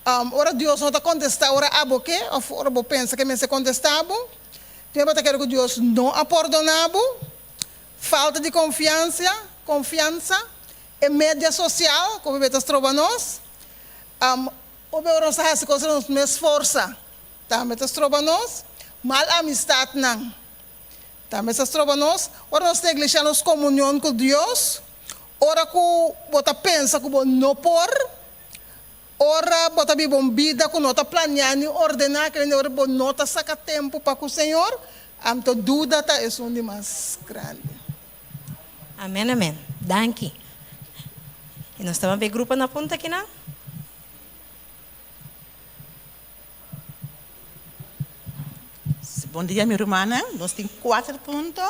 ora Dios no ta kontestá ora abo ke, òf ora bo pensa ku e mester kontestá bo, tin bo ta kere ku Dios no a pordoná bo, falta di konfiansa, konfiansa, e media sosial, ku ta stroba nos, ora nos ta hasi kos nos mes forsa, tambe ta stroba nos, mal amistatnan, tambe ta stroba nos, ora nos neglishá nos komunion ku Dios, ora ku bo ta pensa ku bo no por, ora bo ta biba un bida ku no ta planiá ni ordená, ku ora bo no ta saka tempu pa ku Señor, anto duda ta esun di mas grandi. Amèn, amèn. Danki. I nos ta bai grupo na punta akinan. Bon dia, mi rumannan. Nos tin kuater punto.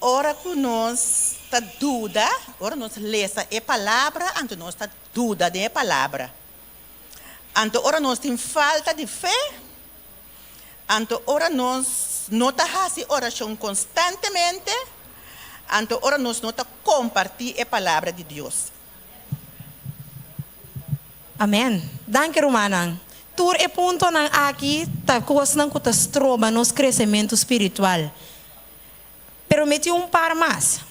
Ora ku nos ta duda, ora nos lesa e palabra, anto nos ta duda den e palabra. Anto ora nos tin falta di fe, anto ora nos no ta hasi orashon konstantemente, anto ora nos no ta kompartí e palabra di Dios. Amèn. Danki, rumannan. Tur e puntonan aki ta kosnan ku ta stroba nos kresementu spiritual. Pero mi tin un par mas.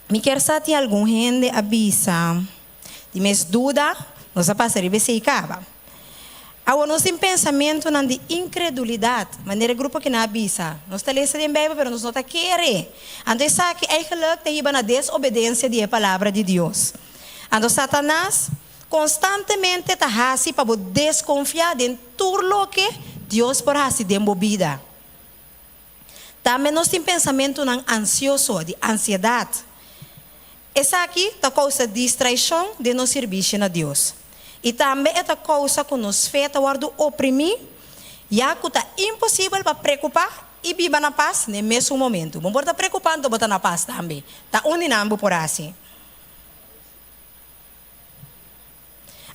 Mi kier sa tin algun hende a bisa di mes duda, nos a pasa riba esei kaba. Awor nos tin pensamentunan di inkredulidat, manera e grupo kinan a bisa. Nos ta lesa den Beibel pero nos no ta kere. Anto esaki eigenlijk ta hiba na desobedensia di e Palabra di Dios. Anto Satanas konstantemente ta hasi pa bo deskonfiá den tur loke Dios por hasi den bo bida. Tambe nos tin pensamentunan ansioso, di ansiedat. Esaki ta kousa distraishon den nos sirbishi na Dios. I tambe e ta kousa ku nos fe ta wòrdu oprimí, ya ku ta imposibel pa preokupá i biba na pas n'e mesun momentu. Bo por ta preokupá anto bo ta na pas tambe. Ta un di nan bo por hasi.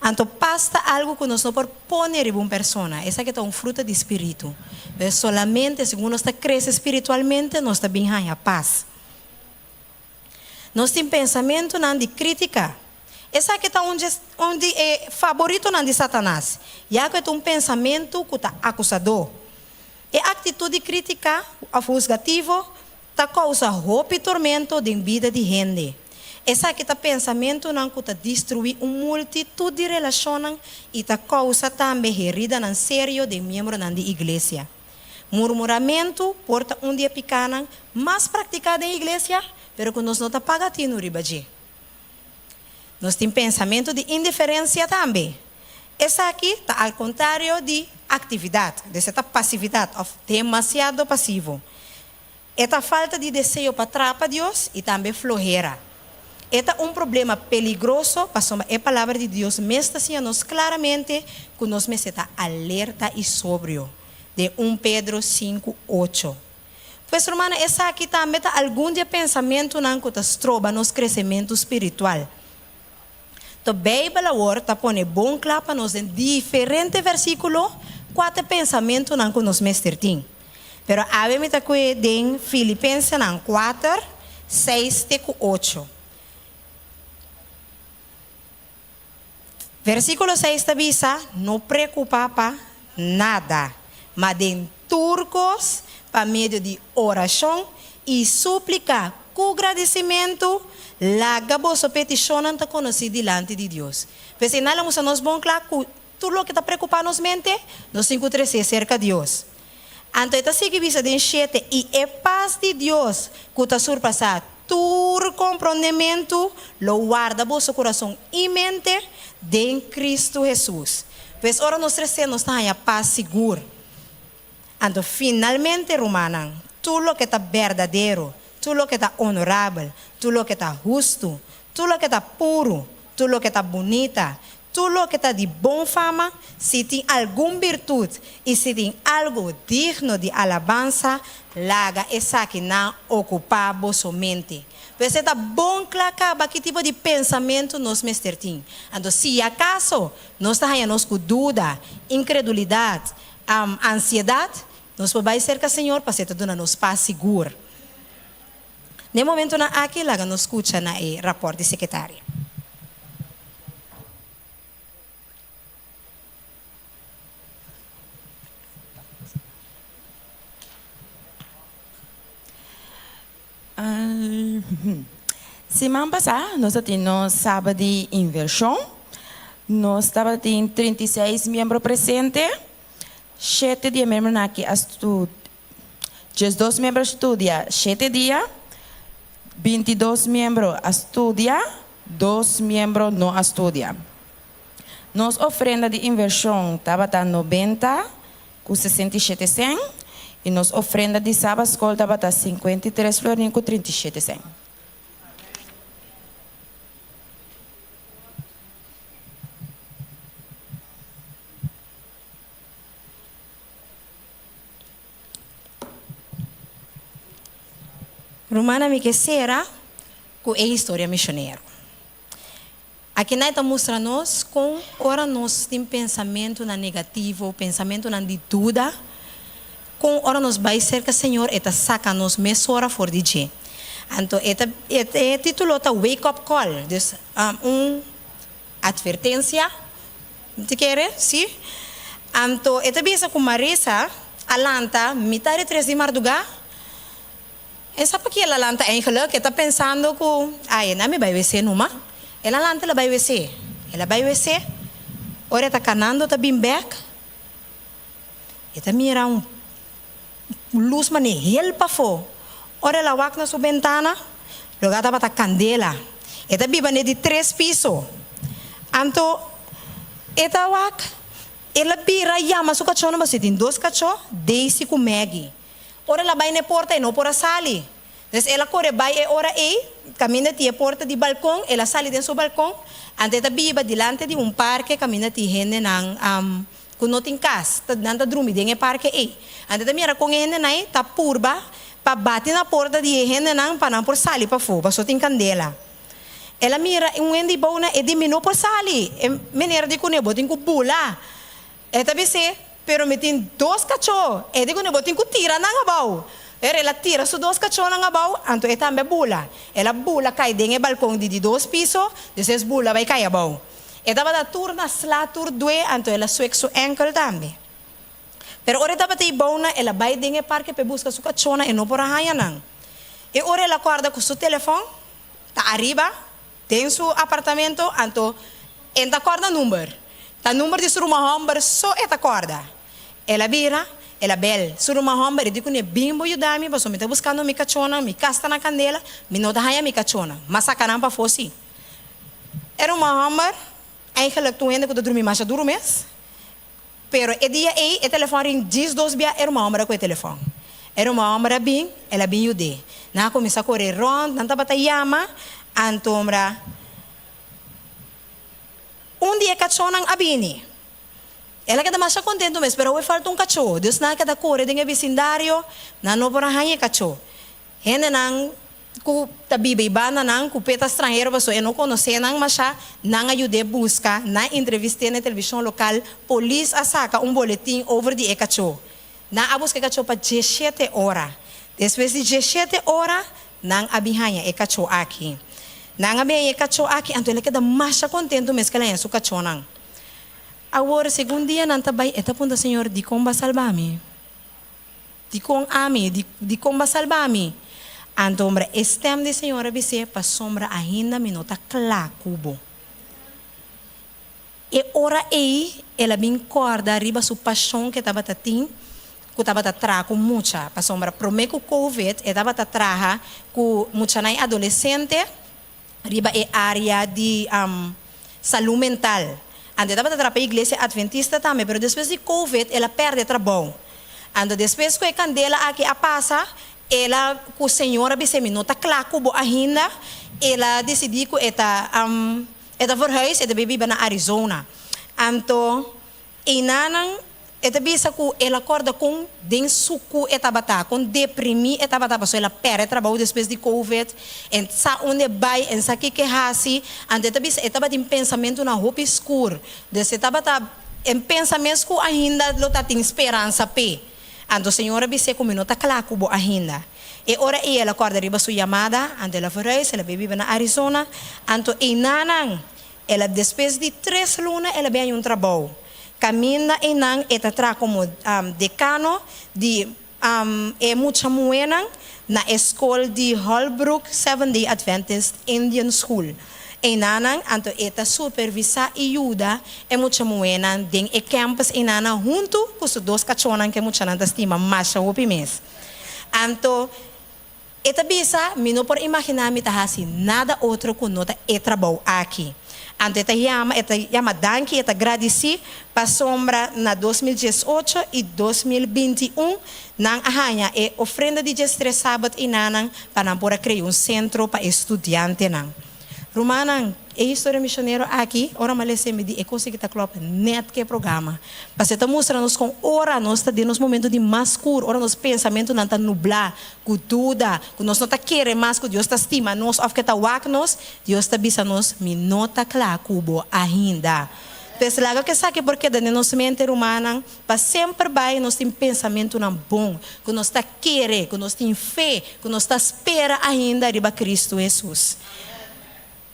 Anto pas ta algu ku nos no por pone riba un persona. Esaki ta un fruta di spiritu. Pero solamente segun nos ta krese spiritualmente nos ta bin haña pas. Nos tin pensamentunan di krítika. Esaki ta un un di e faboritonan di Satanas, ya ku e ta un pensamentu ku ta akusadó. E aktitut di krítika òf husgativo ta kousa hopi tormento den bida di hende. Esaki ta pensamentunan ku ta destruí un multitut di relashonnan i ta kousa tambe heridanan serio den miembronan di iglesia. Murmuramentu por ta un di e pikánan mas praktiká den iglesia, pero ku nos no ta paga tinu riba dje. Nos tin pensamentu di indiferensia tambe. Esaki ta al kontrario di aktividat, dus e ta pasividat òf demasiado pasivo. E ta falta di deseo pa traha pa Dios i tambe flohera. E ta un problema peligroso pasobra e Palabra di Dios mes ta siña nos klaramente ku nos mester ta alerta i sobrio, den un Pedro sinku, ocho. Pues rumannan, esaki tambe ta algun di e pensamentunan ku ta stroba nos kresementu spiritual. To Beibel awor ta pone bon kla pa nos den diferente versíkulo kua ta e pensamentunan ku nos mester tin. Pero awe mi ta kue den Filipensenan kuater, seis te ku ocho. Versíkulo seis ta bisa, No preokupá pa nada, ma den tur kos, pa medio di orashon i súplika ku gradisimentu, laga boso petishonnan ta konosí dilanti di Dios. P'esei nan lo mustra nos bon kla ku tur loke ta preokupá nos mente, nos tin ku tres'é serka Dios. Anto e ta sigui bisa den shete, I e pas di Dios, ku ta surpasá tur komprondementu, lo warda boso kurason i mente den Kristu Hesus. Pues ora nos tres'é, nos ta haña pas sigur. Anto finalmente, rumannan, tur loke ta berdadero, tur loke ta onorabel, tur loke ta hustu, tur loke ta puru, tur loke ta bunita,. Tur loke ta di bon fama, si tin algun birtut i si tin algu digno di alabansa, laga esakinan okupá boso mente. Pues e ta bon kla kaba ki tipo di pensamentu nos mester tin. Anto si akaso nos ta haña nos ku duda, inkredulidat, ansiedat, nos por bai serka Señor pasobra e ta duna nos pas sigur. Na e momentunan aki laga nos skucha na e rapòrt di sekretaria. Siman pasá nos a tin nos Saba di Invershon. Nos tabatin 36 miembro presente. Shete di e miembronan aki a stu. 12 miembro a studia shete dia, 22 miembro a studia, dos miembro no a studia. Nos ofrenda di invershon tabata 90 ku 67 sèn i nos ofrenda di Sabatskol tabata 53 florin ku 37 sèn. Rumannan mi ke sera ku e historia mishonero. Akinan e ta mustra nos kon ora nos tin pensamentunan negativo, pensamentunan di duda, kon ora nos bai serka Señor e ta saka nos mesora for di dje. Anto e ta e titulo ta Wake Up Call, dus un Atvertensia, Mi ta kere, si. Anto e ta bisa ku Marisa a lanta mitá di tres di mardugá. E sa paki el a lanta eigenlijk, e ta pensando ku, ai, na mi bai wc numa. El a lanta el a bai wc. El a bai wc, ora e ta kanando ta bin bèk, e ta mira un lus manera hel pafó. Ora el a wak na su bentana, lugá tabata kandela. E ta biba n'e di tres piso. Anto e ta wak, el a bira yama su kachónan, pasobra e tin dos kachó, Daisy ku Maggie. Ora el a bai n'e porta, e no por a sali. Entonces el a kore bai e ora ei, kaminda tin e porta di balkon, el a sali den su balkon. Anto e ta biba dilanti di un parke kaminda tin hendenan Ku no tin kas, ta nan ta drumi den e parke ei. Anto ta mira kon e hendenan ei ta purba pa bati na porta di e hendenan pa nan por sali pafó, pasobra tin kandela. El a mira un hende bou na e di, Mi no por sali. E meneer di kuné, Bo tin ku bula. E ta bis'é, Pero mi tin dos kachó. E di kuné, Bo tin ku tira nan abou. Pero el a tira su dos kachónan abou, anto e tambe a bula. El a bula kai den e balkon di di dos piso, despues bula bai kai abou. E tabata tur na sla tur due anto el a suek su enkel tambe. Pero ora e tabata ei bouna el a bai den e parke p'e buska su kachona e no por a haña nan. E ora el a kòrda ku su telefòn ta ariba den su apartamento anto e n'ta kòrda number. Ta number di su ruman hòmber so e ta kòrda. El a bira, el a bèl su ruman hòmber e di kuné, Bin bo yuda mi pasobra mi ta buskando mi kachona, mi kas ta na kandela, mi no ta haña mi kachona. M'a saka nan pafó sí. E ruman hòmber eigenlijk ta un hende ku ta drumi masha duru mes, pero e dia ei e telefòn ring diesdos bia e ruman hòmber a kohe e telefòn. E ruman hòmber a bin, el a bin yud'é. Nan a kuminsá kore rònt, nan tabata yama, antombra un di e kachónan a bini. El a keda masha kontentu mes, pero awe falta un kachó. Dus nan a keda kore den e bisindario, nan no por a haña e kachó. Hendenan ku ta biba i bandanan ku p'e ta stranhero pasobra e no konosé nan mashá, nan a yud'é buska, nan entrevist'é na e televishon lokal, polis a saka un boletin over di e kachó. Nan a buska e kachó pa diesshete ora. Despues di diesshete ora, nan a bin haña e kachó aki. Nan a bin haña e kachó aki, anto el a keda masha kontentu mes ku el haña su kachónan. Awor, segun dianan ta bai, e ta puntra Señor, Dikon bo a salba mi? Dikon ami? Di, dikon bo a salba mi? Anto ombra e stèm di Señor a bis'é, Pasobra ainda mi no ta kla ku bo. E ora ei el a bin kòrda riba su pashon ku e tabata tin, ku tabata traha ku mucha. Pasobra promé ku Covid e tabata traha ku muchanan i adolesente riba e área di salú mental. Anto e tabata traha pa Iglesia Adventista tambe, pero despues di Covid el a pèrdè trabou. Anto despues ku e kandela aki a pasa, el a ku Señor a bis'é mi no ta kla ku bo ainda, el a disidí ku e ta. E ta verhuis, e ta bay biba na Arizona. Anto einanan e ta bisa ku el a kòrda kon den suku e tabata, kon deprimí e tabata pasobra el a pèrdè trabou despues di covid, e sa unda e bai, e sa kiko e hasi. Anto e ta bisa e tabatin pensamentunan hopi skur. Dus e tabata e pensa mes ku ainda lo ta tin speransa p'e. Anto Señor a bis'é ku mi no ta kla ku bo ainda. E ora ei el a kòrda riba su yamada, anto el a verhuis, el a bai biba na Arizona. Anto einanan, el a despues di tres luna el a bin haña un trabou. Kaminda einan e ta traha komo dekano di e mucha muhénan na e skol di Holbrook Seventh Day Adventist Indian School. Einanan, anto e ta supervisá i yuda e mucha muhénan den e campus einanan huntu ku su dos kachónan ku e muchanan ta stima masha hopi mes. Anto e ta bisa, Mi no por imaginá mi ta hasi nada otro ku no ta e trabou aki. Anto e ta yama, e ta yama danki, e ta gradisí pasobra na 2018 i 2021 nan a haña e ofrenda di diestres sabat einanan pa nan por a krea un sentro pa e studiantenan. Rumannan, e historia misionero aki, ora mi a lesa mi di e kos aki ta klòp nèt ku e programa. Pasobra e ta mustra nos kon ora nos ta den nos momento di mas skur, ora nos pensamentunan ta nublá ku duda, ku nos no ta kere mas ku Dios ta stima nos òf ku e ta wak nos, Dios ta bisa nos, Mi no ta kla ku bo ainda. Pues laga ku esaki por keda den nos mente, rumannan, pa semper bai nos tin pensamentunan bon, ku nos ta kere, ku nos tin fe, ku nos ta spera ainda riba Kristu Hesus.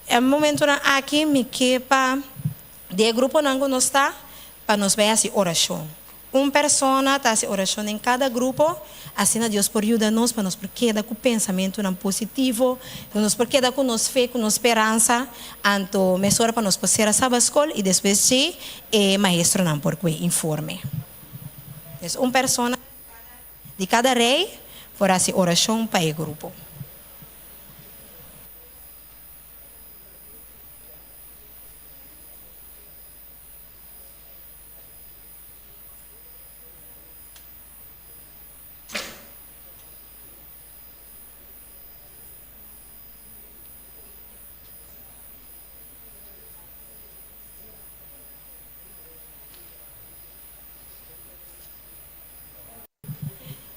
E momentunan aki mi ke pa di e gruponan ku nos ta, pa nos bai hasi orashon. Un persona ta hasi orashon den kada grupo, asina Dios por yuda nos pa nos por keda ku pensamentunan positivo, ku nos por keda ku nos fe, ku nos speransa, anto mesora pa nos por sera Saba Skol i despues dje e maestronan por kue informe. Pues un persona di kada rei por hasi orashon pa e grupo.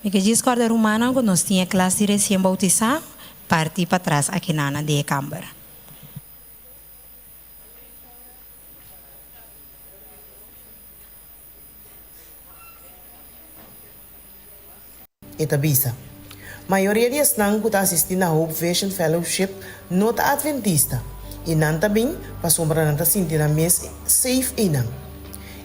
Mi ke djis kòrda rumannan ku nos tin e klas di resien boutisá parti patras akinan den e kamber. E ta bisa, Mayoria di esnan ku ta asistí na Hope Vision Fellowship no ta atventista i nan ta bin pasobra nan ta sinti nan mes safe einan.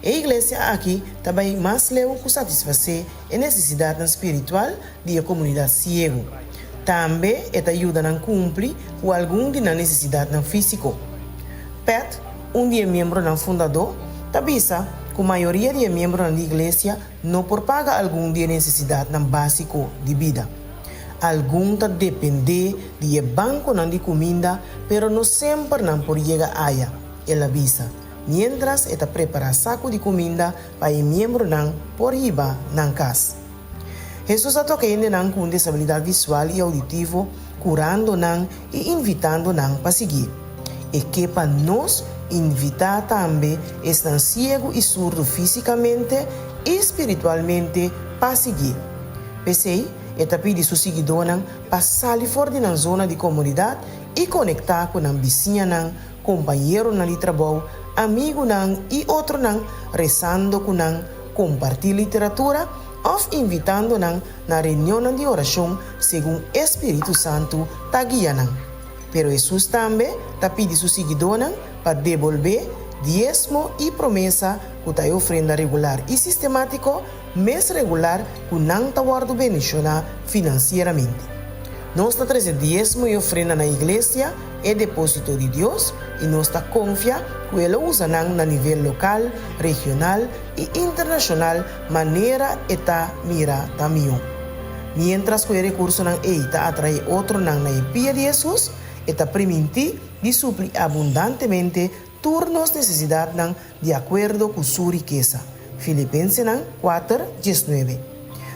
E iglesia aki ta bai mas leu ku satisfasé e nesesidatnan spiritual di e komunidat siegu. Tambe e ta yuda nan kumpli ku algun di nan nesesidatnan físiko. Pat, un di e miembronan fundadó, ta bisa ku mayoria di e miembronan di iglesia no por paga algun di e nesesidatnan básiko di bida. Algun ta dependé di e bankonan di kuminda, pero no semper nan por yega aya, el a bisa, miéntras e ta prepará saku di kuminda pa e miembronan por hiba nan kas. Hesus a toka hendenan ku un desabilidat visual i ouditivo, kurando nan i invitando nan pa siguié. E ke pa nos invitá tambe esnan siegu i surdu físikamente i spiritualmente pa siguié. P'esei, e ta pidi su siguidónan pa sali for di nan zona di komodidat i konektá ku nan bisiñanan, kompañeronan di trabou, amigunan i otronan, resando ku nan, kompartí literatura òf invitando nan na reunionnan di orashon segun e spiritu santu ta guia nan. Pero Hesus tambe ta pidi su siguidónan pa debolbé diesmo i promesa ku ta e ofrenda regular i sistemátiko mes regular ku nan ta wòrdu bendishoná finansieramente. Nos ta trese diesmo i ofrenda na iglesia, e depósito di Dios, i nos ta konfia ku e lo usa nan na nivel lokal, regional i internashonal manera e ta mira ta mihó. Miéntras ku e rekursonan ei ta atraé otronan na e pia di Hesus, e ta primintí di supli abundantemente tur nos nesesidatnan di akuerdo ku su rikesa. Filipensenan kuater, diesnuebe.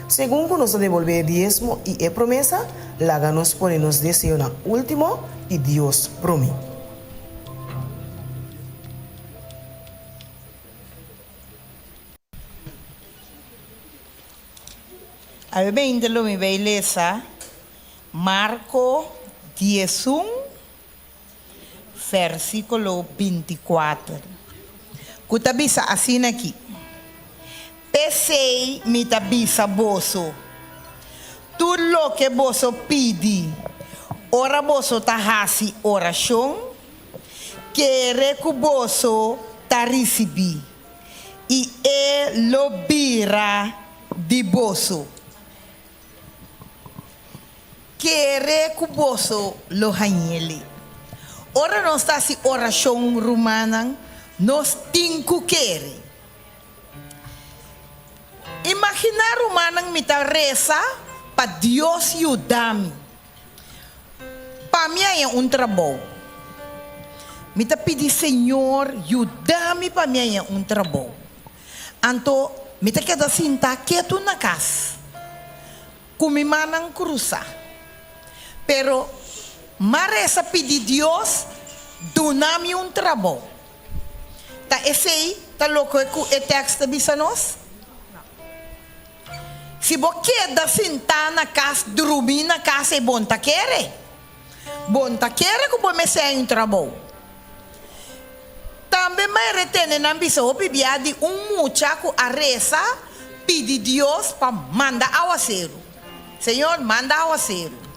Segun ku nos ta debolbé e diesmo i e promesa, laga nos pone nos deseonan último i Dios promé. Awe mainta lo mi bay lesa Marco 11 versiculo 24 cu ta bisa asina aki, P'esey mi ta bisa boso, tur loke boso pidi ora boso ta haci oracion, kere cu boso ta ricibi, y e lo bira di boso. Kere ku boso lo hañ'Eli. Ora nos ta hasi orashon, rumannan, nos tin ku kere. Imaginá, rumannan, mi ta resa pa Dios yuda mi pa mi haña un trabou. Mi ta pidi Señor yuda mi pa mi haña un trabou. Anto mi ta keda sintá ketu na kas, ku mi mannan krusá. Pero m'a resa pidi Dios duna mi un trabou. Ta esei ta loke ku e tèks ta bisa nos? Si bo keda sintá na kas, drumí na kas, ei bo no ta kere. Bo no ta kere ku bo mester haña un trabou. Tambe m'a retene nan bisa hopi bia di un mucha ku a resa pidi Dios pa manda awaseru. Señor, manda awaseru.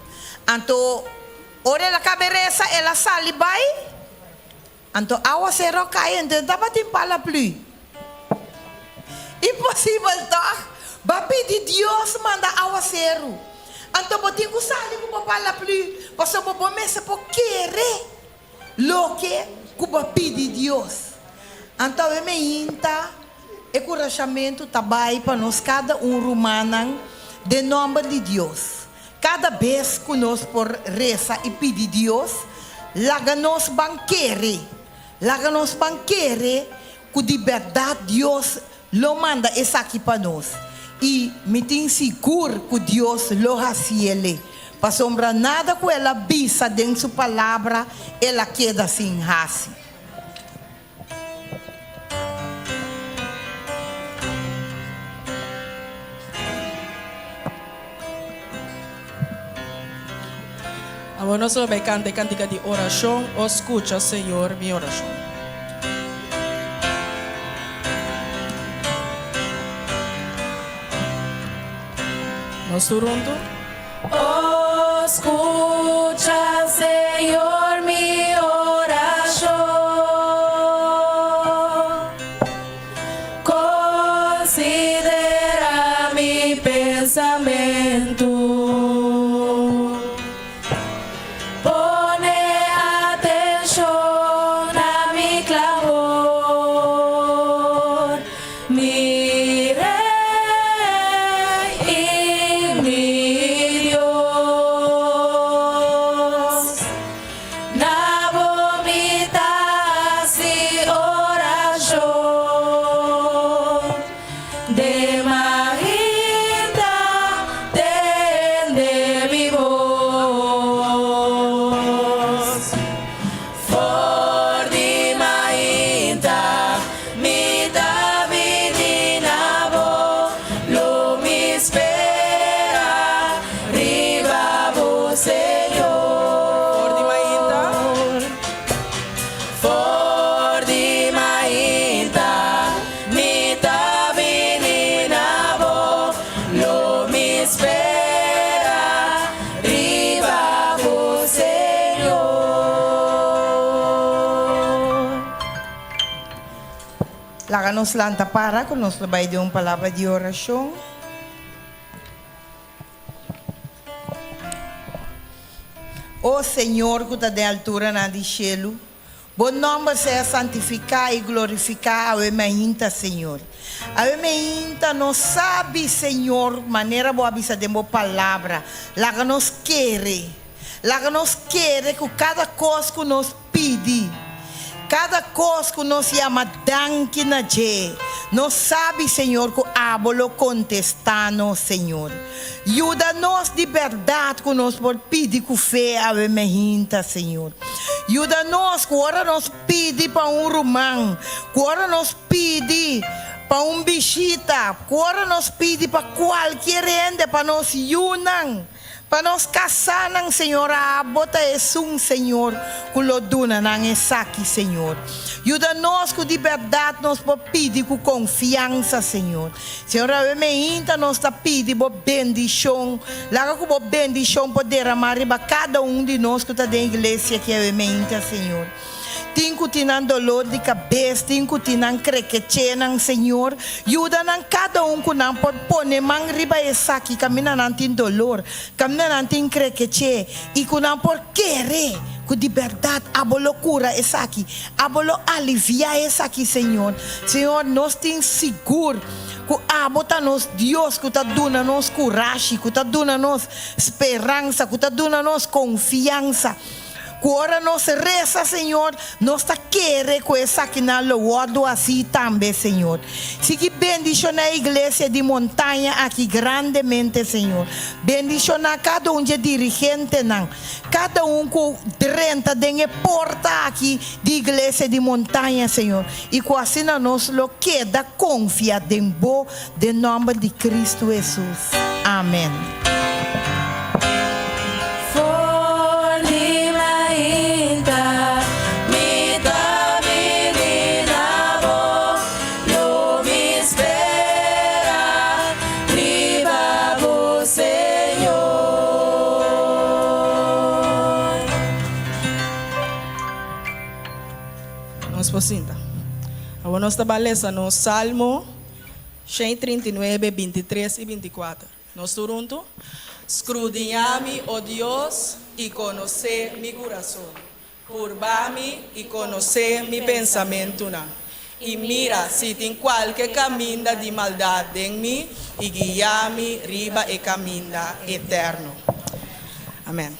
Anto ora el a kaba e resa, el a sali bai, anto awaseru a kai, anto e tabatin palaplü. Imposibel tòg? Bo a pidi Dios manda awaseru, anto bo tin ku sali ku bo palaplü, pasobra bo mester por kere. Loke ku bo a pidi Dios. Anto awe meinta e kurashamentu ta bai pa nos kada un rumannan den nòmber di Dios. Kada bes ku nos por resa i pidi Dios, laga nos ban kere, laga nos ban kere ku di bèrdat Dios lo manda esaki pa nos, i mi tin sigur ku Dios lo hasiele, pasobra nada ku el a bisa den su palabra el a keda sin hasi. Awor nos lo bai kanta e kantika di orashon, O skucha, Señor, mi orashon. Nos tur huntu. O skucha, Señor, mi orashon. Konsiderá mi pensamentu. Pone atenshon na mi klamor, mi Rei i mi Dios. Na bo mi ta hasi orashon. De mainta tende mi bos. For di mainta mi ta bini na bo, lo mi spera riba bo, Señor. For di mainta. For di mainta Mi ta bini na bo, lo mi spera riba bo, Señor. Laga nos lanta para ku nos lo bai den un palabra di orashon. O Señor ku ta den alturanan di shelu, Bo nòmber sea santifiká i glorifiká awe mainta, Señor. Awe mainta nos sabi, Señor, manera Bo a bisa den Bo Palabra, laga nos kere, laga nos kere ku kada kos ku nos pidi, kada kos ku nos yama danki na dje, nos sabi, Señor, ku Abo lo kontestá nos, Señor. Yuda nos di bèrdat ku nos por pidi ku fe awe mehinta, Señor. Yuda nos ku ora nos pidi pa un ruman, ku ora nos pidi. pa un bishita, ku ora nos pidi pa kualkier hende, pa nos yunan, pa nos kasánan, Señor, abo ta esun, Señor, ku lo duna nan esaki, Señor. Yuda nos ku di bèrdat nos por pidi ku konfiansa, Señor. Señor, awe meinta nos ta pidi Bo bendishon. Laga ku Bo bendishon por deramá riba kada un di nos ku ta den iglesia aki awe meinta, Señor. Tin ku tin nan dolor di kabes, tin ku tin nan krekechenan, Señor, yuda nan kada un ku nan por pone man riba esaki kaminda nan tin dolor, kaminda nan tin krekeche, i ku nan por kere ku di bèrdat Abo lo kura esaki, Abo lo aliviá esaki, Señor. Señor, nos tin sigur ku Abo ta nos Dios ku ta duna nos kurashi, ku ta duna nos speransa, ku ta duna nos konfiansa. Ku ora nos resa, Señor, nos ta kere ku esakinan lo wòrdu hasí tambe, Señor. Sigui bendishoná e iglesia di Montaña aki grandemente, Señor. Bendishoná kada un dje dirigentenan, kada un ku drenta den e porta aki di iglesia di Montaña, Señor, i ku asina nos lo keda konfia den Bo, den nòmber di Kristu Hesus. Amen. For di mainta mi ta bini na bo, lo mi spera riba bo, Señor. Nos por sinta. Awor nos ta bai lesa nos Salmo 139, 23 i 24. Nos tur huntu? Skrudiñá mi, o Dios, i konosé mi kurason. Purba mi i konosé mi pensamentunan. I mira si tin kualke kaminda di maldat den mi, i guia mi riba e kaminda eterno. Amèn.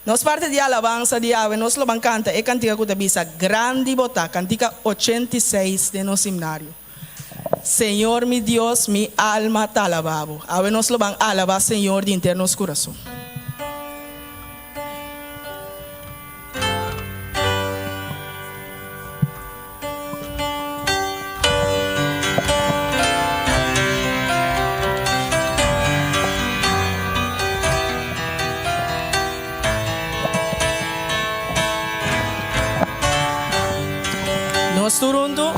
Nos parti di alabansa di awe nos lo ban kanta e kantika ku ta bisa Grandi Bo Ta, kantika 86 den nos himnario. Señor mi Dios, mi alma ta alabá Bo. Awe nos lo ban alabá Señor di henter nos kurason. Nos tur huntu.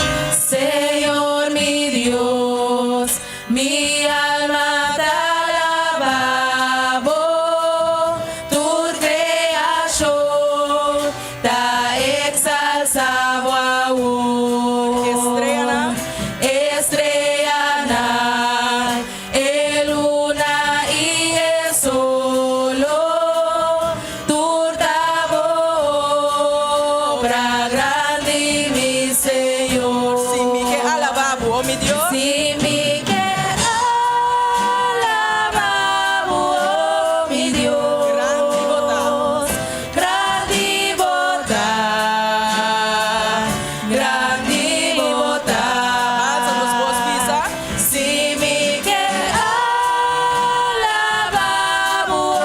Señor mi Dios, mi alma ta alabá Bo, tur creacion ta exalsá Bo awor. Estreanan. Estreanan, e luna i e solo, tur ta Bo obra grandi, mi Señor. Si mi ke alabá Bo, o mi Dios. Si mi ke alabá Bo, o mi Dios. Grandi Bo ta. Grandi Bo ta, grandi Bo ta. Alsa nos bos bisa. Si mi ke alabá Bo, o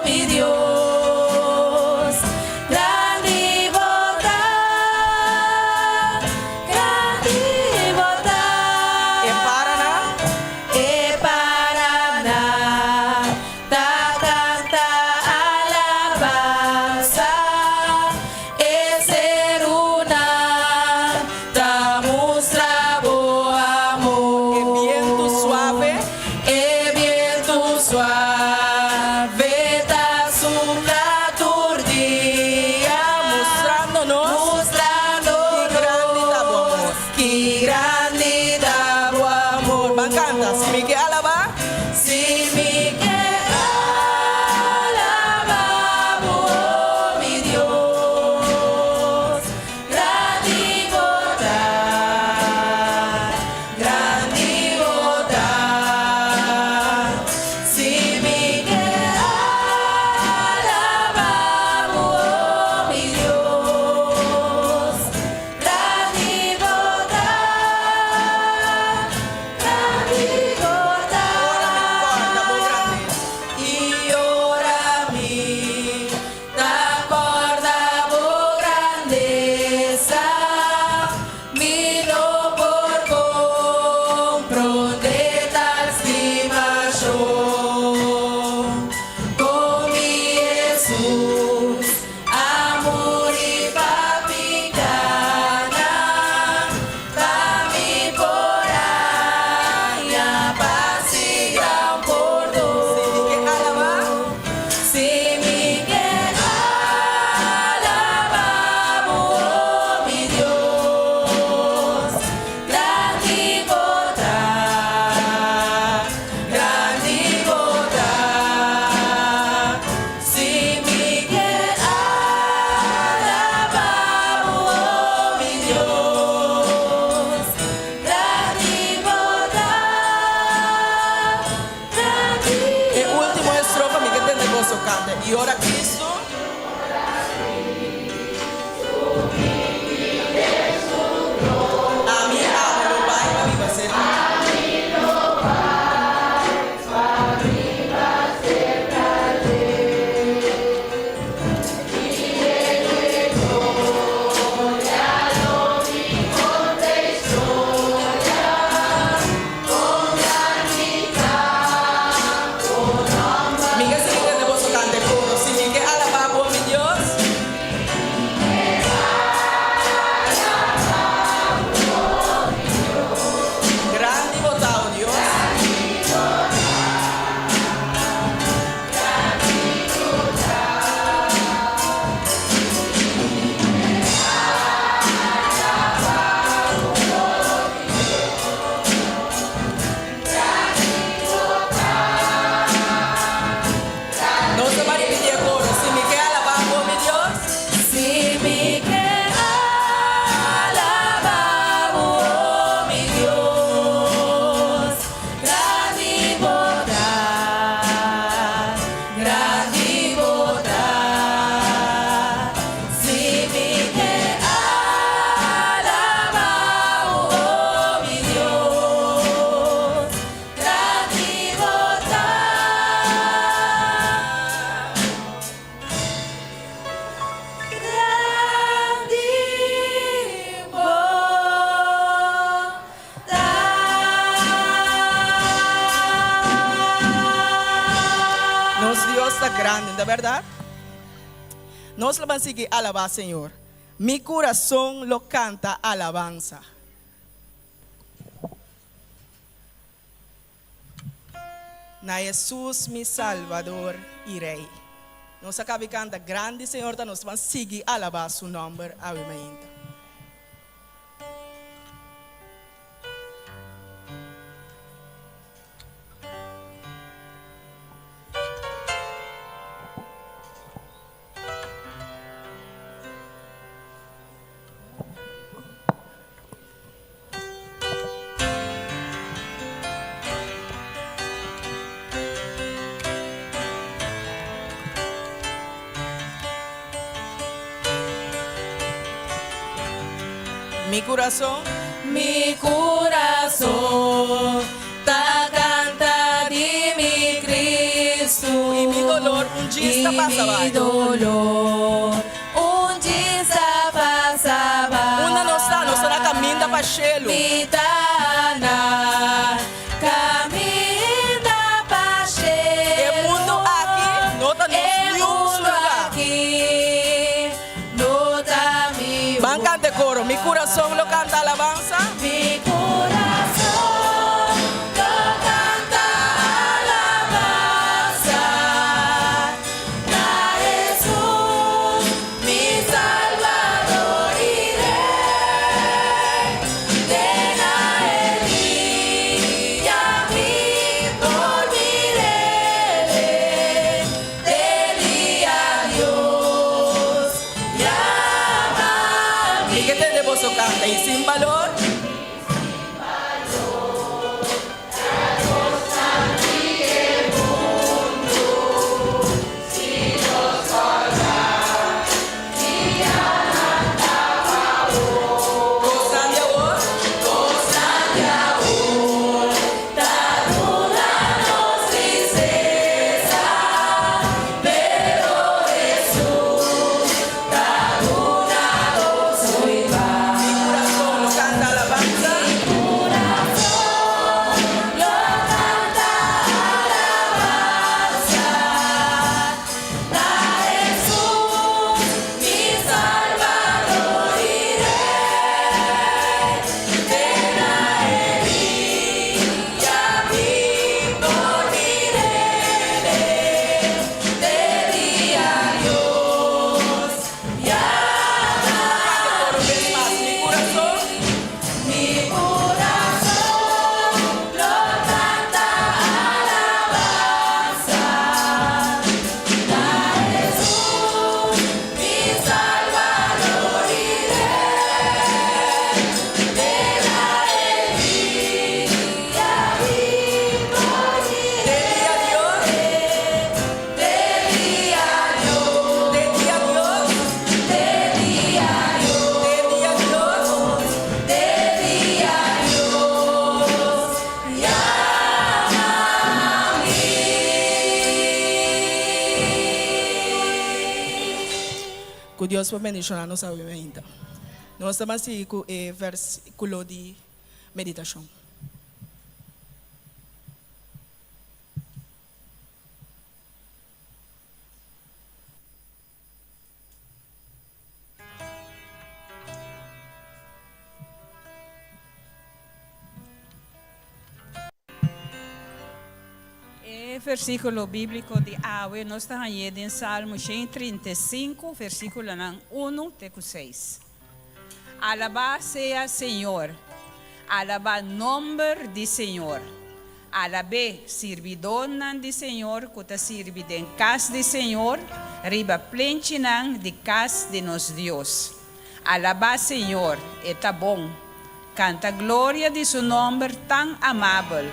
mi Dios. Grandi Bo ta, grandi Bo ta. E paranan. E paranan ta kanta alabansa, e serunan ta mustra Bo amor. E bientu suave. E bientu suave ta supla tur dia. Mustrando nos. Mustrando Ki grandi ta Bo amor. Ki grandi ta Bo amor. Ban kanta, si mi ke alabá. Si mi ke alabá Bo, o mi Dios. Grandi Bo ta, grandi Bo ta. Si mi ke alabá Bo, o mi Dios. Grandi Bo ta. kanta. I ora Kristu. Ami abo lo bai pa biba serka dje. Mi ke sigui tende boso kanta e koro. Si mi ke alabá bo, mi Dios. Grandi bo ta, o Dios. Nos ta bai ripití e koro. Si mi ke alabá bo, mi Dios. Si mi ke alabá bo, mi Dios. Grandi bo ta, grandi bo ta. Si mi ke alabá bo, mi Dios. Grandi bo ta. Grandi bo ta. Nos Dios ta grandi, ta bèrdat? Nos lo ban sigui alabá Señor. Mi kurason lo kanta alabansa. Na Hesus mi Salbador i Rei. Nos a kabi kanta Grandi Señor ta nos ban sigui alabá su nòmber awe mainta. Mi kurason. Mi kurason ta kanta di mi Kristu. I mi dolor un djis ta pasa bai. I mi dolor un djis ta pasa bai. Unda nos ta? Nos ta na kaminda pa shelu. Mi ta na kaminda pa shelu. E mundu aki no ta nos niun su lugá. E mundu aki no ta mi Ban kanta e koro. Mi kurason lo kanta alabansa. Mi kurason lo kanta alabansa na Hesus, mi Salbador i Rei. Den e dia mi por mir'é, te dia Dios yama Mi mi. ke tende boso kanta i sin balor. Kosnan di awor. Kosnan di awor ta duna nos tristesa, pero Hesus ta duna goso i pas. Mi kurason lo kanta alabansa. Dios por bendishoná nos awe mainta. Nos ta ban sigui ku e vèrsikulo di meditashon. E versíkulo bíbliko di awe nos ta hañ'é den Salmo 135, versíkulonan unu te ku seis. Alabá sea Señor! Alabá nomber di Señor! Alab'é, sirbidónan di Señor ku ta sirbi den kas di Señor, riba plenchinan di kas di nos Dios. Alabá Señor, e ta bon. Kanta gloria di su nòmber tan amabel.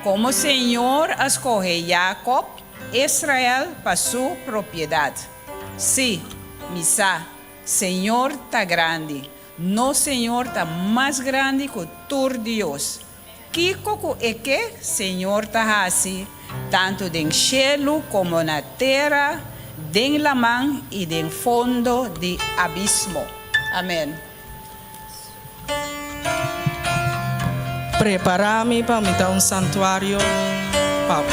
Komo Señor a skohe Jakòb, Israel pa su propiedat. Sí, mi sa, Señor ta grandi. Nos Señor ta mas grandi ku tur dios. Kiko ku e ke, Señor ta hasi, tantu den shelu komo na tera, den laman i den fondo di abismo. Amen. Prepará mi pa mi ta un santuario pa bo.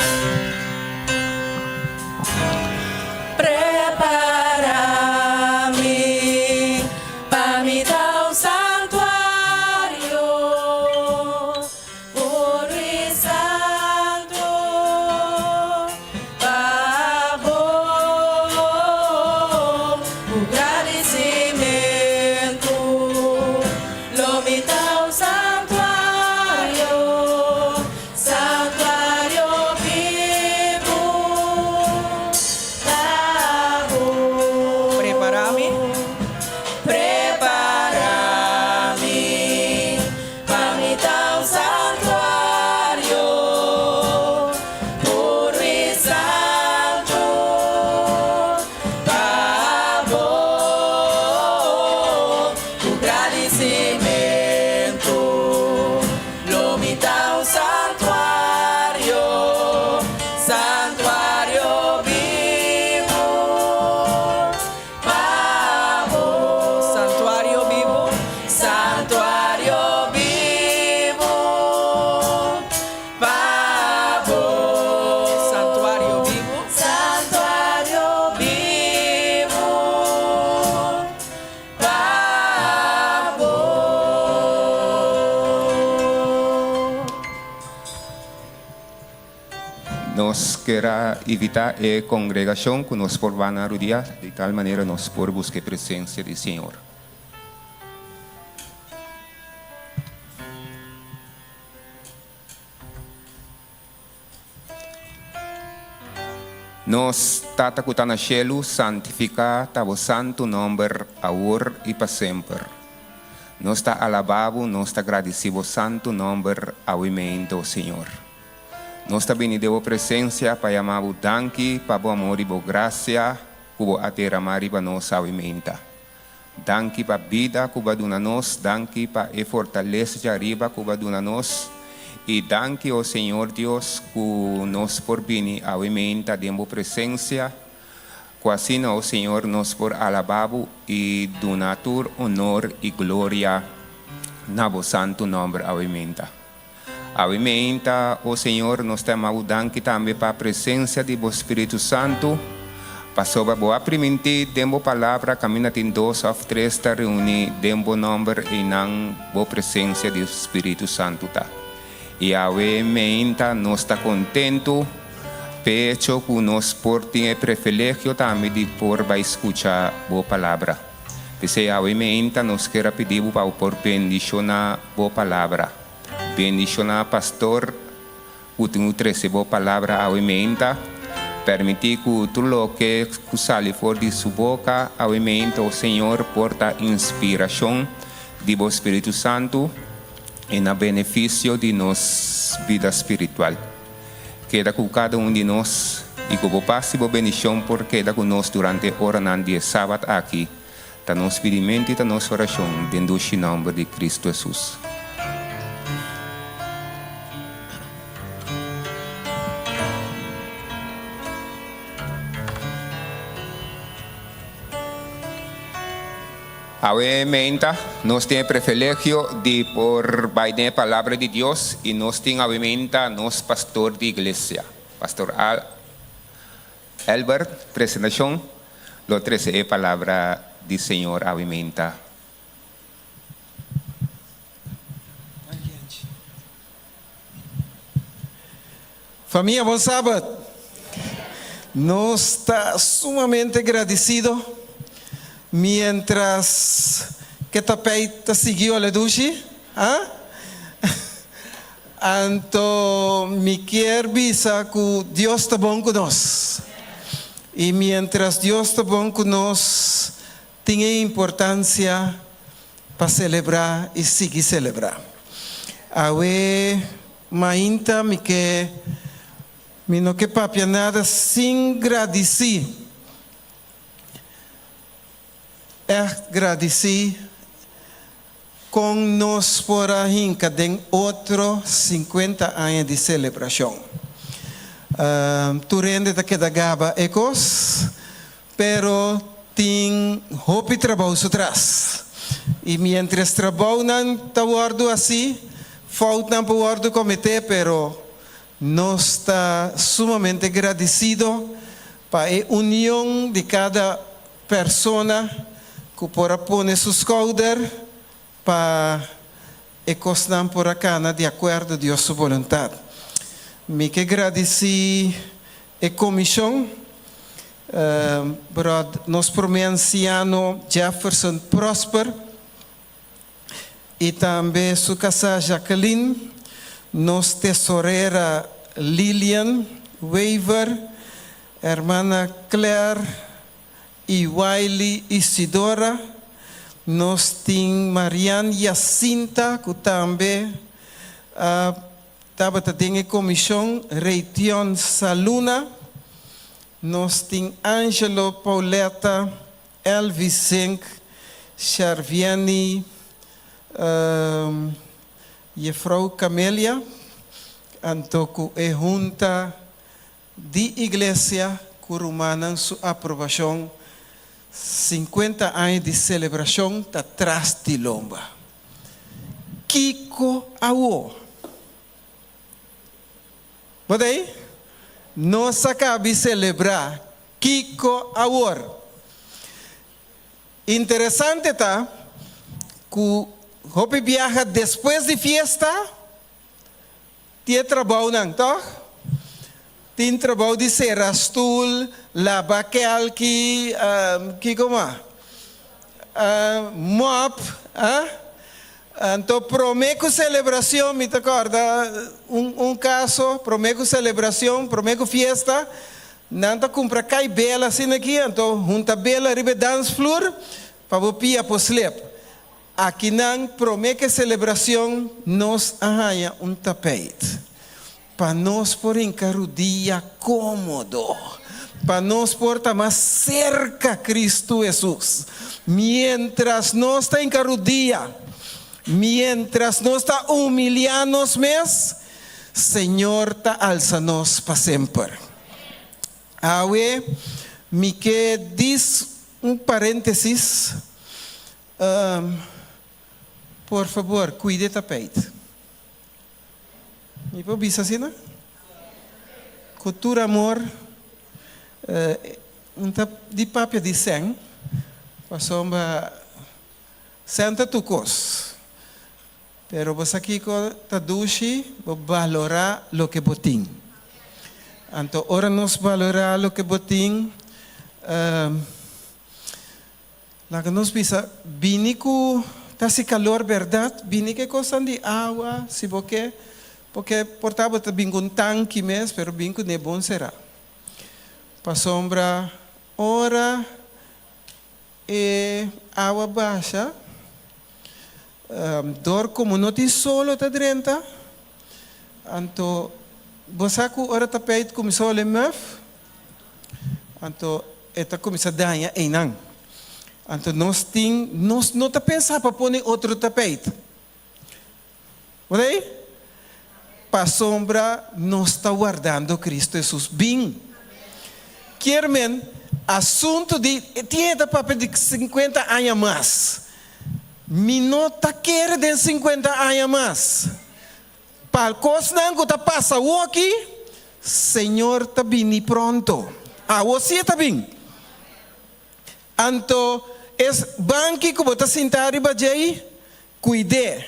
Prepará mi pa mi ta un santuario puru i santu pa bo. Ku gradisimentu lo mi ta un santuario, santuario bibu pa bo. Prepará mi. Prepará mi pa mi ta un santuario puru i santu pa bo. Ku gradisimentu lo mi ta un santuario, santuario bibu pa bo. Santuario bibu. Santuario bibu pa bo. Santuario bibu. Santuario bibu pa bo. Nos kier a invitá e kongregashon ku nos por ban na rudia, di tal manera nos por buska e presensia di Señor. Nos Tata ku ta na shelu, santifiká ta bo santu nòmber awor i pa semper. Nos ta alabá bo, nos ta gradisí bo santu nòmber awe meinto, Señor. Nos ta bini den bo presensia pa yama bo danki pa bo amor i bo grasia ku bo a derama riba nos awe meinta. Danki pa bida ku bo a duna nos, danki pa e fortalesa djariba ku bo a duna nos, i danki, o Señor Dios, ku nos por bini awe meinta den bo presensia, ku asina, o Señor, nos por alabá bo i duna tur honor i gloria na bo santu nòmber awe meinta. Awe meinta, o Señor, nos ta yama bo danki tambe pa presencia di bo Spiritu Santu, pasobra bo a primintí den bo Palabra caminda tin dos of tres ta reuní den bo nomber einan bo presencia di Spiritu Santu ta. I awe meinta nos ta contentu p'e hecho cu nos por tin e prefilegio tambe di por bai scucha bo Palabra. P'esei awe meinta nos kier a pidi bo pa bo por bendiciona bo Palabra. Bendiciona pastor cu tin cu trece bo palabra awe meinta. Permiti cu tur loke cu sali for di su boca awe meinta, o Señor, por ta inspiracion di bo Spiritu Santo y na beneficio di nos bida spiritual. Keda cu cada un di nos y cu bo paz y bo bendicion por keda cu nos durante oranan di e Sabat aki. Ta nos pidimento i ta nos orashon den dushi nòmber di Kristu Hesus. Awe meinta nos tin e prevelegio di por bai den e Palabra di Dios i nos tin awe meinta nos pastor di iglesia, Pastor Al Albert Presentacion lo trece e Palabra di Señor awe meinta. Famia bon sabat! Nos ta sumamente gradisido mientras ke tapijt ta sigui ole dushi, ha? Anto mi kier bisa ku Dios ta bon ku nos. I mientras Dios ta bon ku nos tin e importansia pa selebrá i sigui selebrá. Awe mainta mi ke mi no ke papia nada sin gradisí, ègt gradisí kon nos por a hinka den otro sinkuenta aña di selebrashon. Tur hende ta keda gaba e kos, Pero tin hopi trabou su tras. I mientres trabounan ta wòrdu hasí, foutnan por wòrdu kometé, pero nos ta sumamente gradisido pa e union di kada persona ku por a pone su skouder pa e kosnan por a kana di akuerdo Dios su boluntat. Mi ke gradisí e komishon, bròd nos promé ansiano Jefferson Prosper i tambe su kasá Jacqueline, nos tesorera Lilian Wever, hermana Claire, I Wiley Isidora, nos tin Marian Jacinta ku tambe a tabata den e komishon, Raytion Saluna, nos tin Angelo Pauletta, Elvis Zink, Sharviany, Jefrou Camelia, anto ku e hunta Di Iglesia ku rumannan su aprobashon, sinkuenta aña di selebrashon ta tras di lomba. Kiko awo? Bo ta ei? Nos a kabi selebrá, kiko awor? Interesante ta ku hopi biaha despues di fiesta, Tin e trabounan, tòg? Tin trabou di sera stul, laba kèlki, kiko mas? Mòp, ah? Anto promé ku selebrashon, mi ta kòrda un un kaso, promé ku selebrashon, promé ku fiesta, nan ta kumpra kai bela asina aki, anto hunta bela riba e dansflur pa bo pia por slep. Akinan promé ku e selebrashon nos a haña un tapeit pa nos por hinka rudia kómodo, pa nos por ta mas serka Kristu Hesus. Miéntras nos ta hinka rudia, miéntras nos ta humiliá nos mes, Señor ta alsa nos pa semper. Awe mi ke dis un paréntesis. Por fabor, cuida e tapijt. Mi por bisa asina? Cu tur amor, un ta di papia di sèn, pasobra sèn ta tur cos. Pero bo sa kico ta dushi? Bo balora loke bo tin. Anto ora nos balora loke bo tin, Laga nos bisa, bini ku ta hasi kalor bèrdat, bini ku e kosnan di awa si bo ke, porque por ta bo ta bin ku un tanki mes, pero bin kuné bon será. Pasobra ora e awa basha, dor komo no tin solo ta drenta, anto bo sa ku ora ta peit kuminsá hole mùf, Anto e ta kuminsá daña einan. Anto nos tin, nos no ta pensa pa pone otro tapeit. Bo ta ei? Pasobra nos ta wardando Cristo Hesus bin. Kier men, asuntu di, tin e ta papia di sinkuenta aña mas. Mi no ta kere den 50 aña mas. Pa kosnan ku ta pasa awoki, Señor ta bini pronto. Awo si e ta bin. Anto es banki ku bo ta sinta riba djei, kuid'é.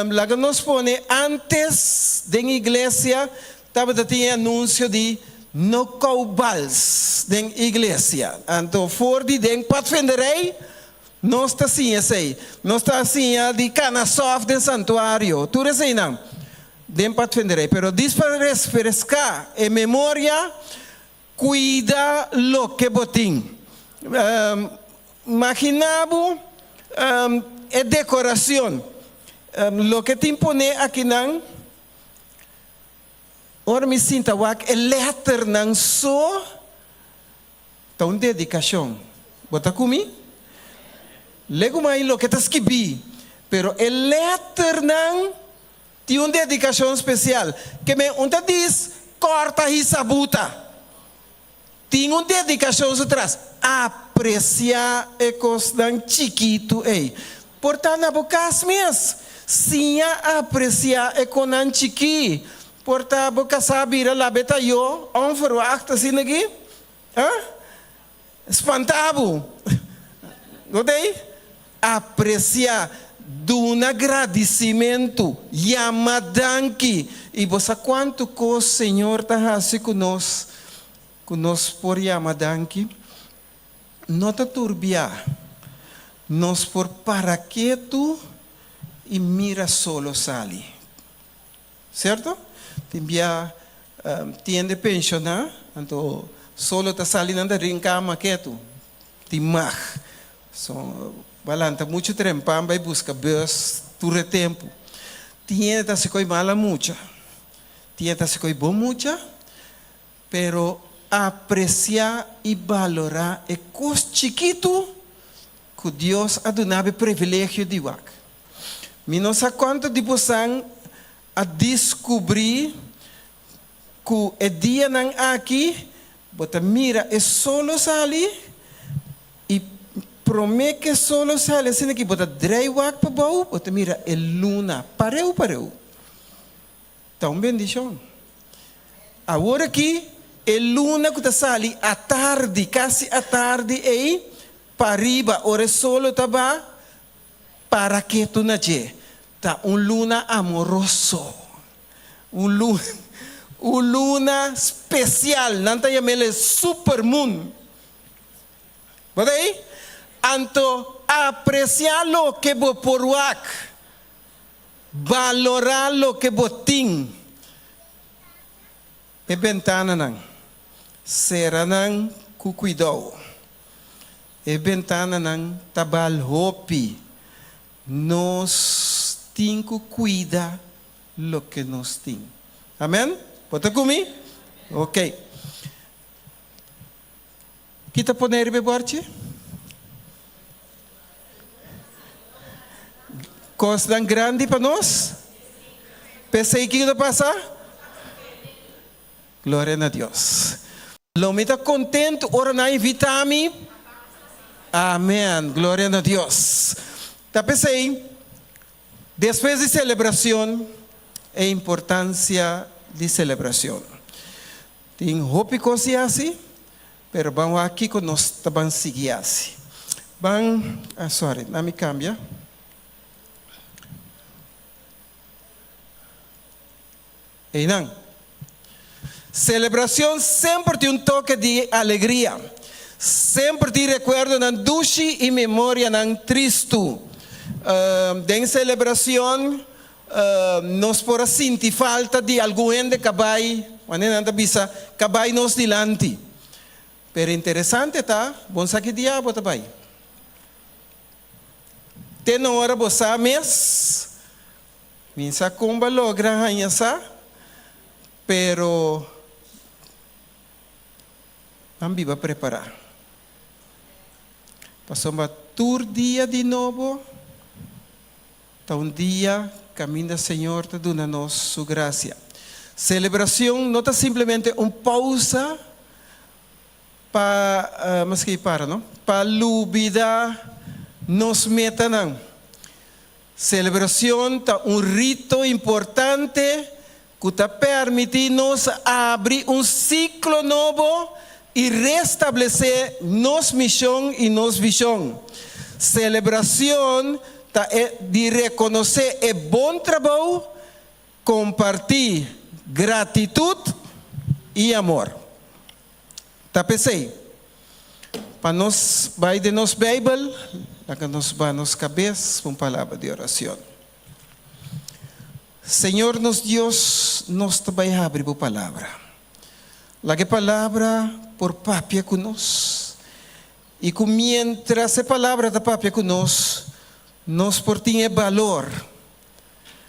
Laga nos pone antes den iglesia tabata tin e anunsio di no kou bals den iglesia. Anto for di den padvinderij nos ta siña esei. Nos ta siña di kana sòf den santuario, tur eseinan den padvinderij. Pero dis pa refreská e memoria Cuida loke bo tin. Magina bo e decoracion. Loke tin pone akinan, ora mi sinta wak e letternan so, ta un dedicacion. Bo ta cu mi? Legumai loke ta skibi, pero e letternan Tin un dedikashon spesial. Ke men un ta dis kòrta hisa buta. Tin un dedikashon su tras. Apresiá e kosnan chikitu ei. Por ta na bo kas mes. Siña apresiá e konan chikí. Por ta bo kasá bira labe tayó onverwacht asina aki. Ah? Spantá bo. No ta ei? Apresiá, duna gradisimentu, yama danki. I bo sa kuantu kos Señor ta hasi ku nos ku nos por yama danki? No ta tur bia nos por para ketu i mira solo sali. Cierto? Tin bia tiende pensioná, anto solo ta sali nan ta rin cama ketu. Tin mag. So, bo a lanta mucho trempan bai busca bus tur e tempu. Tin hende ta haci coi mala mucha. Tin hende ta haci coi bon mucha, pero aprecia y balora e cos chikitu cu Dios a duna bo e privilegio di wak. Mi no sa cuanto di bosan a descubri cu e dianan aki bo ta mira e solo sali y prome cu e solo sali asina ki bo ta drei wak pabou bo ta mira e luna pareu pareu. Ta un bendicion. Awor aki e luna cu ta sali atardi, casi atardi ey pariba ora e solo ta ba Para ketu na dje. Ta un luna amoroso. Un luna, un luna spesial. Nan ta yam'el e supermoon. Bo ta ei? Anto apresiá loke bo por wak. Balorá loke bo tin. E bentananan, sera nan ku kuidou. E bentananan ta bal hopi. Nos tin ku kuida loke nos tin. Amen? Bo ta ku mi? Ok. Ki ta pone riba e bòrchi? Kosnan grandi pa nos. P'esei kiko ta pasa? Gloria na Dios. Lo mi ta kontentu ora nan invitá mi. Amen. Gloria na Dios. Ta p'esei, despues di selebracion, e importancia di selebracion. Tin hopi kos di hasi, pero ban wak kiko nos ta ban sigui hasi. Ban, ah sorry, na mi kambia. Einan. Selebracion semper tin un toke di alegria. Semper tin rekuerdonan dushi i memorianan tristu. Den selebracion Nos por a sinti falta di algun hende ka bai, manera nan ta bisa, ka bai nos dilanti. Pero interesante ta, bon sa ki dia bo ta bai. Te na ora bo sa mes, mi sa kon bo a logra haña sa, pero nan biba prepará. Pasobra tur dia di nobo. Ta un dia caminda Señor ta duna nos Su gracia. Celebracion no ta simplemente un pausa pa, maske para no, pa lubida. nos metanan. Celebracion ta un rito importante cu ta permiti nos abri un ciclo nobo y restablece nos mision y nos vision. Celebracion ta e di reconoce e bon trabou, comparti gratitud y amor. Ta p'esei, pa nos bai den nos Bijbel, laga nos baha nos cabes pa un palabra di oracion. Señor nos Dios, nos ta bai habri Bo Palabra. Laga e Palabra por papia cu nos, y cu mientras e Palabra ta papia cu nos, nos por tin e balor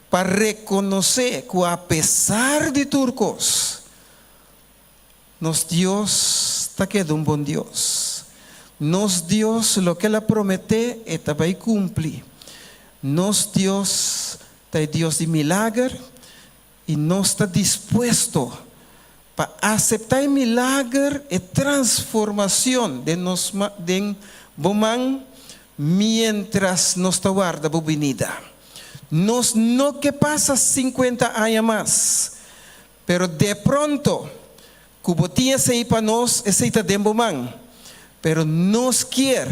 pa reconoce cu apesar di tur cos, Nos Dios ta keda un bon Dios. Nos Dios loke el a prometé e ta bai kumpli. Nos Dios ta e Dios di milager i nos ta dispuesto pa aseptá e milager, e transformacion den nos den bo man miéntras nos ta warda bo binida. Nos no ke pasa sinkuenta aña mas Pero de pronto cu bo tin esey pa nos, esey ta den bo man. Pero nos kier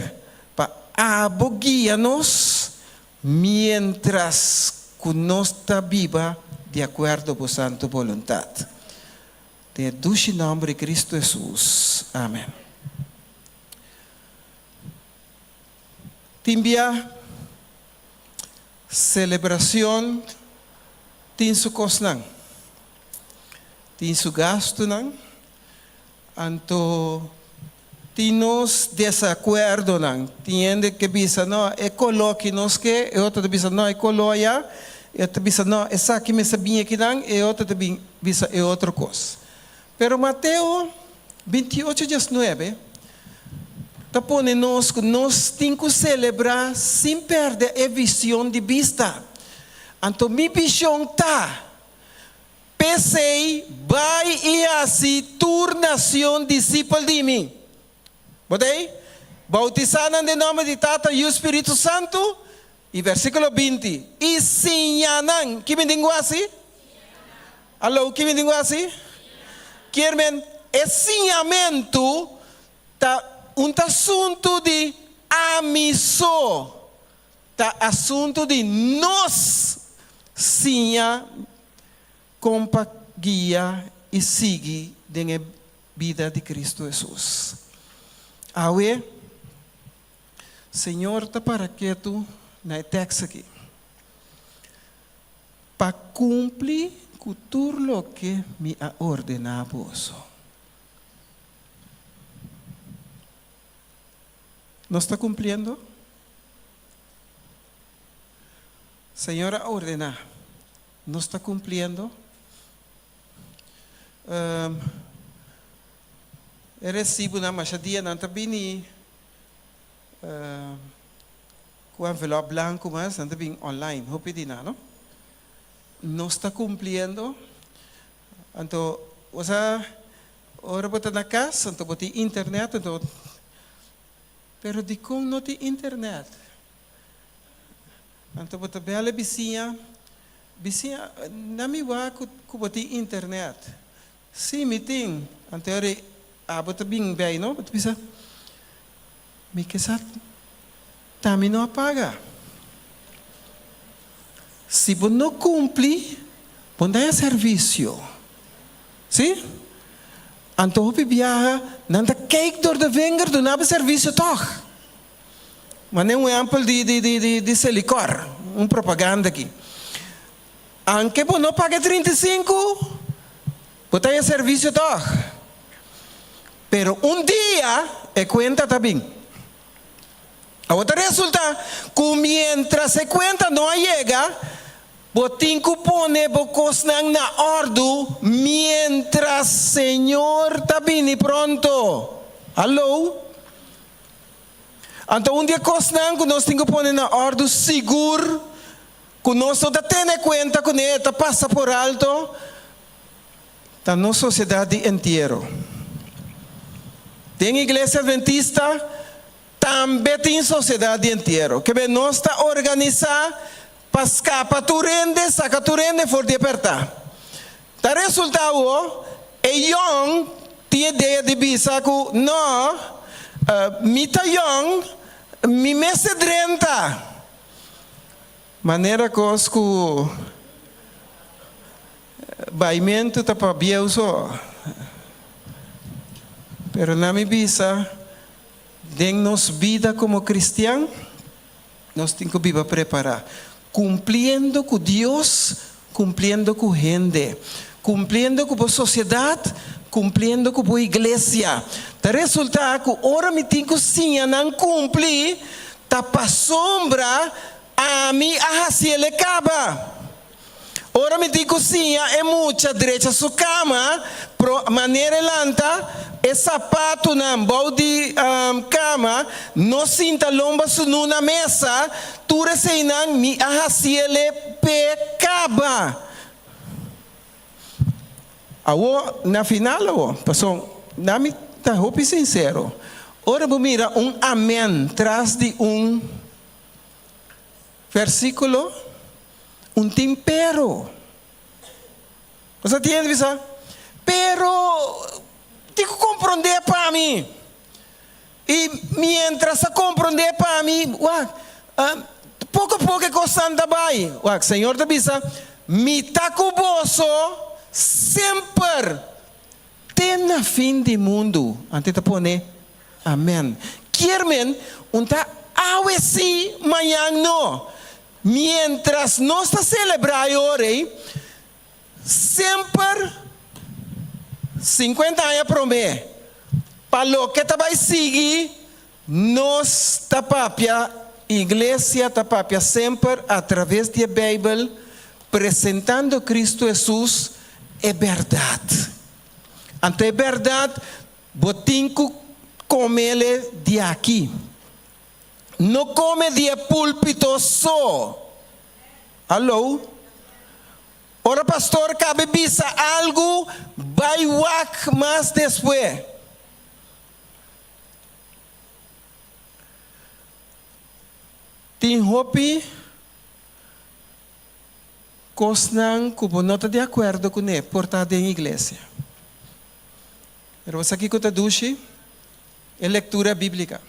pa abo guia nos mientras cu nos ta biba di acuerdo bo santo boluntad. Den e dushi nomber di Cristo Jesus. Amen. Tin bia Celebracion tin su cosnan, tin su gastunan, anto tin nos desacuerdonan. Tin hende ke bisa no e color ki nos ke, e otro ta bisa no e color aya, e otro ta bisa no esaki mester bin akinan, e otro ta bin bisa e otro cos. Pero Mateo 28 diesnuebe ta pone nos ku nos tin ku selebrá sin pèrdè e vision di bista. Anto mi vision ta, P'esei bai i hasi tur nacion disipel di mi. Bo ta ei? Bautisá nan den nòmber di Tata, Yu, Spiritu Santu. I versíkulo 20, I siña nan. Ki mi tin ku hasi? Aló, ki mi tin ku hasi? Kier men, e siñamentu ta un ta asuntu di ami so, ta asuntu di nos siña kon pa guia i sigui den e bida di Kristu Hesus. Awe, Señor ta para ketu na e tèks aki. Pa kumpli ku tur loke mi a ordená boso. Nos ta kumpliendo? Señor a ordená. Nos ta kumpliendo? E resibunan masha dianan ta bini Ku envelop blanku mas nan ta bin online hopi di nan no. Nos ta kumpliendo anto bo sa ora bo ta na kas anto bo tin internet anto pero dikon no tin internet anto bo ta bel e bisiña bisiña na mi wak ku bo tin internet Si mi tin, anto e rei abo ta bin bei no, bo ta bisa, Mi ke sa ta mi no a paga. Si bo no kumpli, bo no ta servisio. Si? Anto hopi biaha nan ta kijk door de vinger duna bo servisio tòg. Mane un ehèmpel di di di di Selikor, un propaganda aki. Anke bo no paga e 35, bo ta e servisio tòg. Pero un dia e kuenta ta bin. Awor ta resulta ku miéntras e kuenta no a yega, bo tin ku pone bo kosnan na òrdu miéntras Señor ta bini pronto. Hallo? Anto un di e kosnan ku nos tin ku pone na òrdu sigur Ku nos no ta tene kuenta kuné, ta pasa por alto, ta nos sosiedat di entiero. Den Iglesia Adventista. Tambe tin sosiedat di entiero. Kebe nos ta organisá pa skapa tur hende, saka tur hende for di e pèrtá. Ta resultá awo e yòn tin idea di bisa ku no, mi ta yòn, mi mester drenta. Manera kos ku baimentu ta pa bieu so. Pero na mi bisa, den nos bida komo kristian, nos tin ku biba prepará, kumpliendo ku Dios, kumpliendo ku hende, kumpliendo ku bo sosiedat, kumpliendo ku bo iglesia. Ta resultá ku ora mi tin ku siña nan kumpli, Ta pasobra ami a hasiel e kaba. Ora mi tin ku siña e mucha drecha su kama, pro manera e lanta, e sapatunan bou di kama no sinta lomba sunu na mesa, tur eseinan mi a hasiel e p'e kaba. Awo, na final awo, paso na mi ta hopi sincero, ora bo mira un amen tras di un versiculo, un tin pero. Bo sa tin hende bisa, pero tin cu comprende pa mi. I mientras a comprende pa mi, wak, poco poco e cosnan ta bai. Wak, Señor ta bisa, Mi ta cu boso semper, te na fin di mundu. Anto e ta pone, Amen. Kier men, un ta awe si, mañan no. Mientras nos ta celebra e ora ei, Semper sinkuenta aña promé, pa loke ta bai sigui, nos ta papia, Iglesia ta papia semper atraves di e Beibel, presentando Kristu Hesus, e bèrdat. Anto e bèrdat bo tin ku komele di aki. No kome di e púlpito so. Hallo? Ora pastor kabe bisa algu, bai wak mas despues. Tin hopi kosnan ku bo no ta di akuerdo kuné por ta den iglesia. Pero bo sa kiko ta dushi? E lektura bíblika.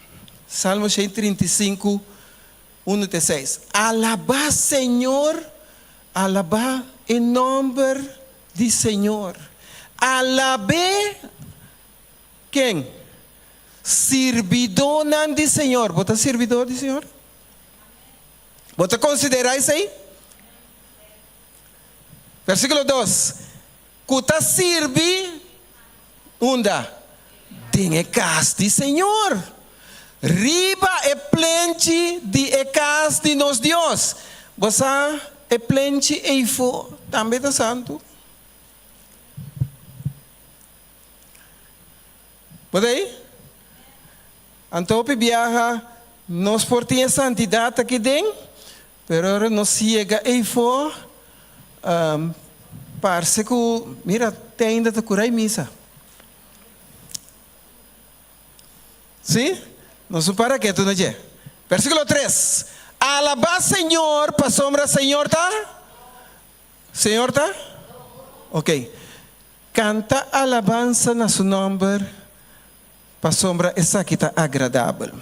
Salmo 135. Unu te seis. Alabá Señor, alabá e nòmber di Señor. Alab'é ken? Sirbidónan di Señor. Bo ta sirbidó di Señor? Bo ta konsiderá esei? Versíkulo dos. Ku ta sirbi unda? Den e kas di Señor, riba e plenchi di e kas di nos Dios. Bo sa e plenchi eifó tambe ta santu? Bo ta ei? Anto hopi biaha nos por tin e santidat aki den, Pero ora nos yega eifó, parse ku, mira, te ainda ta kura e misa. Sí? Nos no para ketu na dje. Versíkulo tres, Alabá Señor, pasobra Señor ta? Señor ta? Ok. Kanta alabansa na su nòmber, pasobra esaki ta agradabel.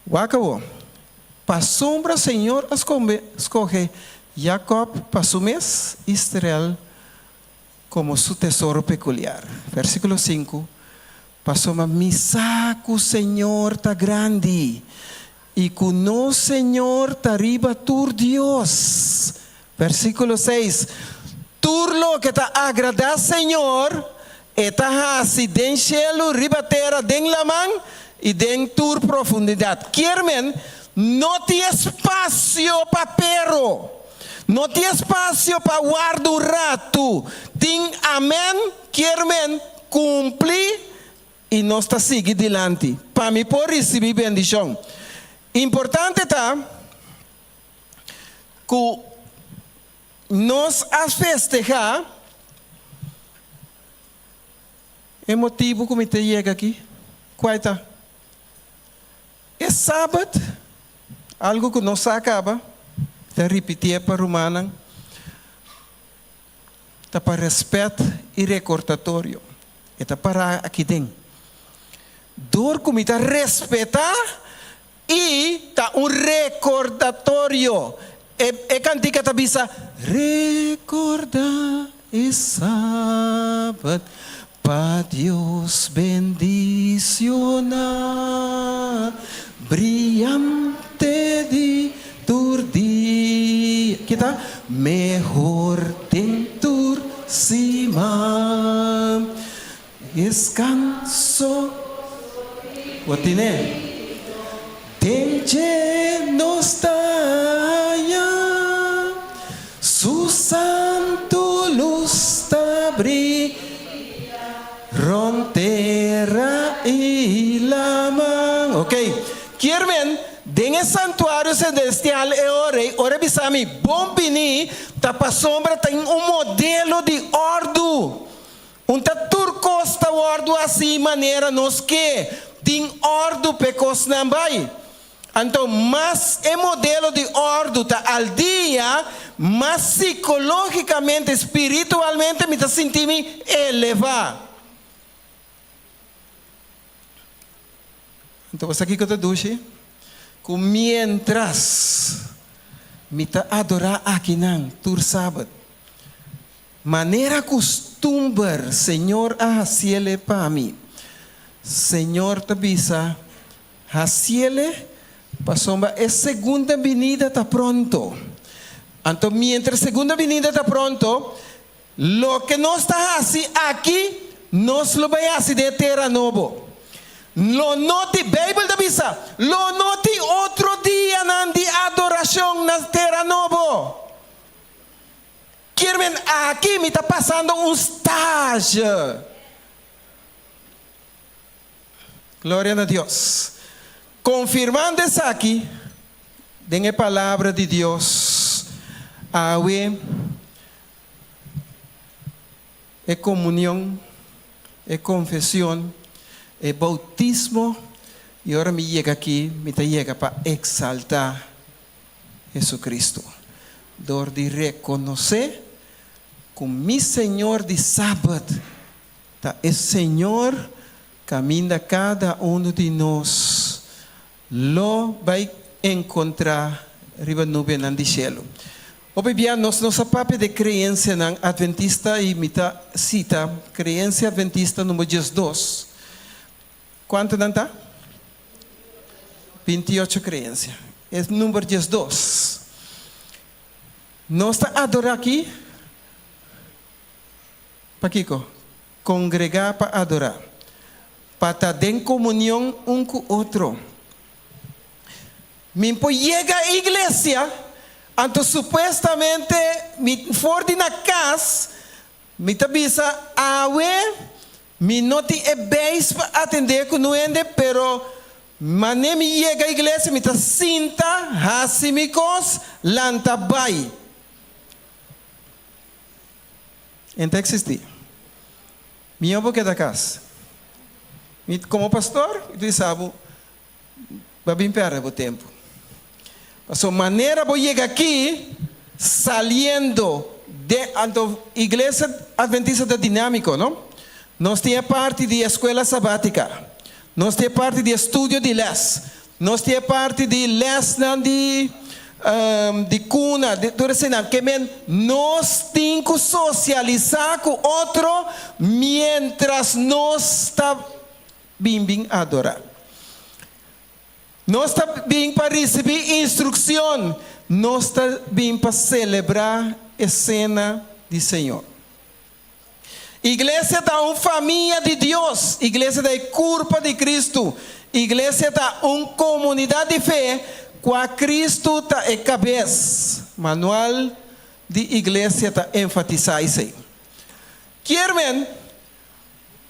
Wak awor, pasobra Señor a skohe Jakòb pa su mes, Israel komo su tesoro pekuliar. Versíkulo sinku, Pasobra mi sa ku Señor ta grandi, i ku nos Señor ta riba tur dios. Versíkulo seis, Tur loke ta agradá Señor, E ta hasi den shelu, riba tera, den laman i den tur profundidat. Kier men, no tin espasio pa pero. No tin espasio pa warda un ratu. Tin amen, kier men, kumpli i nos ta sigui dilanti pa mi por risibí bendishon. Importante ta ku. Nos a festehá e motibu ku mi ta yega aki. Kua e ta? E Sabat, algu ku nos sa kaba, ta ripitié pa rumannan, ta pa rèspèt i rekordatorio. E ta pará aki den. Dor ku mi ta respetá i ta un rekordatorio. E e kantika ta bisa, Rekordá e Sabat pa Dios bendisioná, briante di tur dia. Kita mehor den tur siman. Deskanso bo tine. Den dje nos ta haña. Su santu lus ta bria rònt tera i laman. Ok, kier men den e santuario selestial e ora ei, ora e bisa mi, Bon bini, ta pasobra ta un modelo di òrdu. Un ta tur kos ta wòrdu hasi manera nos ke, tin òrdu p'e kosnan bai. Anto mas e modelo di òrdu ta al dia, mas sikológikamente, spiritualmente mi ta sinti mi elevá. Anto bo sa kiko ta dushi? Ku miéntras mi ta adorá akinan tur sabat, Manera kustumber Señor a hasiele pa mi. Señor ta bisa, Hasiele, pasobra e segunda binida ta pronto. Anto mientras segunda binida ta pronto, loke nos ta hasi aki, nos lo bai hasi den e tera nobo. Lo no tin, Beibel ta bisa, lo no tin otro dianan di adorashon na tera nobo. Kier men aki mi ta pasando un stage. Gloria na Dios. Confirmando esaki den e palabra di Dios awe e comunion, e confesion, e bautismo y ora mi yega aki mi ta yega pa exalta Jesucristo, dor di reconoce cu mi Señor di Sabat ta e Señor caminda cada uno di nos lo bay encontra riba nubenan di cielo. Hopi bia nos no sa papia de creencianan adventista y mi ta cita Creencia Adventista number 12. Cuanto nan ta? 28 creencia. E number 12. Nos ta adora aki pakiko? Congrega pa adora. Pa ta den comunion un cu otro. Mi por yega iglesia, anto supuestamente mi for di na cas, mi ta bisa awe Mi no tin e beis pa atendé ku nu hende, pero mané mi yega iglesia mi ta sinta, hasi mi kos, lanta bai. E ta eksistí. Mihó bo keda kas. Mi komo pastor mi ta bisa bo, bo a bin pèrdè bo tempu. Pasobra manera bo yega aki saliendo den anto iglesia adventista ta dinámiko no. Nos tin e parti di eskuela sabátika, nos tin e parti di estudio di lès, nos tin e parti di lèsnan di di kuna, di tur eseinan. Ke men nos tin ku sosialisá ku otro miéntras nos ta bin bin adorá. Nos ta bin pa risibí instrukshon. Nos ta bin pa selebrá e Sena di Señor. Iglesia ta un famia di Dios. Iglesia ta e kurpa di Kristu. Iglesia ta un komunidat di fe kua Kristu ta e kabes. Manual di Iglesia ta enfatisá esei. Kier men,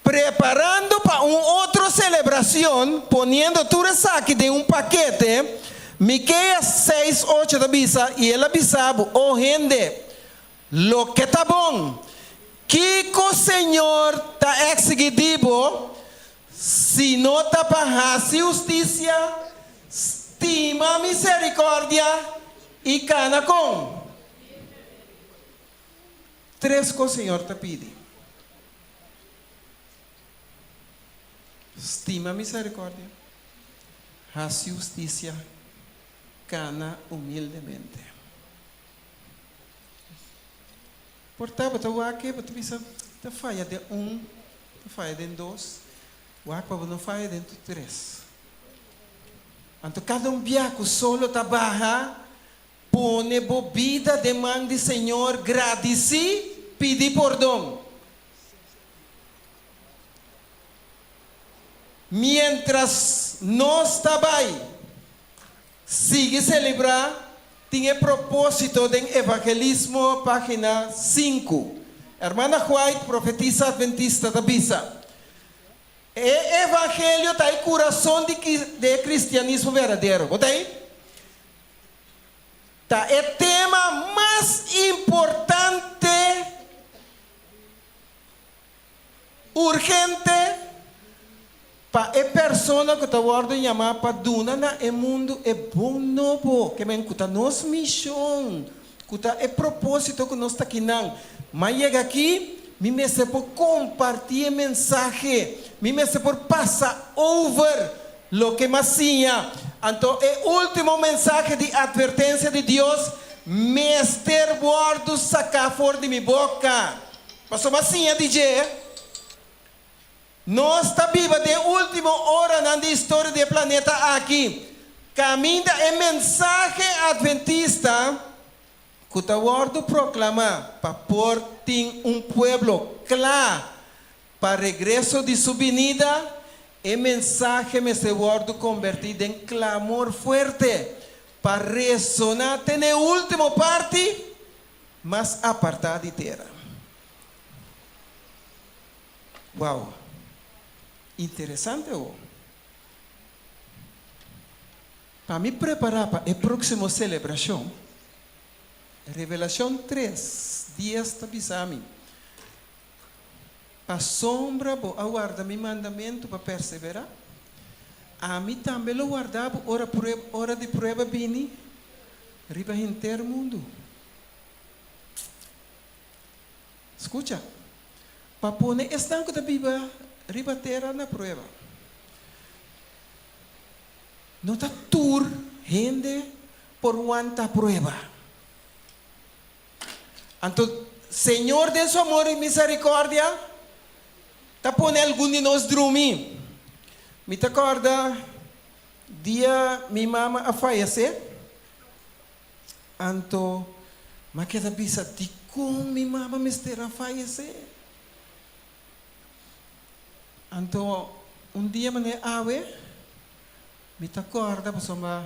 Preparando pa un otro celebracion, poniendo tur esaki den un pakete, Miqueas seis, ocho ta bisa, I el a bisa bo, O hende, loke ta bon, kiko Señor ta exigi di bo, si no ta pa haci husticia? Stima miserikòrdia i kana kon. Tres kos Señor ta pidi. Stima miserikòrdia, hasi hustisia, kana humildemente. Por ta bo ta wak e, bo ta bisa, ta faya den un, ta faya den dos, wak pa bo no faya den tur tres. Anto kada un bia ku solo ta baha, pone bo bida den man di Señor, gradisí, pidi pordon. Miéntras nos ta bai sigui selebrá, tin e propósito den Evangelismo, página sinku. Hermana White, profetisa adventista, ta bisa, E evangelio ta e kurason di e kristianismo berdadero. Bo ta ei? Ta e tema mas importante. Urgente pa e persona ku ta wòrdu yamá pa duna na e mundu e bon nobo, ke men ku ta nos mishon, ku ta e propósito ku nos ta kinan. M'a yega aki, mi mester por kompartí e mensahe, mi mester por pasa over loke m'a siña. Anto e último mensahe di atvertensia di Dios mester wòrdu saká for di mi boka. Pasobra a siña di dje, nos ta biba den e último oranan di historia di e planeta aki, kaminda e mensahe adventista ku ta wòrdu proklamá pa por tin un pueblo kla pa regreso di su binida, e mensahe mester wòrdu kombertí den klamor fuerte pa resoná te na e último parti Mas apartá di tera. Wow! Interesante ho! Pa mi prepará pa e próksimo selebrashon, Revelashon tres, dies ta bisa mi, Pasobra bo a warda mi mandamentu pa perseverá, ami tambe lo warda bo ora prueba, ora di prueba bini riba henter mundu. Skucha, pa pone esnan ku ta biba riba tera na prueba. No ta tur hende por wanta prueba. Anto Señor den su amor i misericordia ta pone algun di nos drumi. Mi ta corda dia mi mama a fayece, anto m'a keda bisa dicon mi mama mester a fayece. Anto un dia manera awe mi ta corda pasobra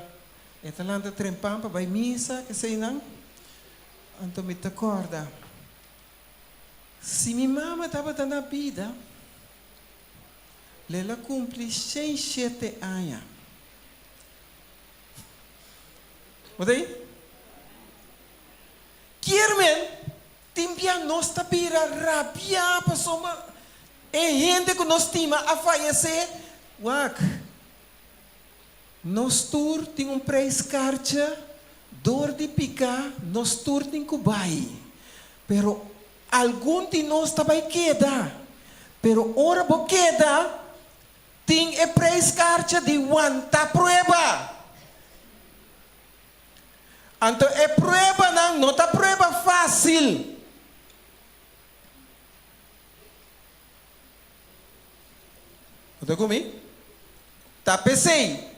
E ta lanta trempan pa bai misa, keseinan. Anto mi ta kòrda, si mi mama tabata na bida, lo el a kumpli shenshete aña. Bo ta ei? Kier men, tin bia nos ta bira rabiá pasobra e hende ku nos stima a fayesé. Wak. Nos tur tin un prijskaartje, dor di piká nos tur tin ku bai. Pero algun di nos ta bai keda. Pero ora bo keda, tin e prijskaartje di wanta prueba. Anto e pruebanan no ta prueba fásil. Bo ta ku mi? Ta p'esei,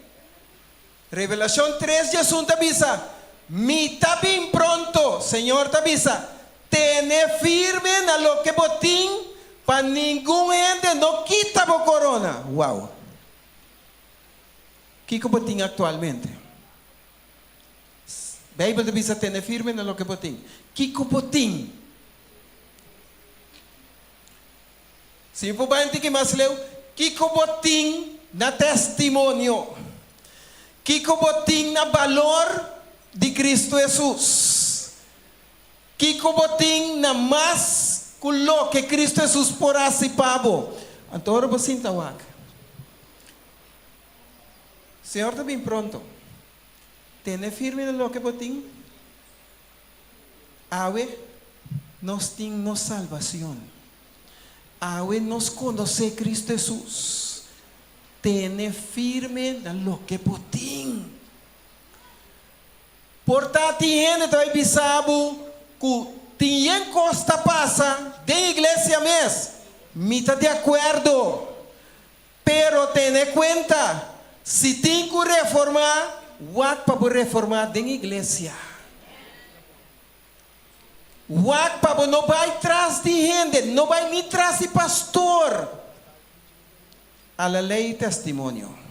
Revelashon tres diesun ta bisa, Mi ta bin pronto, Señor ta bisa, tene firme na loke bo tin pa ningun hende no kita bo korona. Wow! Kiko bo tin aktualmente? Beibel ta bisa tene firme na loke bo tin. Kiko bo tin? Si mi por bai un tiki mas leu, kiko bo tin na testimonio? Kiko bo tin na balor di Cristo Hesus? Kiko bo tin na mas ku loke Cristo Hesus por hasi pa bo? Anto ora bo sinta wak, Señor ta bin pronto. Tene firme na loke bo tin. Awe nos tin nos salbacion. Awe nos conoce Cristo Hesus. Tene firme na loke bo tin. Por ta tin hende ta bay bisa bo cu tin yen cos ta pasa den iglesia mes. Mi ta di acuerdo. Pero tene cuenta, si tin cu reforma, wak pa bo reforma den iglesia. Wak pa bo no bay tras di hende, no bay ni tras di pastor. A la ley testimonio.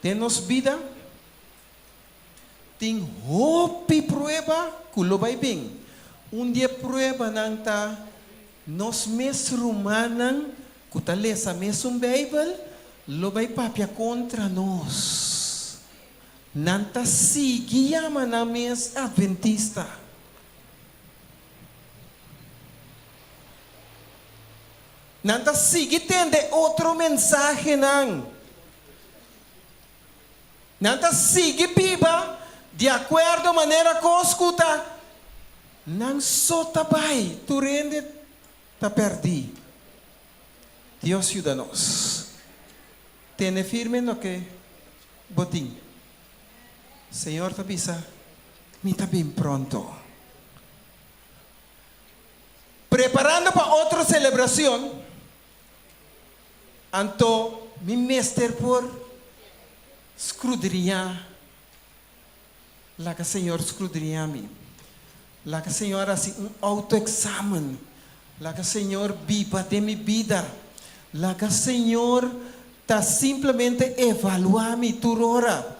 Den nos bida tin hopi prueba ku lo bai bin. Un di e pruebanan ta nos mes rumannan ku ta lesa mesun Beibel lo bai papia kontra nos. Nan ta sigui yama nan mes atventista. Nan ta sigui tende otro mensahenan. Nan ta sigui biba di akuerdo manera kos ku ta nan so ta bai, tur hende ta pèrdí. Dios yuda nos tene firme loke bo tin. Señor ta bisa, Mi ta bin pronto. Preparando pa otro celebracion, anto mi mester por scrudriña, laga Señor scrudriña mi, laga Señor haci un auto-examen, laga Señor biba den mi bida, laga Señor ta simplemente evalua mi tur ora.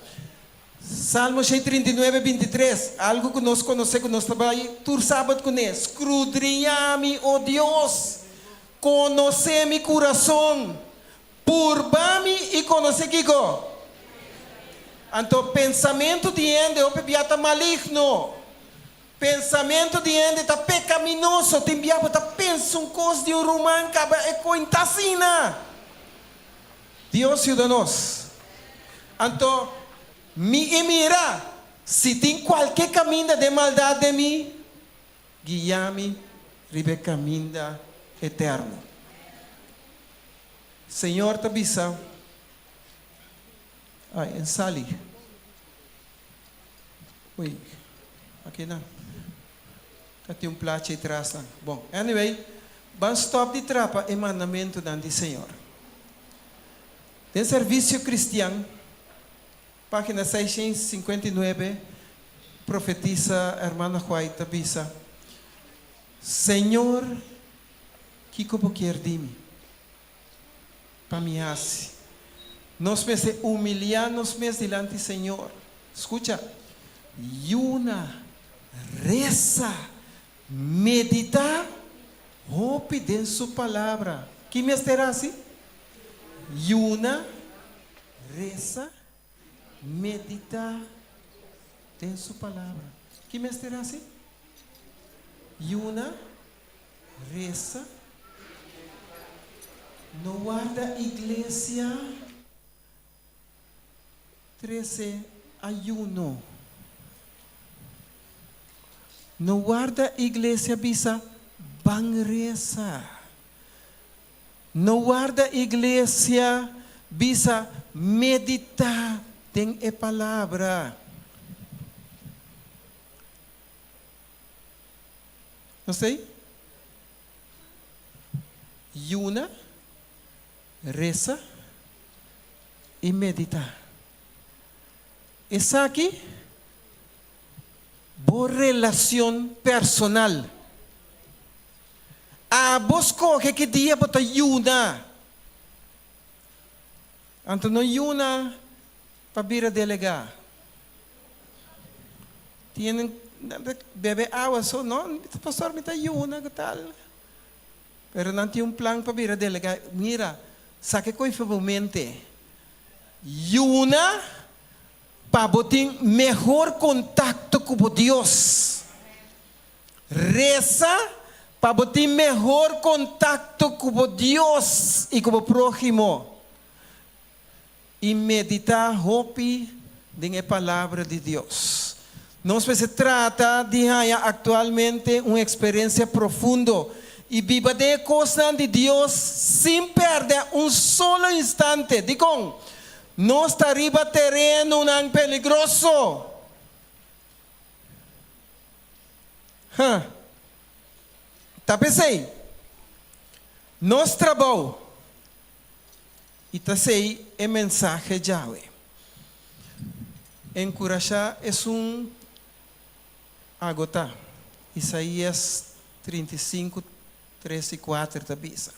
Salmo 139, 23, algu ku nos konosé ku nos ta bai tur sabat kuné, Skrudriñá mi, o Dios, konosé mi kurason, purba mi i konosé kiko? Anto pensamentu di hende hopi bia ta maligno, pensamentu di hende ta pekaminoso, tin bia bo ta pensa un kos di un ruman kaba e koin ta asina. Dios yuda nos. Anto mi i mira, si tin kualke kaminda den maldat den mi, guia mi riba e kaminda eterno. Señor ta bisa, Ai, en sali. Ui, aki nan. Ta tin un plachi ei tras nan. Bon, anyway, ban stòp di trapa e mandamentunan di Señor. Den Servisio Kristian, página 659, profetisa Hermana White ta bisa, Señor, kiko bo kier di mi? Pa mi hasi. Nos mester humiliá nos mes dilanti Señor. Skucha, yuna, resa, meditá hopi den Su Palabra. Ki mester hasi? Yuna, resa, meditá den Su Palabra. Ki mester hasi? Yuna, Resa, No warda iglesia trese ayuno. No warda iglesia bisa ban resa. No warda iglesia bisa medita den e palabra. Nos ta ei? Yuna, resa i meditá. Esaki bo relacion personal. Abo scoge ki dia bo ta yuna. Anto no yuna pa bira delegá. Tienen bebe awa so, no, pastor mi ta yuna ku tal. Pero nan tin un plan pa bira delegá. Mira, saka e koe for bo mente. Yuna pa bo tin mehor kontakto ku bo Dios. Resa pa bo tin mehor kontakto ku bo Dios i ku bo próhimo. I meditá hopi den e Palabra di Dios. Nos mester trata di haña aktualmente un eksperensia profundo i biba den e kosnan di Dios sin pèrdè un solo instante. Dikon? Nos ta riba terenonan peligroso. Huh. Ta p'esei, nos trabou I ta sei e mensahe djawe. Enkurashá esun agotá, Isaías 35, 3 i 4 ta bisa.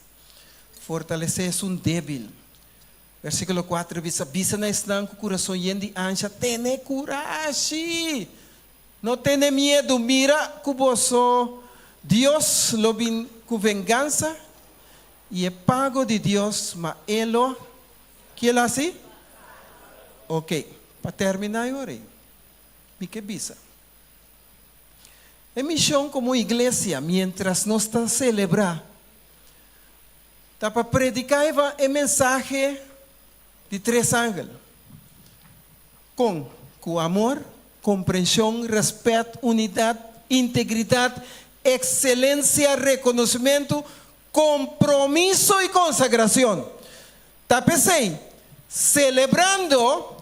Fortalesé esun débil. Versíkulo 4 bisa, Bisa na esnan ku kurason yen di ansha, Tene kurashi! No tene miedu, mira ku boso Dios lo bin ku vengansa I e pago di Dios, ma e lo, ki el hasi? Ok, pa terminá e ora ei, mi ke bisa, e mishon komo iglesia miéntras nos ta selebrá ta pa prediká e mensahe di tres angel. Kon? Ku amor, komprenshon, rèspèt, unidat, integridat, ekselensia, rekonosementu, Compromiso y consagracion. Ta p'esey, celebrando,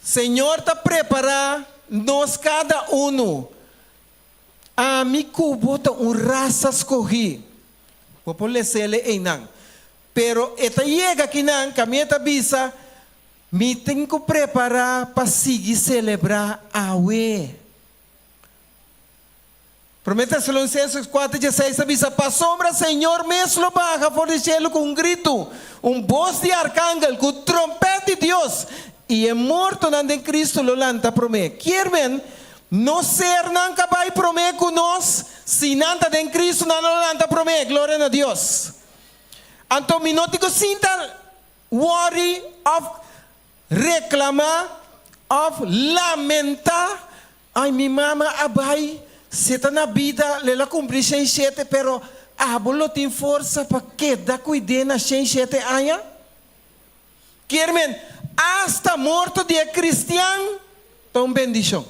Señor ta prepara nos cada uno. Ami cu bo ta un rasa scogi. Bo por lesele eynan. Pero e ta yega akinan, camia ta bisa, Mi tin cu prepara pa sigui celebra awe. Promé Tesalonicenses 4, 16 ta bisa, Pasobra Señor mes lo baha for di shelu ku un gritu, un bos di arkangel, ku trompèt di Dios, i e mortonan den Cristo lo lanta promé. Kier men, nos sernan ka bai promé ku nos, si nan ta den Cristo, nan lo lanta promé. Gloria na Dios! Anto mi no tin ku sinta worry òf reklamá òf lamentá Ay mi mama a bai, si e ta na bida lel a cumpli 107 pero abo lo tin forsa pa keda cuid'é na 107 aña? Kier men, hasta morto di e cristian ta un bendicion.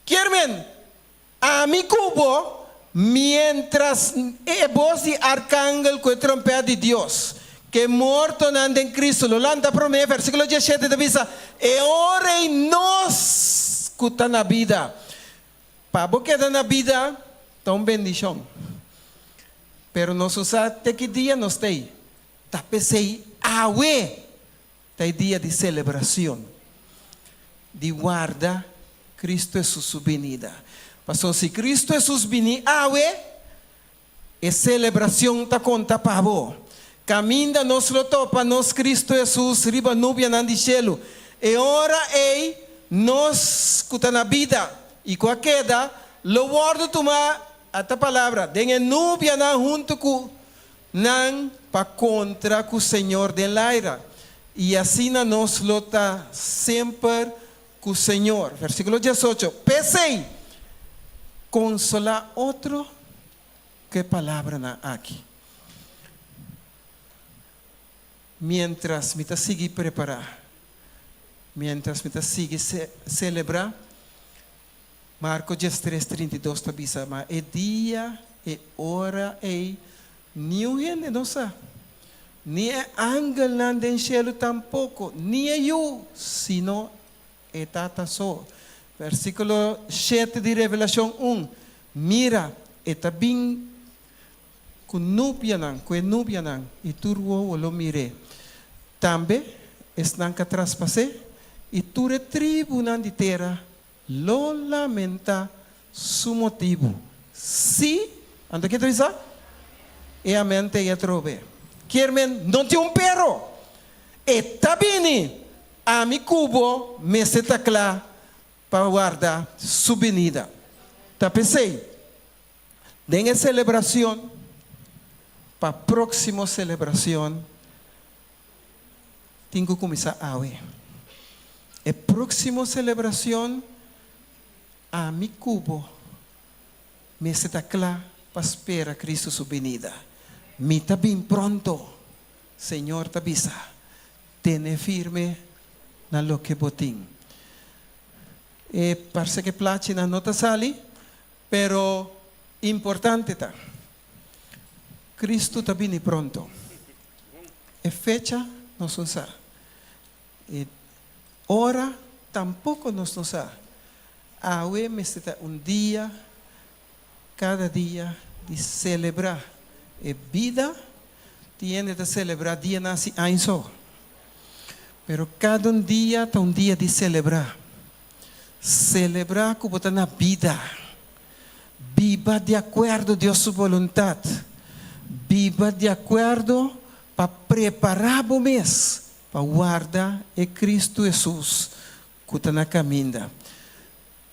Kier men, ami cu bo, mientras e bos di arcangel cu e trompet di Dios, cu e mortonan den Cristo lo lanta prome, versiculo 17 ta bisa, E ora ei nos cu ta na bida. Pa bo keda na bida ta un bendicion, pero nos no sa te ki dia nos ta ei. Ta p'esei awe Ta e dia di celebracion, di warda Cristo Jesus su binida. Pasobra si Cristo Jesus bini awe, e celebracion ta conta pa bo. Caminda nos lo topa nos Cristo Jesus riba nubianan di cielo. E ora ei nos cu ta na bida y cu a keda lo wordo tuma, ata palabra, den e nubianan hunto cu Nan pa kontra ku Señor den laira, i asina nos lo ta semper ku Señor. Versíkulo 18, P'esei, konsolá otro ku e palabranan aki. Miéntras mi ta sigui prepará, miéntras mi ta sigui selebrá, Marko 13, 32 ta bisa, Ma e dia, e ora ei, niun hende no sa, ni e angelnan den shelu tampoko, ni e Yu, sino e Tata so. Versíkulo 7 di Revelashon 1, Mira, e ta bin ku nubianan, ku e nubianan, i tur wowo lo mir'é. Tambe esnan k'a traspas'é, i tur e tribunan di tera Lo lamenta su motibu. Sí, anto ke ta bisa? E amen ta ei atrobe. Kier men no tin un pero. E ta bini! Ami ku bo mester ta kla pa warda su binida. Ta p'esei, den e selebracion, pa próximo selebracion, Tin ku kuminsá awe. E próksimo selebrashon, ami ku bo mester ta kla pa spera Kristu su binida. Mi ta bin pronto. Señor ta bisa, Tene firme na loke bo tin. E parse ku e plachinan no ta sali, pero importante ta, Kristu ta bini pronto. E fecha nos no sa. E ora tampoko nos no sa. Awe mester ta un dia, kada dia, di selebrá e bida. Tin hende ta selebrá dia nasi aña so. Pero kada un dia ta un dia di selebrá. Selebrá ku bo ta na bida. Biba di akuerdo Dios su boluntat. Biba di akuerdo pa prepará bo mes pa warda e Kristu Hesus ku ta na kaminda.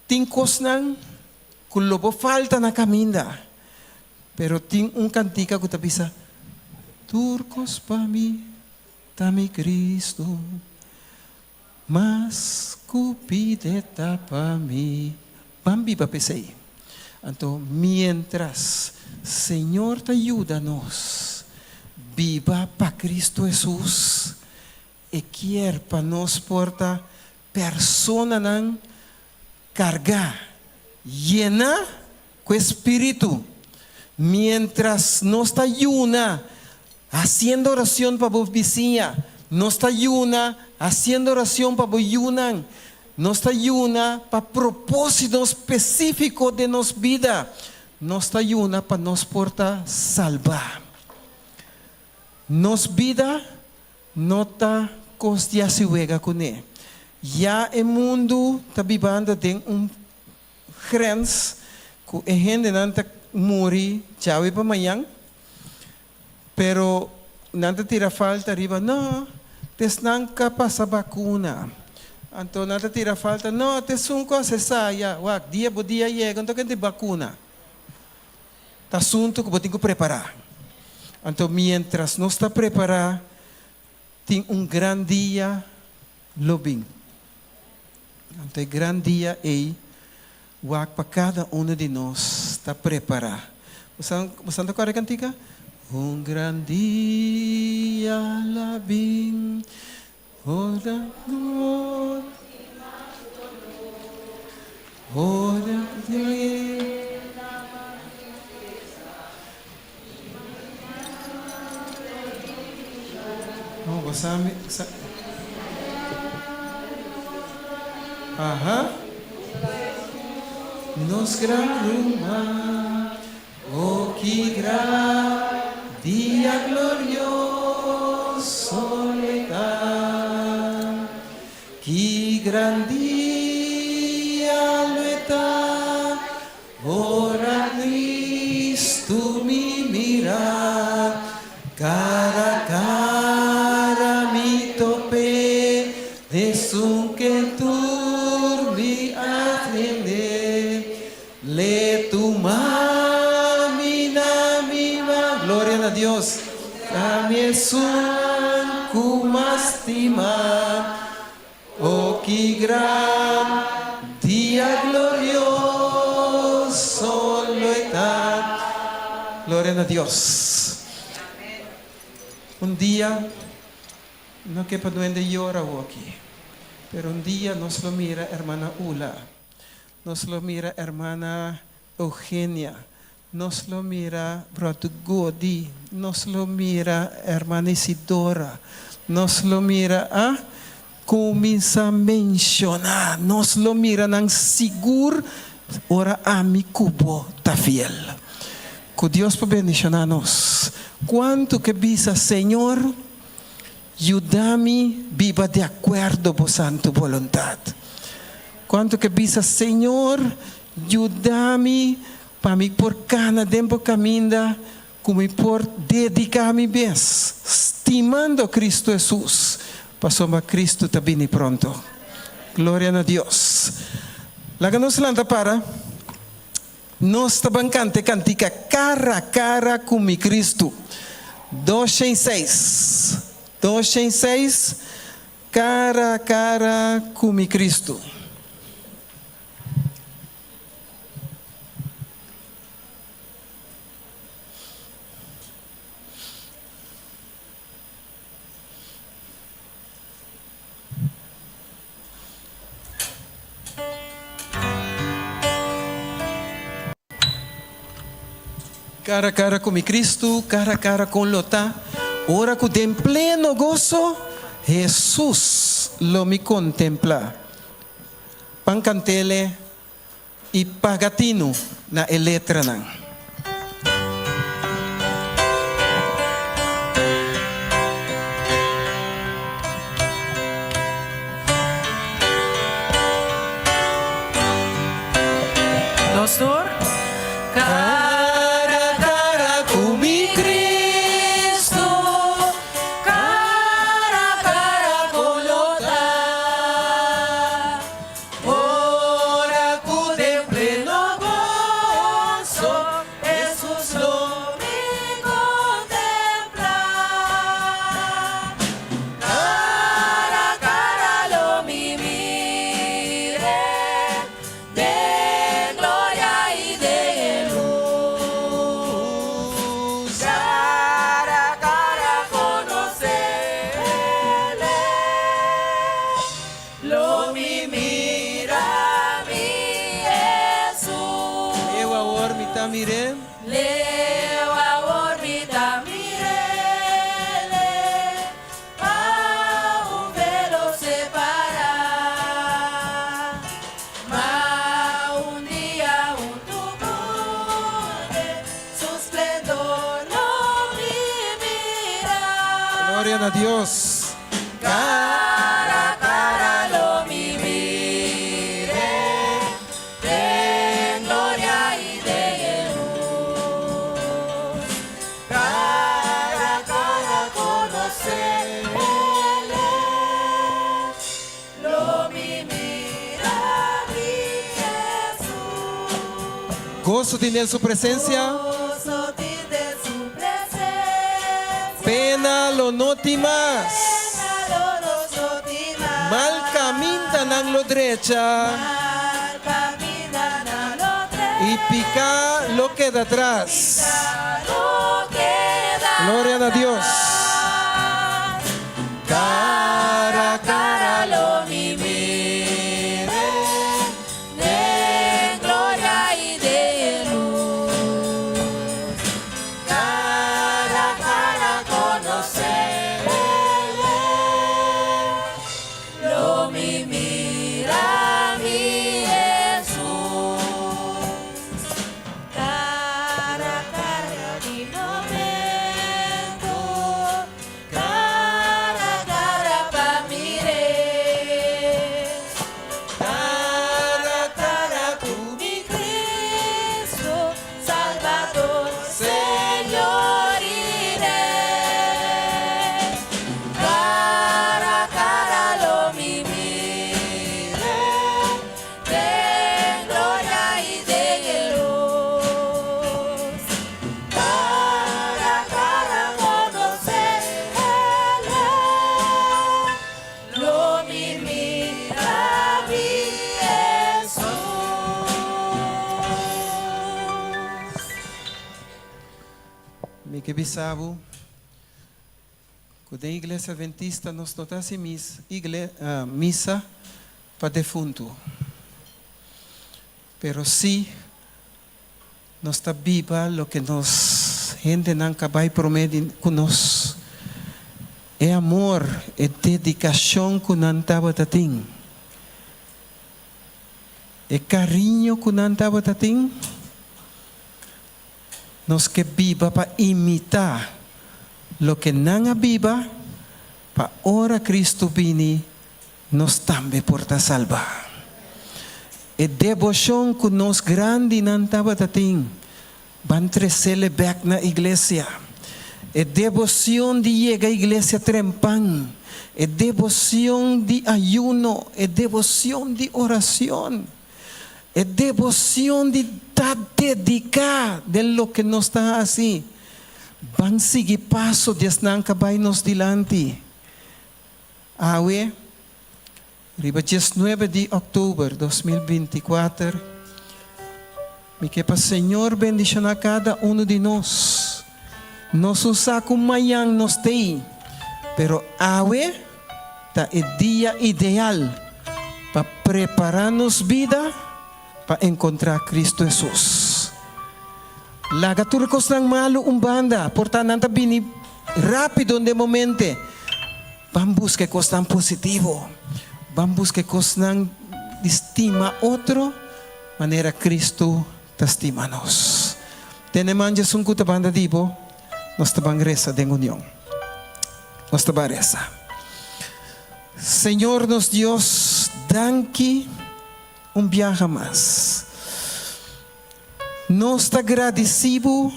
Tin kosnan ku lo bo falta na kaminda, pero tin un kantika ku ta bisa, Tur kos pa mi ta mi Kristu, mas ku pide ta pa mi. Ban biba p'esei. Anto miéntras Señor ta yuda nos biba pa Kristu Hesus, E kier pa nos por ta personanan kargá, yená ku e Spiritu. Miéntras nos ta yuna hasiendo oracion pa bo bisiña, nos ta yuna hasiendo oracion pa bo yunan, nos ta yuna pa propósito spesífiko den nos bida, nos ta yuna pa nos por ta salbá. Nos bida no ta kos di hasi wega kuné. Ya e mundu ta bibando den un grens ku e hendenan ta muri djawe pa mañan, pero nan ta tira falta riba, no, ta esnan ka pasa bakuna. Anto nan ta tira falta, no, ta esun ku hasi esaya. Wak, dia bo dia yega, anto ken tin bakuna? Ta asuntu ku bo tin ku prepará. Anto miéntras nos ta prepará, tin un gran dia lo bin. Anto e gran dia ei wak pa kada unu di nos ta prepará. Bo sa ta kòrda e kantika? Un gran dia la bin, ora Ora Oh, bo sa mi sa Aha. Nos gran ruman, oh ki gran dia glorioso lo ta. Ki gran dia lo e ta ora Cristo mi mira, cara cara mi top'é, Esun ke tur mi a tende, L'e tuma mi na mi man. Gloria na Dios, ta mi esun ku mas stima. O ki gran dia glorioso lo e ta. Gloria na Dios. Un dia no ke pa duende yora awoki, pero un dia nos lo mira hermana Ula. Nos lo mira hermana Eugenia, nos lo mira brother Godi, nos lo mira hermana Isidora, nos lo mira a cuminsa menciona, nos lo mira nan sigur ora ami cu bo ta fiel. Cu Dios por bendiciona nos. Cuanto ke bisa Señor yuda mi biba di acuerdo bo santo boluntad. Kuantu ke bisa, Señor, yuda mi pa mi por kana den bo kaminda, ku mi por dediká mi mes, stimando Kristu Hesus, pasobra Kristu ta bini pronto. Gloria na Dios. Laga nos lanta para. Nos ta ban kanta e kantika Kara Kara ku mi Kristu. Doshen seis. 206. Cara a cara cu mi Cristo. Kara kara ku mi Kristu, kara kara kon lo ta, ora ku den pleno goso Hesus lo mi kontemplá. Pan kant'ele i paga tinu na e letranan. Nos tur. Cara cara cu mi Cristo, cara cara con lo ta, ora cu den pleno gozo Hesus lo mi contempla. Cara cara lo mi mire. Den gloria i den lus. Cara cara conocerle. Lo mi mira mi Hesus. Leu awor mi ta mir'é. Leu awor mi ta mir'é. Pa un velo separá. Ma un dia huntu kuné su splendor lo mi mira. Gloria na Dios. Cara cara lo mi mir'é. Den gloria i den lus. Cara cara conocerle. Lo mi mira mi Hesus. Goso tin den su presencia. Goso tin den su presencia. Pena lo no tin mas. Pena lo no tin mas. Mal camindanan lo drecha. Mal camindanan lo drecha. I pica lo keda atras. Pica lo keda atras. Gloria na Dios. Cara cara lo mi mire den gloria i den lus. Cara cara conocerle lo mi mira mi Hesus. Cara cara di momento Cara cara pa mir'é. Cara cara ku mi Cristo, Salvador, Señor i Rey. Cara cara lo mi mir'é, den gloria i den lus. Cara cara conocerle, lo mi mira mi Hesus. Mi ke bisa bo ku den Iglesia Adventista nos no ta hasi misa pa defuntu, pero si Nos ta biba loke nos hendenan ka bai promé di ku nos. E amor, e dedikashon ku nan tabata tin, e kariño ku nan tabata tin, nos ke biba pa imitá loke nan a biba pa ora Kristu bini Nos tambe por ta salbá. E deboshon ku nos grandinan tabata tin, ban tresele bèk na iglesia. E deboshon di yega iglesia trempan, e deboshon di ayuno, e deboshon di orashon, e deboshon di ta dediká den loke nos ta hasi, ban sigui paso di esnan ka bai nos dilanti. Awe, riba diesnuebe di òktober 2024, mi ke pa Señor bendishoná kada unu di nos. Nos un sa ku mañan nos t'ei, pero awe ta e dia ideal pa prepará nos bida pa enkontrá Kristu Hesus. Laga tur e kosnan malu un banda, por ta nan ta bini rápido den momente. Ban buska e kosnan positivo. Ban buska e kosnan di stima otro manera Kristu ta stima nos. Tene man djesun ku ta banda di bo, nos ta ban resa den union. Nos ta ban resa. Señor nos Dios, danki un biaha mas. Nos ta gradisí bo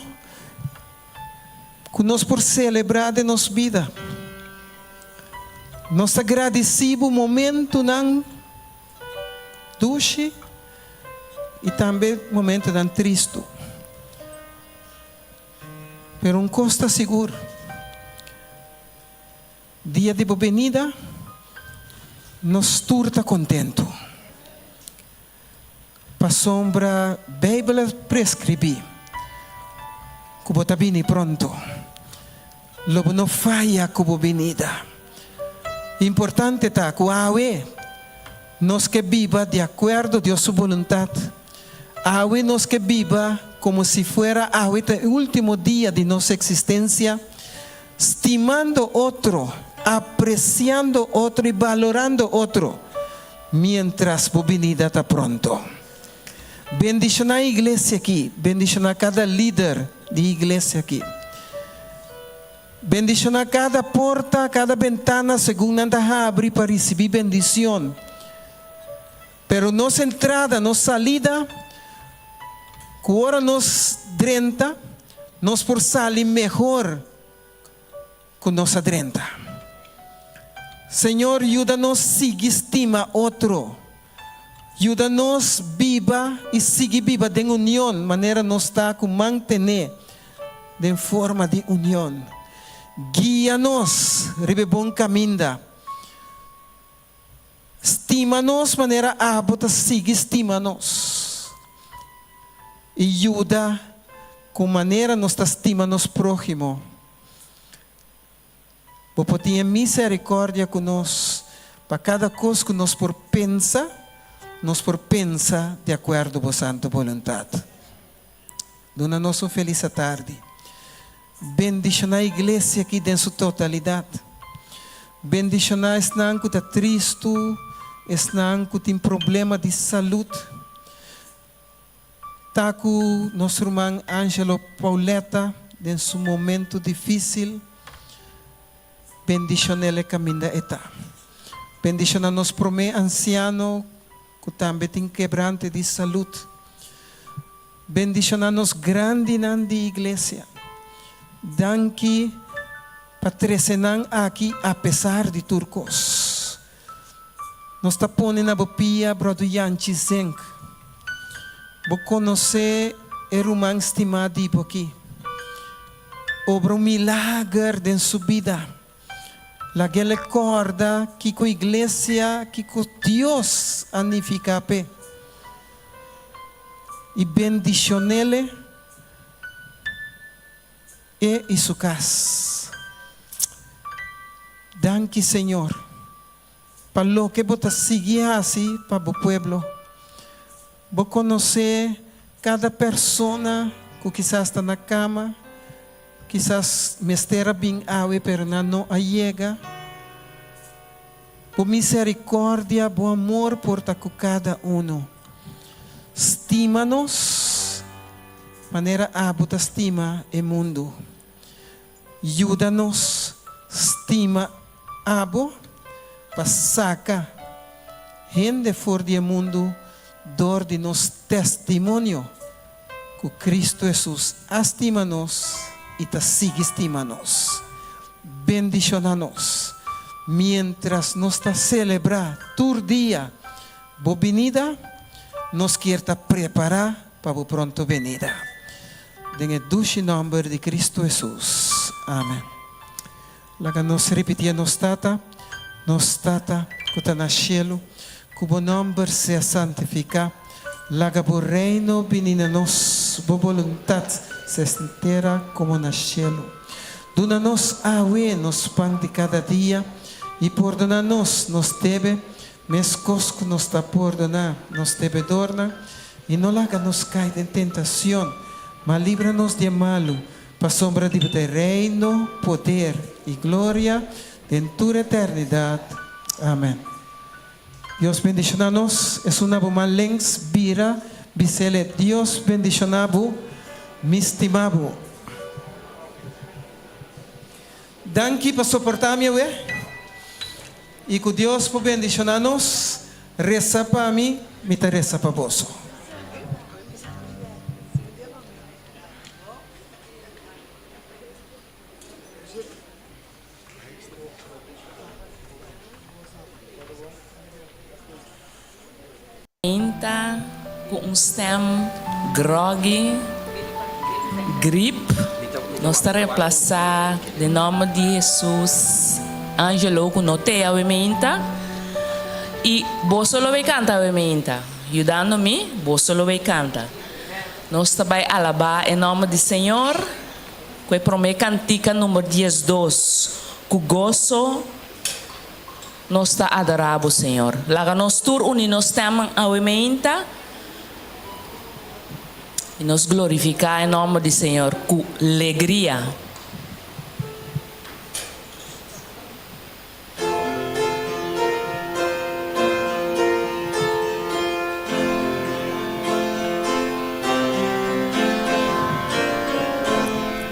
ku nos por selebrá den nos bida. Nos ta gradisí bo momentunan dushi i tambe momentunan tristu. Pero un kos ta sigur, Dia di bo benida nos tur ta kontentu. Pasobra Beibel a preskribí ku bo ta bini pronto. Lo bo no faya ku bo binida. Importante ta ku awe nos ke biba di akuerdo Dios su boluntat. Awe nos ke biba komo si fuera awe ta e último dia di nos eksistensia, stimando otro, apresiando otro i balorando otro. Mientras bo binida ta pronto. Bendiciona e iglesia aki, bendiciona cada lider di e iglesia aki. Bendiciona cada porta, cada bentana segun nan ta habri pa ricibi bendicion. Pero nos entrada, nos salida, cu ora nos drenta, nos por sali mehor ku nos a drenta. Señor yuda nos sigui stima otro. Yuda nos biba i sigui biba den union manera nos ta ku mantené den forma di union. Guia nos riba e bon kaminda. Stima nos manera abo ta sigui stima nos. I yuda ku manera nos ta stima nos próhimo. Bo por tin e miserikòrdia ku nos pa kada kos ku nos por pensa, nos por pensa di akuerdo bo santu boluntat. Duna nos un felis atardi. Bendishoná iglesia aki den su totalidat. Bendishoná esnan ku ta tristu, esnan ku tin problema di salud. Ta ku nos ruman Angelo Pauletta den su momento difísil. Bendishon'el e kaminda e ta. Bendishoná nos promé ansiano ku tambe tin kebrante di salud. Bendishoná nos grandinan di iglesia. Danki pa trese nan aki apesar di tur kos. Nos ta pone na bo pia Bròder Yanchi Zenk. Bo konosé e ruman stimá di bo aki. Obra un milager den su bida. Lag'el e kòrda kiko iglesia, kiko Dios a nifiká p'e. I bendishon'el e i su kas. Danki Señor pa loke bo ta sigui hasi pa bo pueblo. Bo konosé kada persona ku kisas ta na kama, kisas mester a bin awe pero nan no a yega. Bo miserikòrdia, bo amor por ta ku kada unu. Stima nos manera abo ta stima e mundu. Yuda nos stima abo pa saka hende for di e mundu dor di nos testimonio ku Kristu Hesus a stima nos i ta sigui stima nos. Bendishoná nos miéntras nos ta selebrá tur dia bo binida. Nos kier ta prepará pa bo pronto benida. Den e dushi nòmber di Kristu Hesus. Amen. Laga nos ripití e Nos Tata, Nos Tata ku ta na shelu, ku bo nòmber sea santifiká. Laga bo Reino bini na nos, bo boluntat sea na tera komo na shelu. Duna nos awe nos pan di kada dia, i pordoná nos nos debe, meskos ku nos ta pordoná nos debedornan, i no laga nos kai den tentashon, Ma libra nos di e malu, pasobra di bo ta e reino, poder i gloria den tur eternidat. Amen. Dios bendiciona nos. Esun na bo man links bira bisele Dios bendiciona bo mi stima bo. Danki pa soporta mi awe y cu Dios por bendiciona nos. Reza pa mi, mi ta reza pa boso. Inta ku un stem groggy, grip, nos ta reemplasa den nomber di Jesus Angelo ku no te awe meinta y boso lo bay canta awe meinta yudando mi boso lo bay canta nos ta bay alaba e nomber di Señor ku e prome cantica number 12 ku goso. Nos ta adorá bo, Señor. Laga nos tur uní nos stemnan awe meinta i nos glorifiká e nòmber di Señor ku legria.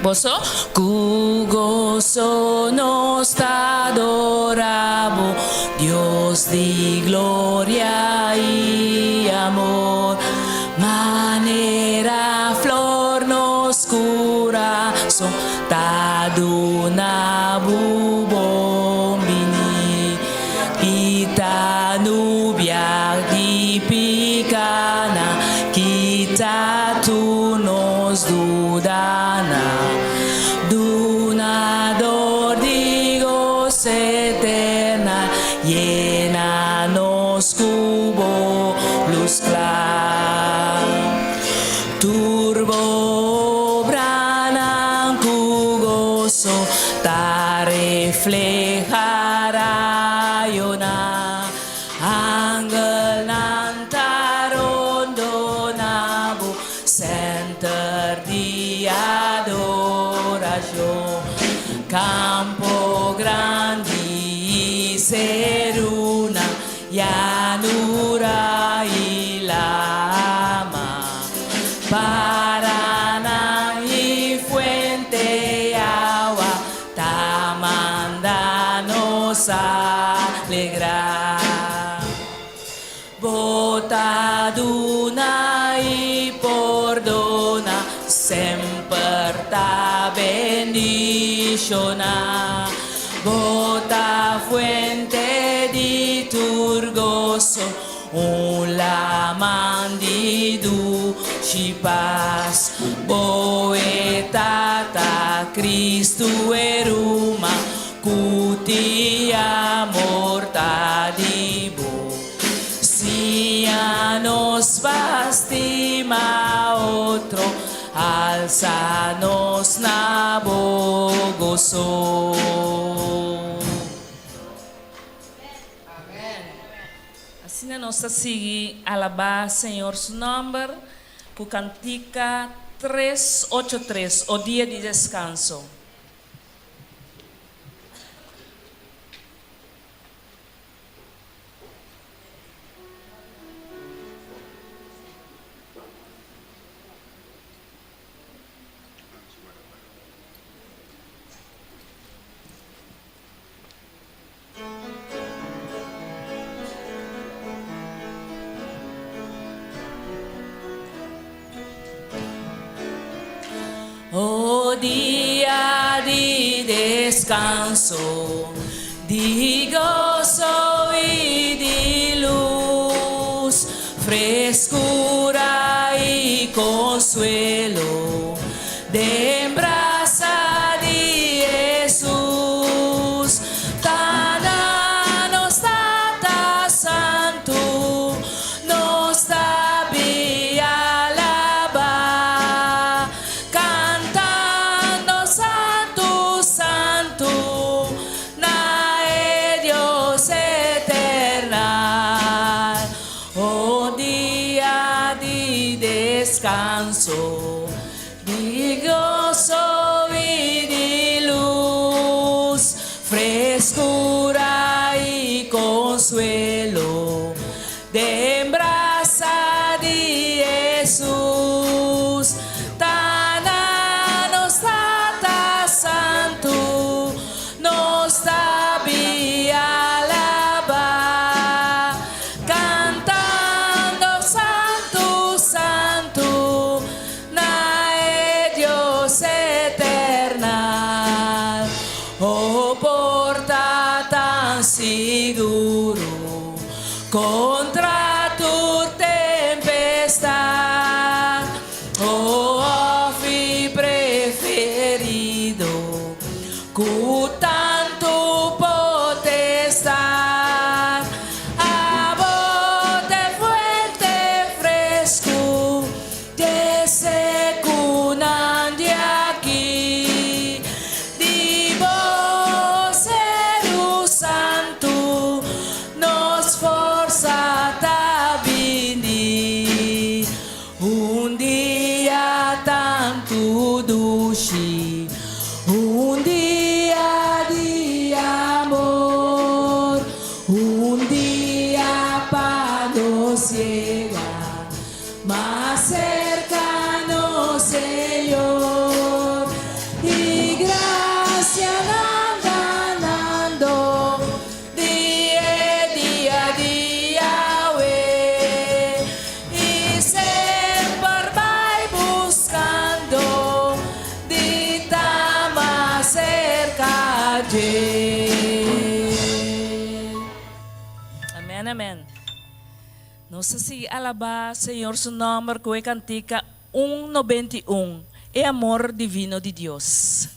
Boso? Ku goso nos ta adorá bo, Dios di gloria i amor. Manera flor nos kurason ta duna bo bon biní. Kita nubia di pikanan, kita tur nos dudanan. Dunador di goso eternal, yena nos ku bo lus kla. Tur bo obranan ku goso ta refleha rayonan. Angelnan ta rondona bo, center di adoracion. Campo grandi i serunan, llanura i lama. Paranan i fuente awa Ta manda nos alegrá. Bo ta duna i pordona, semper ta bendishoná. Bo ta fuente di tur goso, Un laman di dushi pas. Bo e Tata, Cristo e ruman, cu ti amor ta di bo. Siña nos pa stima otro, alsa nos na bo goso. Asina nos ta sigui alabá Señor su nòmber ku kantika tres ocho tres, O Dia di Deskanso. O dia di deskanso, di goso i di lus, freskura i konsuelo den brasa di Hesus. Ta na nos Tata Santu nos ta bi alabá, kantando Santu, Santu na e Dios eternal. O dia di deskanso. Di goso i di lus, freskura i konsuelo, den brasa di Hesus. Ta na nos Tata Santu nos ta bi alabá, kantando Santu, Santu na e Dios eternal. Oh porta tan siguro kontra tur tempestat, oh hòfi preferido ku tantu potestat. Abo t'e fuente fresku Te sekunan di aki, di bo Seru Santu, nos forsa ta bini. Un dia tantu dushi, un dia di amor, un dia pa nos yega. Mas serka nos Señor i grasianan ganando di e dia di Yahweh i semper bai buskando di ta mas serka dje. Amen amen. Nos ta sigui alabá Señor su nòmber ku e kantika un 91, E amor divino di Dios.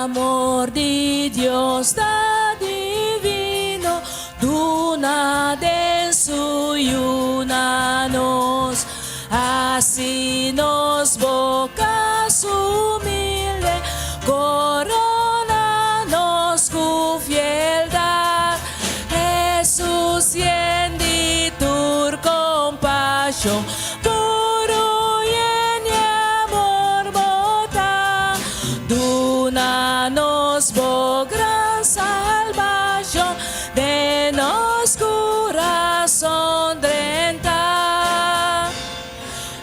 Amor di Dios ta divino, duna den su Yu na nos. Hasi nos boka humilde, korona nos ku fieldat. Hesus yen di tur kompashon, puru yen di amor bo ta. Duna nos bo gran salbashon. Den nos kurason drenta.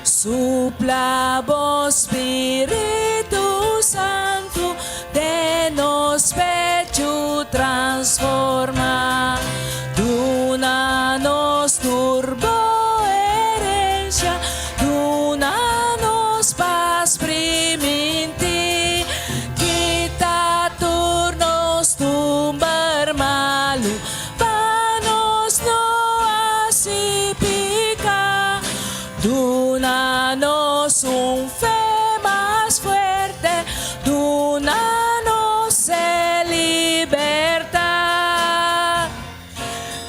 Supla bo Spiritu Santu den nos pechu transforma. Duna nos tur bo herencia, duna nos pas priminti. Kita tur nos tumber malu, pa nos no hasi piká. Duna nos un fe mas fuerte, duna nos e libertat.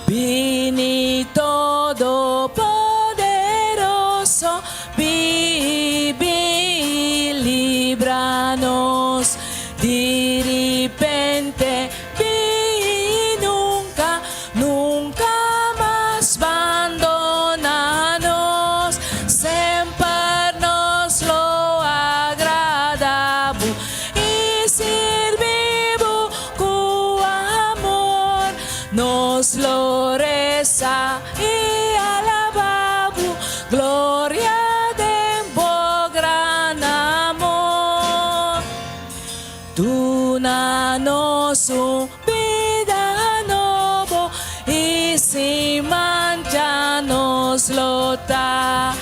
Bini Todopoderoso, bin, bin libra nos. Di ripente bin nunka, nunka mas bandona nos. Semper nos lo agrada bo i sirbi bo ku amor. Nos lo resa i alabá bo, gloria den bo gran amor. Duna nos un bida nobo i sin mancha nos lo ta,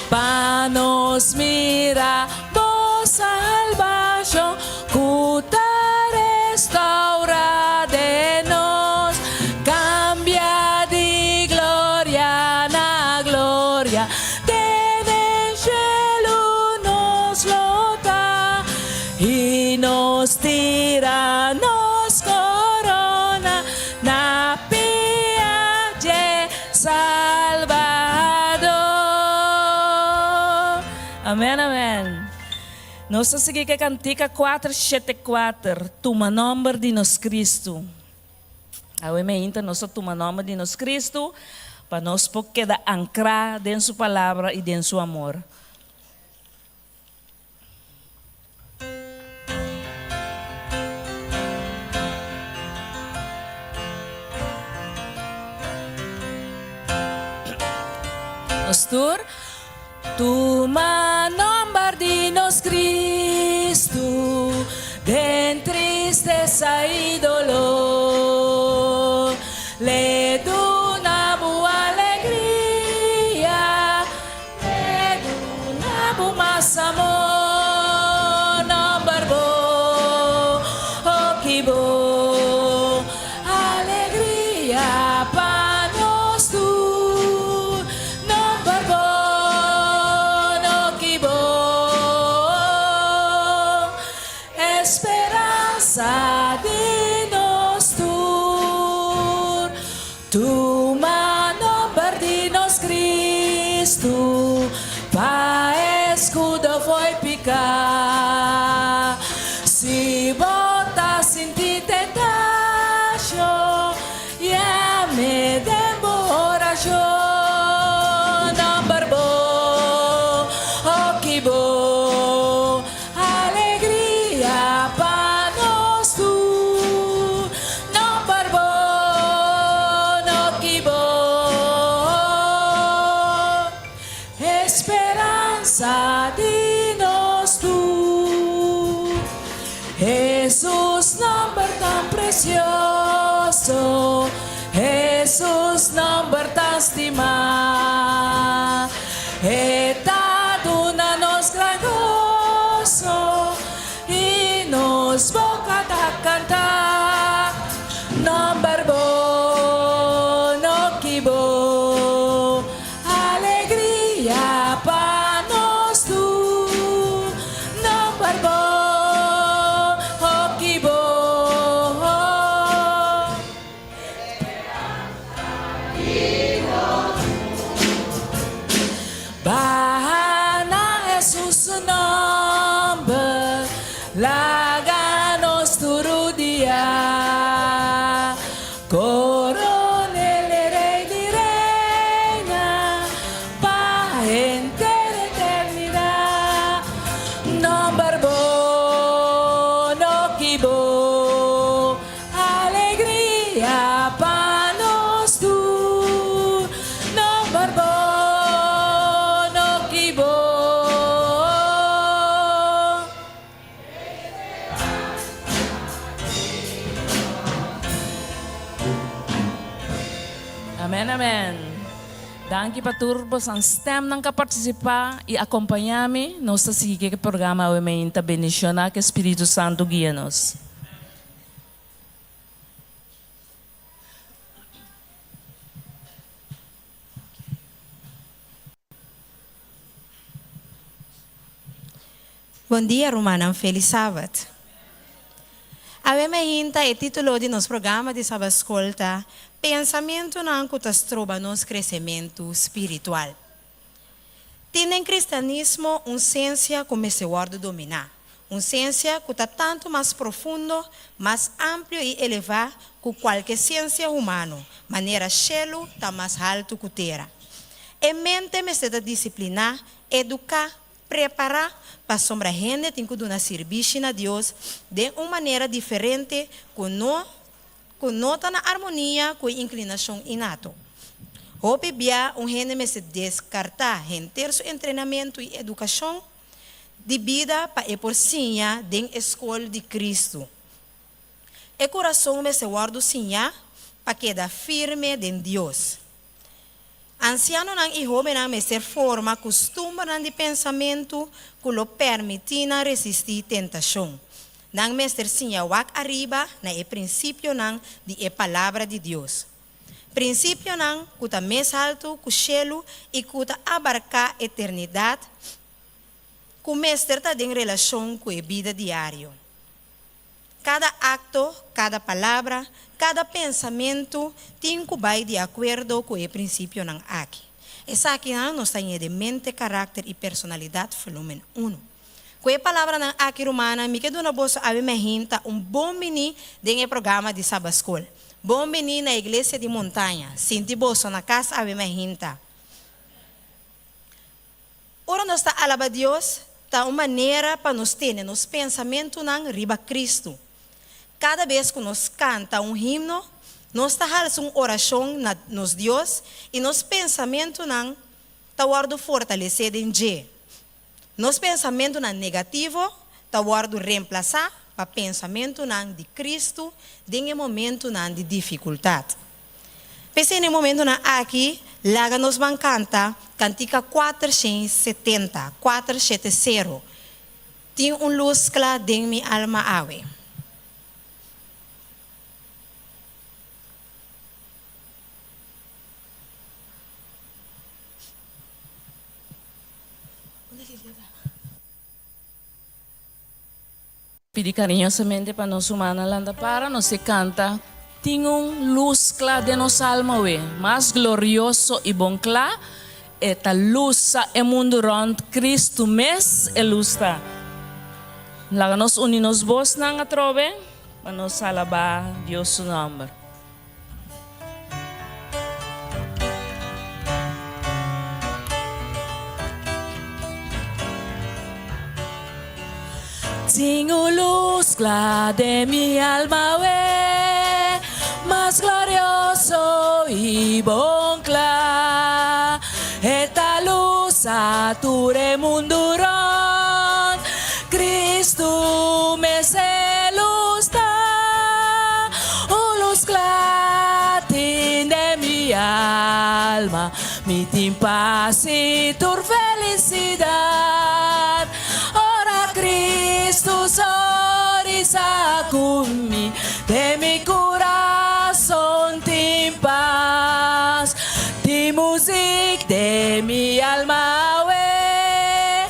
pa nos mira bo salbashon ku ta restaurá den nos, kambia di gloria na gloria. Amen amen. Nos ta sigui ku e kantika 474, Tuma Nòmber di Nos Kristu. Awe meinta nos ta tuma nòmber di nos Kristu pa nos por keda ankrá den Su Palabra i den Su amor. Nos tur tuma nomber di nos Cristo den tristesa y dolor. Le duna bo alegria. E duna bo mas amor, nomber bo, hoki bo alegria pa nos tur, nomber bo, noki bo esperansa di nos tur. Tuma nomber di nos Cristo pa escudo fo'i pica. Si bo ta sinti tentacion, yam'e den bo oracion. Nomber bo, hoki bo. Alegria pa nos tur, no por bo, no kibo. Esperansa di nos tur. Hesus nomber tan precioso, Hesus nomber tan stimá. E ta duna nos gran goso i nos boka ta kanta nomber bo, no kibo alegria pa nos tur, nomber bo, hoki bo. Baha na Hesus su nomber, laga nos tur rudia. Coronel e Rey di Reina, pa henter eternidad. Nomber bo no kibo. Alegria pa nos tur, nomber bo no kibo. Amen amen. Danki pa tur bosan stemnan ka participa y acompaña mi. Nos ta sigui ke programa awe meinta bendiciona ke Spiritu Santo guia nos. Bon dia rumannan Felis Sabat. Awe mainta e titulo di nos programa di Sabat Skol ta Pensamentunan ku ta stroba nos kresementu spiritual. Tin den kristianismo un sensia ku mester wòrdu dominá, un sensia ku ta tantu mas profundo, mas amplio i elevá ku kualke siensia humano, manera shelu ta mas haltu ku tera. E mente mester ta disipliná, eduká, prepará, pasobra hende tin ku duna sirbishi na Dios den un manera diferente ku no ku no ta na armonia ku e inklinashon innato. Hopi bia un hende mester deskartá henter su entrenamentu i edukashon di bida pa e por siña den e skol di Kristu. E kurason mester wòrdu siñá pa keda firme den Dios. Ansianonan i hóbennan mester forma kustumbernan di pensamentu ku lo permití nan resistí tentashon. Nan mester siña wak ariba na e prinsipionan di e Palabra di Dios. Prinsipionan ku ta mes haltu ku shelu i ku ta abarká eternidat ku mester ta den relashon ku e bida diario. Kada akto, kada palabra, kada pensamentu tin ku bai di akuerdo ku e prinsipionan aki. Esakinan nos ta hañ'é den Mente, Karakter i Personalidat, volúmen unu. Ku e palabranan aki rumannan mi ke duna boso awe mehinta un bon biní den e programa di Sabaskol. Bon biní na Iglesia di Montaña. Sinti boso na kas awe mehinta. Ora nos ta alaba Dios, ta un manera pa nos tene nos pensamentunan riba Kristu. Kada bes ku nos kanta un himno, nos ta halsa un orashon na nos Dios i nos pensamentunan ta wòrdu fortalesé den dje. Nos pensamentunan negativo ta wòrdu remplasá pa pensamentunan di Kristu den e momentunan di difikultat. P'esei na e momentunan aki, laga nos ban kanta kantika 470, kuater shete sero, Tin un lus kla den mi alma awe. Pidi cariñosamente pa nos humannan lanta para nos e canta Tin un luz cla den nos alma we Mas glorioso y bon cla E ta lusa e mundo rond Cristo mes e luz ta Laga nos uni nos bosnan atrobe pa nos alaba Dios su nomber. Tin un lus kla den mi alma awe, mas glorioso i bon kla. E ta lusa tur e mundu rond, Cristo mes e lus ta. Un lus kla tin den mi alma, mi tin pas i tur felisidat. Ora Cristo sorisa ku mi, den mi kurason tin pas. Tin muzik den mi alma awe,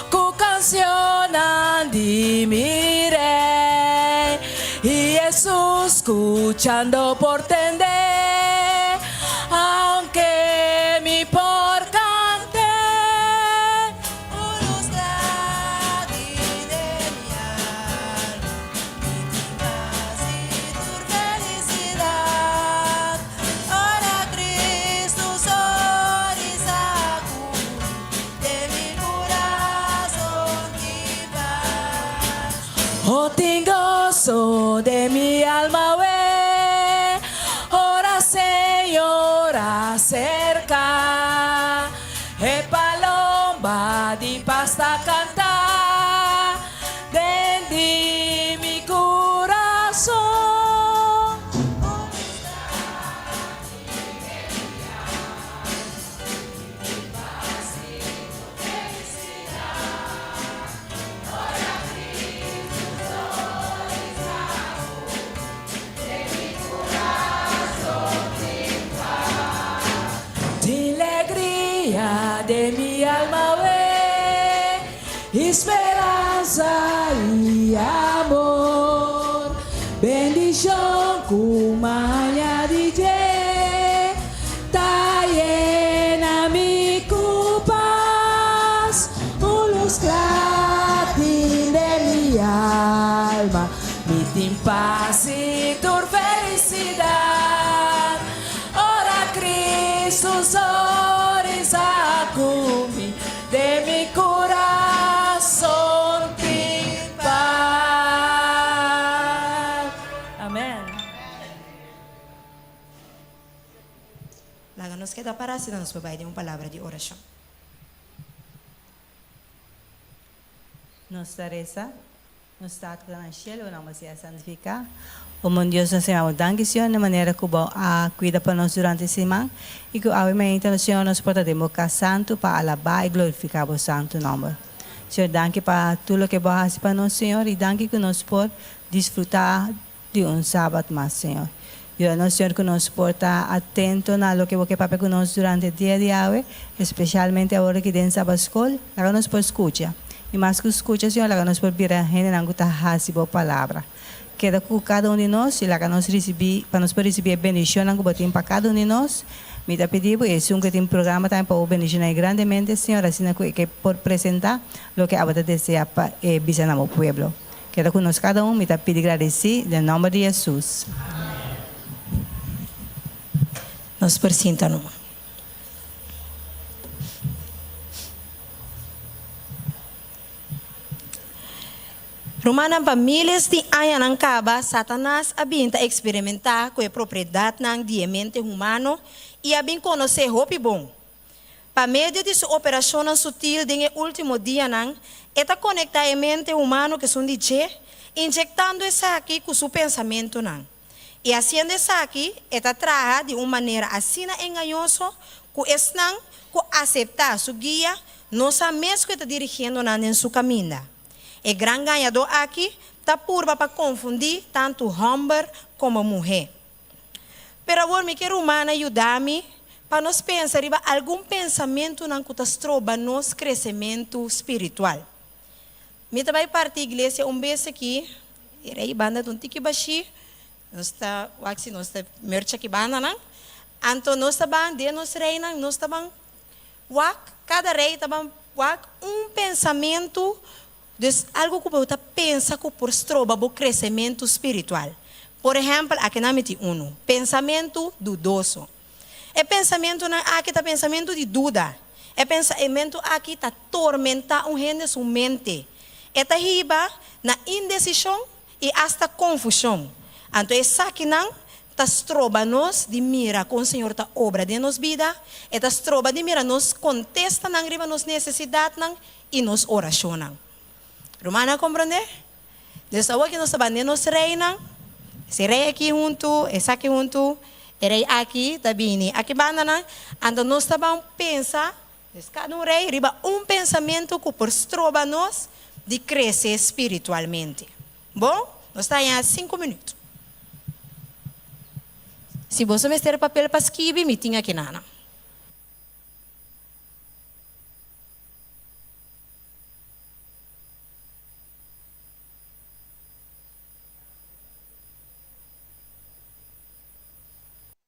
ku kansionnan di mi Rei. I Hesus skuchando por tende, aunke mi por kant'é. Un lus grandi den mi alma, mi tin pas i tur felisidat. Ora Cristo sonrisa ku mi, den mi kurason tin pas. Oh tin goso den mi alma awe, ora Señor acerca. E palomba di pas ta canta den di mi curason. Tin legria den mi alma awe, i speransa i amor. Bendishon ku maña di dje ta yena mi ku pas. Un lus kla tin den mi alma. Mi tin pas i tur felisidat ora Cristo sonrisa ku mi, den mi kurason tin pas. Amen. Laga nos keda para asina nos por bai den un palabra di orashon. Nos ta resa. Nos Tata ku ta na shelu, bo nòmber sea santifiká. O mon Dios, nos ta yama bo danki, Señor, na manera ku bo a kuida pa nos durante e siman i ku awe mainta nos, Señor, nos por ta den bo kas santu pa alabá i glorifiká bo santu nòmber. Señor, danki pa tur loke bo a hasi pa nos, Señor, i danki ku nos por disfrutá di un sabat mas, Señor. Yuda nos, Señor, ku nos por ta atento na loke bo ke papia ku nos durante dia di awe, espesialmente awor aki den Sabat Skol. Laga nos por skucha. I mas ku skucha, Señor, laga nos por bira hendenan ku ta hasi bo palabra. Keda ku kada un di nos i laga nos risibí, pa nos por risibí e bendishonnan ku bo tin pa kada un di nos. Mi ta pidi bo, esun ku tin programa tambe pa bo bendishoná e grandemente, Señor, asina ku e ke por presentá loke abo ta deseá pa e bisa na bo pueblo. Keda ku nos kada un, mi ta pidi gradisí den nòmber di Hesus. Nos por sinta numa. Rumannan, pa miles di añanan kaba, Satanas a bin ta eksperimentá ku e propiedatnan di e mente humano i a bin konosé hopi bon. Pa medio di su operashonnan sutil den e último dianan, e ta konektá e mente humano ku esun di dje, injektando esaki ku su pensamentunan. I hasiendo esaki, e ta traha di un manera asina engañoso ku esnan ku aseptá su guia no sa mes ku e ta dirigiendo nan den su kaminda. E gran gañadó aki ta purba pa konfundí tantu hòmber komo muhé. Pero awor mi ke rumannan yuda mi pa nos pensa riba algun pensamentunan ku ta stroba nos kresementu spiritual. Mi ta bai parti iglesia un bes aki, e rei banda ta un tiki bashí, nos ta wak si nos ta mercha ki bandanan, anto nos ta ban den nos reinan, nos ta ban wak, kada rei ta ban wak un pensamentu, dus algu ku bo ta pensa ku por stroba bo kresementu spiritual. Por ehèmpel, akinan mi tin unu, pensamentu dudoso. E pensamentunan aki ta pensamentu di duda. E pensamentu aki ta tormentá un hende su mente. E ta hiba na indesishon i asta konfushon. Anto esakinan ta stroba nos di mira kon Señor ta obra den nos bida, e ta stroba di mira nos kontestanan riba nos nesesidatnan i nos orashonnan. Rumannan a komprondé? Dus awor ki nos ta bande nos reinan, ese rei aki huntu, esaki huntu, e rei aki ta bini aki bandanan, anto nos ta ban pensa, dus kada un rei riba un pensamentu ku por stroba nos di krese spiritualmente. Bon, nos ta haña sinku minüt. Si boso mester papel pa skibi, mi tin aki nan.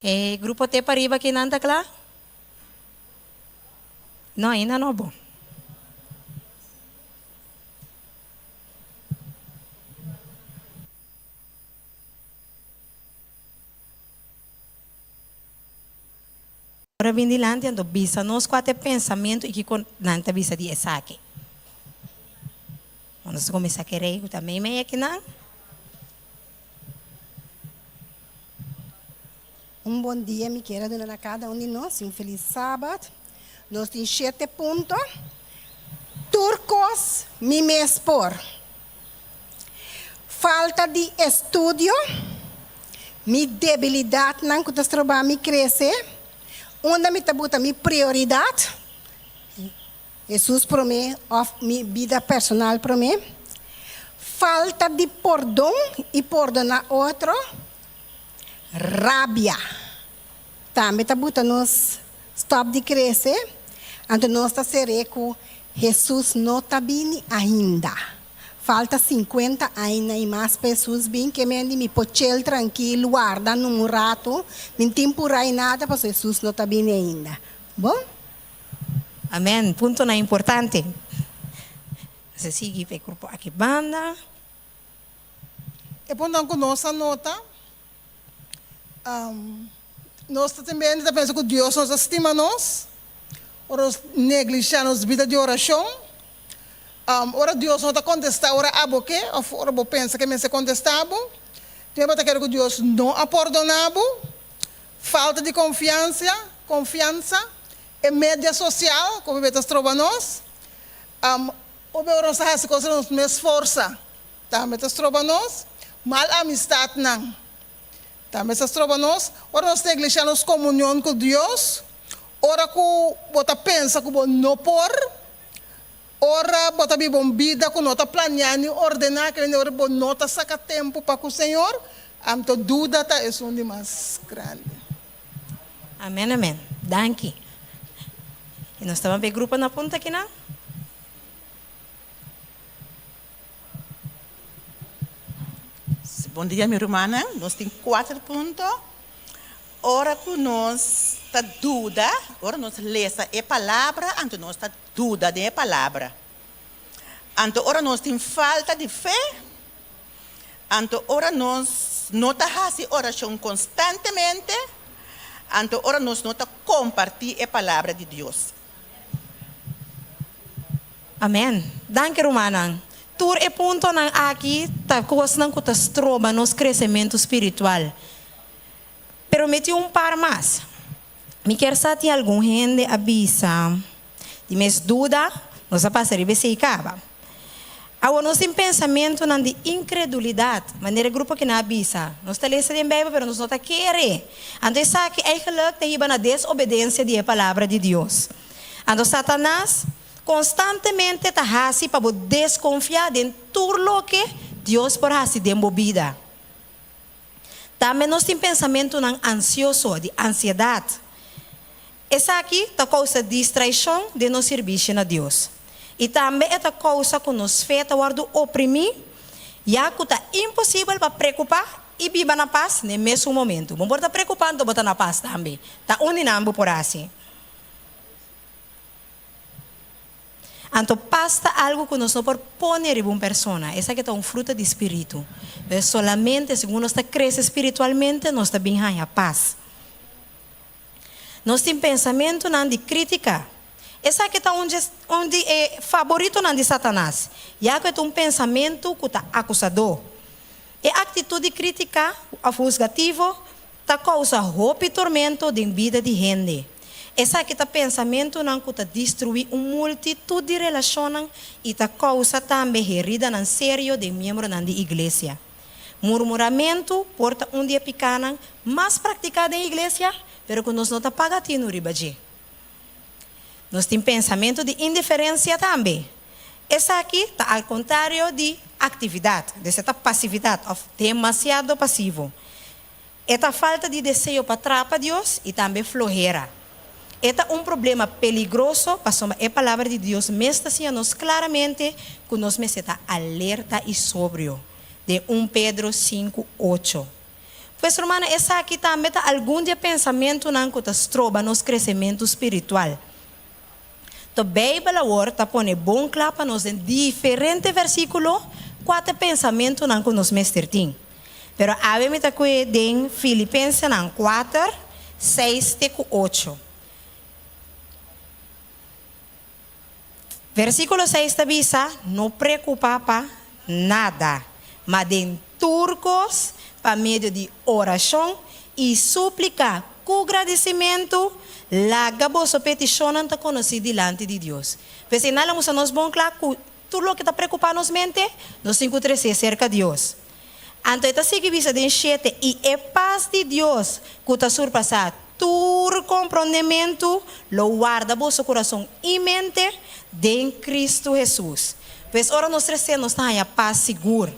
E grupo te pariba kinan ta kla? No, ainda no bo. Ora bin dilanti anto bisa nos kua ta e pensamentu i kiko nan ta bisa di esaki. Nos ta kuminsá ku e rei ku ta meimei akinan. Un bon dia mi kier a duna na kada un di nos i un felis sabat. Nos tin shete punto. Tur kos mi mes por. Falta di estudio, mi debilidatnan ku ta stroba mi krese, unda mi ta buta mi prioridat, Hesus promé òf mi bida personal promé, falta di pordon i pordoná otro, rabia tambe ta buta nos stòp di krese, anto nos ta ser'é ku Hesus no ta bini ainda. Falta sinkuenta aña i mas pa Hesus bin, ke men di mi por chel trankil, warda nun un ratu, mi n'tin purá i nada pasobra Hesus no ta bini ainda. Bon? Amen, puntonan importante. Nos a sigui pa e grupo aki banda. E puntonan ku nos a nota, nos ta tin bende ta pensa ku Dios no ta stima nos, ora nos neglishá nos bida di orashon, ora Dios no ta kontestá ora abo ke òf ora bo pensa ku e mester kontestá bo, tin bo ta kere ku Dios no a pordoná bo, falta di konfiansia, konfiansa, e media sosial ku ta stroba nos, ora nos ta hasi kos nos mes forsa. Tambe ta stroba nos mal amistatnan. Tambe ta stroba nos ora nos neglishá nos komunion ku Dios, ora ku bo ta pensa ku bo no por, ora bo ta biba un bida ku no ta planiá ni ordená, kende ora bo no ta saka tempu pa ku Señor, anto duda ta esun di mas grandi. Amen amen. Danki. I nos ta ban pa e grupo na punta kinan. Bon dia mi rumannan, nos tin kuater punto. Ora ku nos. ta duda, ora nos lesa e palabra, anto nos ta duda den e palabra. Anto ora nos tin falta di fe, anto ora nos no ta hasi orashon konstantemente, anto ora nos no ta kompartí e palabra di Dios. Amen. Danki rumannan. Tur e puntonan aki ta kosnan ku ta stroba nos kresementu spiritual. Pero mi tin un par mas. Mi kier sa tin algun hende a bisa di mes duda, nos a pasa riba esei kaba. Awor nos tin pensamentunan di inkredulidat, manera e grupo kinan a bisa. Nos ta lesa den Beibel pero nos no ta kere. Anto esaki eigenlijk ta hiba na desobedensia di e Palabra di Dios. Anto Satanas konstantemente ta hasi pa bo deskonfiá den tur loke Dios por hasi den bo bida. Tambe nos tin pensamentunan ansioso, di ansiedat. Esaki ta kousa distraishon den nos sirbishi na Dios. I tambe e ta kousa ku nos fe ta wòrdu oprimí, ya ku ta imposibel pa preokupá i biba na pas n'e mesun momentu. Bo por ta preokupá anto bo ta na pas tambe. Ta un di nan bo por hasi. Anto pas ta algu ku nos no por pone riba un persona. Esaki ta un fruta di spiritu. Pero solamente segun nos ta krese spiritualmente nos ta bin haña pas. Nos tin pensamentunan di krítika. Esaki ta un dje un di e faboritonan di Satanas, ya ku e ta un pensamentu ku ta akusadó. E aktitut di krítika òf husgativo ta kousa hopi tormento den bida di hende. Esaki ta pensamentunan ku ta destruí un multitut di relashonnan i ta kousa tambe heridanan serio den miembronan di iglesia. Murmuramentu por ta un di e pikánan mas praktiká den iglesia, pero ku nos no ta paga tinu riba dje. Nos tin pensamentu di indiferensia tambe. Esaki ta al kontrario di aktividat, dus e ta pasividat òf demasiado pasivo. E ta falta di deseo pa traha pa Dios i tambe flohera. E ta un problema peligroso pasobra e Palabra di Dios mes ta siña nos klaramente ku nos mester ta alerta i sobrio, den un Pedro sinku, ocho. Pues rumannan, esaki tambe ta algun di e pensamentunan ku ta stroba nos kresementu spiritual. To Beibel awor ta pone bon kla pa nos den diferente versíkulo kua ta e pensamentunan ku nos mester tin. Pero awe mi ta kue den Filipensenan kuater, seis te ku ocho. Versíkulo seis ta bisa, No preokupá pa nada, ma den tur kos, pa medio di orashon i súplika ku gradisimentu, laga boso petishonnan ta konosí dilanti di Dios. P'esei nan lo mustra nos bon kla ku tur loke ta preokupá nos mente, nos tin ku tres'é serka Dios. Anto e ta sigui bisa den shete, I e pas di Dios, ku ta surpasá tur komprondementu, lo warda boso kurason i mente den Kristu Hesus. Pues ora nos tres'é, nos ta haña pas sigur.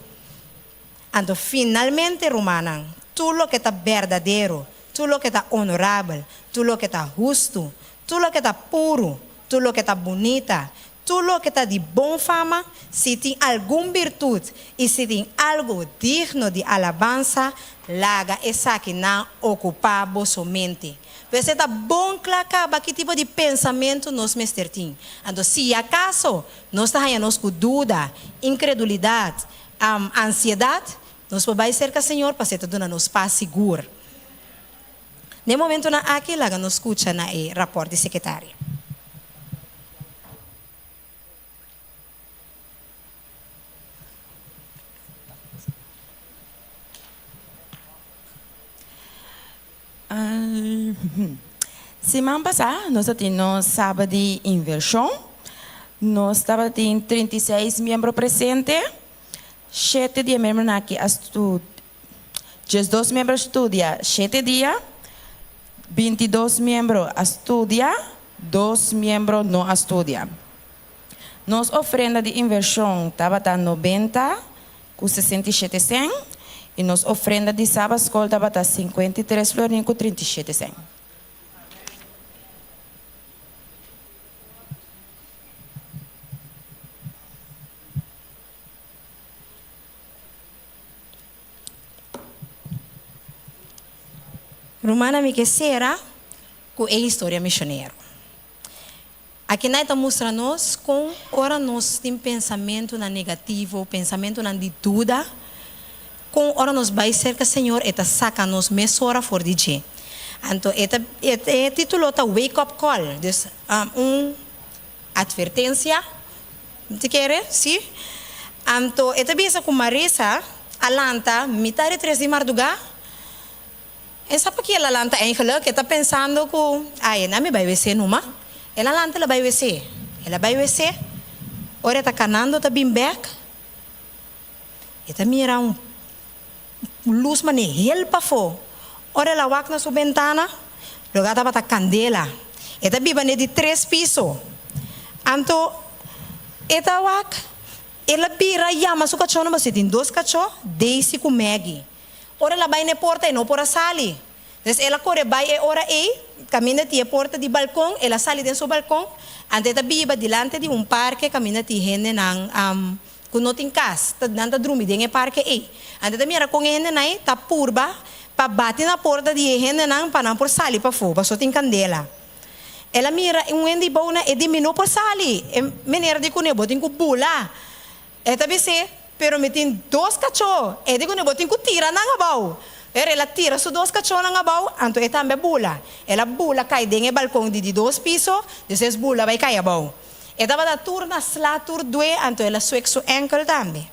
Anto finalmente, rumannan, tur loke ta berdadero, tur loke ta onorabel, tur loke ta hustu, tur loke ta puru, tur loke ta bunita, Tur loke ta di bon fama, si tin algun birtut i si tin algu digno di alabansa, laga esakinan okupá boso mente. Pues e ta bon kla kaba ki tipo di pensamentu nos mester tin. Anto si akaso nos ta haña nos ku duda, inkredulidat, ansiedat, nos por bai serka Señor pasobra e ta duna nos pas sigur. Na e momentunan aki laga nos skucha na e rapòrt di sekretario. Siman pasá nos a tin nos Saba di Invershon. Nos tabatin 36 miembro presente. Shete di e miembronan aki a 12 miembro a studia shete dia, 22 miembro a studia, dos miembro no a studia. Nos ofrenda di invershon tabata nobenta ku 67 sèn i nos ofrenda di Sabatskol tabata 53 florin ku 37 sèn. Rumannan mi ke sera. Ku e historia misionero. Akinan e ta mustra nos kon ora nos tin pensamentunan negativo, pensamentunan di duda, kon ora nos bai serka Señor e ta saka nos mesora for di dje. Anto e ta e titulo ta Wake Up Call, dus un atvertensia, mi ta kere, si. Anto e ta bisa ku Marisa a lanta mitad di tres di mardugá. E sa paki el a lanta eigenlijk, e ta pensando ku, ai, na mi bai wc numa. El a lanta el a bai wc. El a bai wc, ora e ta kanando ta bin bek, e ta mira un lus mane hel pafó. Ora el a wak na su bentana, loga tabata kandela. E ta biba ne di tres piso. Anto e ta wak, el a bira yama su kachónan, pasobra e tin dos kachó, Daisy ku Maggie. Ora el a bai na e porta e no por a sali. Des el a kore bai e ora ei, kaminda tin e porta di balkon, el a sali den su balkon, anto e ta biba dilante di un parke kaminda tin hendenan ku no tin kas, ta nan ta drumi den e parke ei. Anto e ta mira kon e hendenan ei ta purba pa bati na porta di e hendenan pa nan por sali pafó, pasobra tin kandela. El a mira un hende bou na e di mi no por sali, e mener di kuné bo tin ku bula. E ta bis'é, Pero mi tin dos kachó. E di kuné, Bo tin ku tira nan abou. Pero el a tira su dos kachónan abou, anto e tambe a bula. El a bula kai den e balkon di di dos piso, despues bula bai kai abou. E tabata tur na sla tur due, anto el a suek su enkel tambe.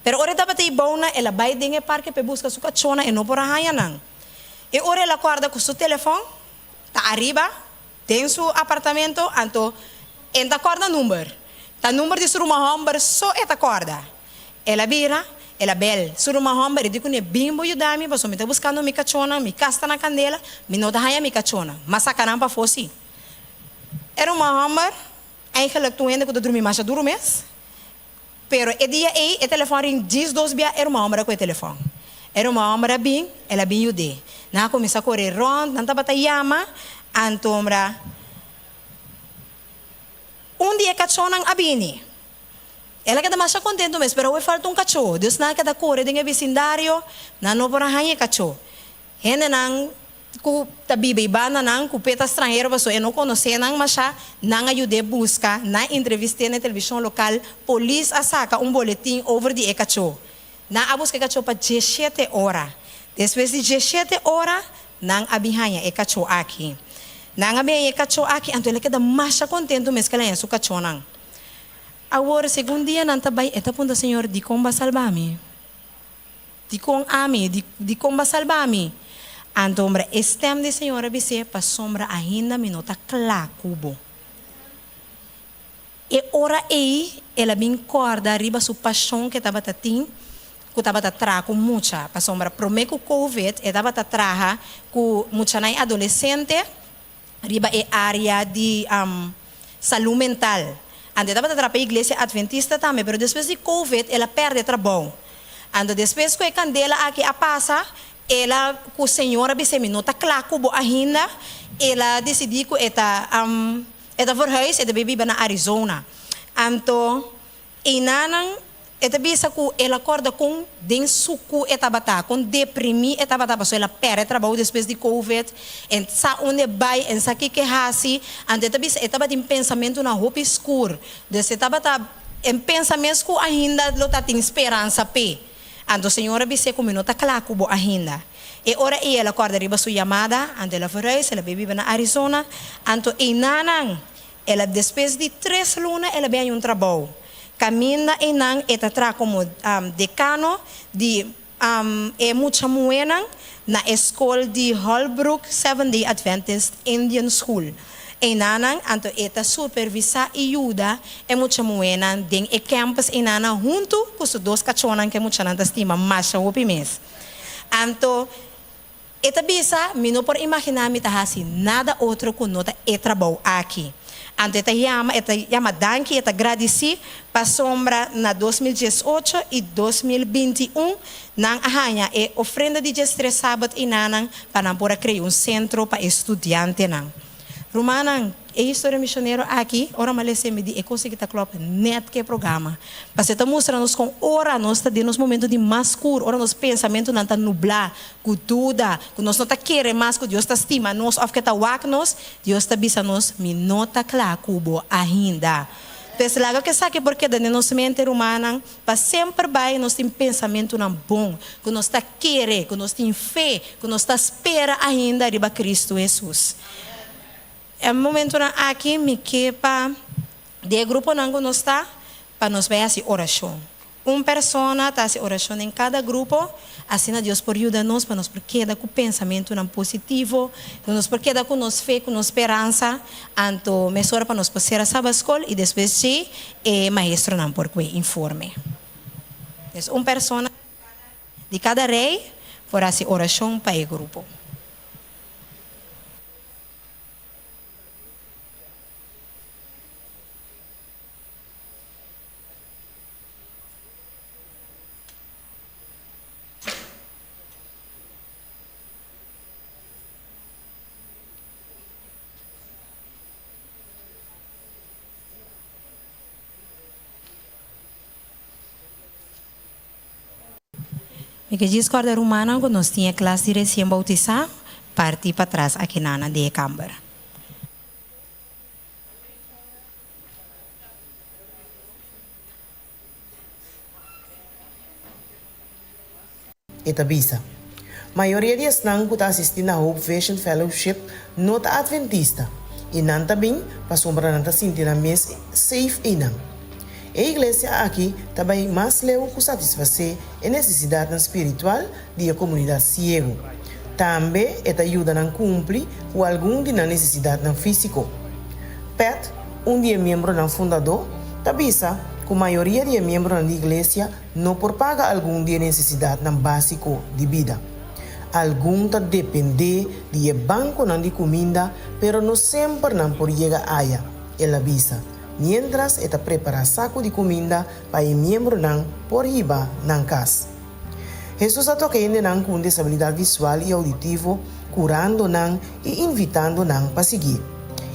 Pero ora e tabata ei bounan, el a bai den e parke pa e buska su kachónan, e no por a haña nan. E ora el a kòrda ku su telefòn ta ariba Den su apartamento, anto e ta kòrda number. Ta number di su ruman hòmber so e ta kòrda. El a bira, el a bèl su ruman hòmber, e di kuné, Bin bo yuda mi, pasobra mi ta buskando mi kachónan, mi kas ta na kandela, mi no ta haña mi kachónan. M'a saka nan pafó sí. E ruman hòmber, eigenlijk ta un hende ku ta drumi masha duru mes, Pero e dia ei e telefòn ring diesdos bia e ruman hòmber a kohe telefòn. E ruman hòmber a bin, el a bin yud'é. Nan a kuminsá kore rònt, nan tabata yama, antombra un di e kachónan a bini. El a keda masha kontentu mes, pero awe falta un kachó. Dus nan a keda kore den e bisindario, nan no por a haña e kachó. Hendenan ku ta biba i bandanan ku p'e ta stranhero pasobra e no konosé nan mashá, nan a yud'é buska, nan entrevist'é na e televishon lokal, polis a saka un boletin over di e kachó. Nan a buska e kachó pa dieshete ora. Despues di dieshete ora, nan a bin haña e kachó aki. Nan a bin haña e kachó aki, anto el a keda masha kontentu mes ku el haña su kachónan. Awor, segun dianan ta bai, e ta puntra Señor, Dikon bo a salba mi? Dikon ami? Dikon bo a salba mi? Anto ombra e stèm di Señor a bis'é, Pasobra ainda mi no ta kla ku bo. E ora ei el a bin kòrda riba su pashon ku e tabata tin, ku tabata traha ku mucha. Pasobra promé ku covid e tabata traha ku muchanan adolesente riba e área di salú mental. Anto e tabata traha pa Iglesia Adventista tambe, pero despues di covid el a pèrdè trabou. Anto despues ku e kandela aki a pasa, el a ku Señor a bis'é mi no ta kla ku bo ainda, el a disidí ku e ta e ta verhuis, e ta bai biba na Arizona. Anto Einanan e ta bisa ku el a kòrda kon den suku e tabata, kon deprimí e tabata pasobra el a pèrdè trabou despues di covid, e sa unda e bai, e sa kiko e hasi. Anto e ta bisa e tabatin pensamentunan hopi skur. Dus e tabata e pensa mes ku ainda lo ta tin speransa p'e. Anto Señor a bis'é ku mi no ta kla ku bo ainda. E ora ei el a kòrda riba su yamada, anto el a verhuis, el a bai biba na Arizona. Anto einanan El a despues di tres luna el a bin haña un trabou. Kaminda einan e ta traha komo dekano di e mucha muhénan na e skol di Holbrook Seventh Day Adventist Indian School. Einanan anto e ta supervisá i yuda e mucha muhénan den e campus einanan huntu ku su dos kachónan ku e muchanan ta stima masha hopi mes. Anto E ta bisa, Mi no por imaginá mi ta hasi nada otro ku no ta e trabou aki. Anto e ta yama, e ta yama danki, e ta gradisí pasobra na 2018 i 2021 nan a haña e ofrenda di diestres sabat i nanan pa nan por a krea un sentro pa e studiantenan. Rumannan, e historia misionero aki, ora mi a lesa mi di e kos aki ta klòp nèt ku e programa. Pasobra e ta mustra nos kon ora nos ta den nos momento di mas skur, ora nos pensamentunan ta nublá ku duda, ku nos no ta kere mas ku Dios ta stima nos òf ku e ta wak nos, Dios ta bisa nos, Mi no ta kla ku bo ainda. Pues laga ku esaki por keda den nos mente, rumannan, pa semper bai nos tin pensamentunan bon, ku nos ta kere, ku nos tin fe, ku nos ta spera ainda riba Kristu Hesus. E momentunan aki mi ke pa di e gruponan ku nos ta, pa nos bai hasi orashon. Un persona ta hasi orashon den kada grupo, asina Dios por yuda nos pa nos por keda ku pensamentunan positivo, ku nos por keda ku nos fe, ku nos speransa. Anto mesora pa nos por sera Sabat Skol i despues dje e maestronan por kue informe. Pues un persona di kada rei por hasi orashon pa e grupo. Mi ke djis kòrda rumannan ku nos tin e klas di resien boutisá parti patras akinan den e kamber. E ta bisa, Mayoria di esnan ku ta asistí na Hope Vision Fellowship no ta atventista i nan ta bin pasobra nan ta sinti nan mes safe einan. E iglesia aki ta bai mas leu ku satisfasé e nesesidatnan spiritual di e komunidat siegu. Tambe e ta yuda nan kumpli ku algun di nan nesesidatnan físiko. Pat, un di e miembronan fundadó, ta bisa ku mayoria di e miembronan di iglesia no por paga algun di e nesesidatnan básiko di bida. Algun ta dependé di e bankonan di kuminda, pero no semper nan por yega aya, el a bisa, miéntras e ta prepará saku di kuminda pa e miembronan por hiba nan kas. Hesus a toka hendenan ku un desabilidat visual i ouditivo, kurando nan i invitando nan pa siguié.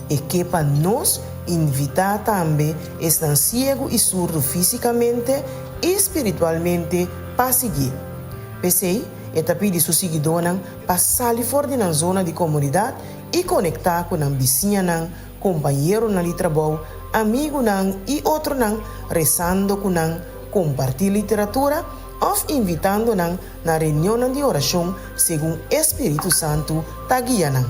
E ke pa nos invitá tambe esnan siegu i surdu físikamente i spiritualmente pa siguié. P'esei, e ta pidi su siguidónan pa sali for di nan zona di komodidat i konektá ku nan bisiñanan, kompañeronan di trabou, amigunan i otronan, resando ku nan, kompartí literatura òf invitando nan na reunionnan di orashon segun e spiritu santu ta guia nan.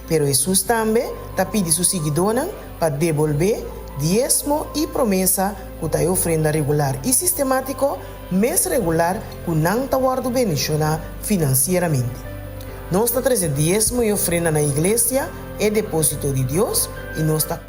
Pero Hesus tambe ta pidi su siguidónan pa debolbé diesmo i promesa ku ta e ofrenda regular i sistemátiko mes regular ku nan ta wòrdu bendishoná finansieramente. Nos ta trese diesmo i ofrenda na iglesia, e depósito di Dios, i nos ta.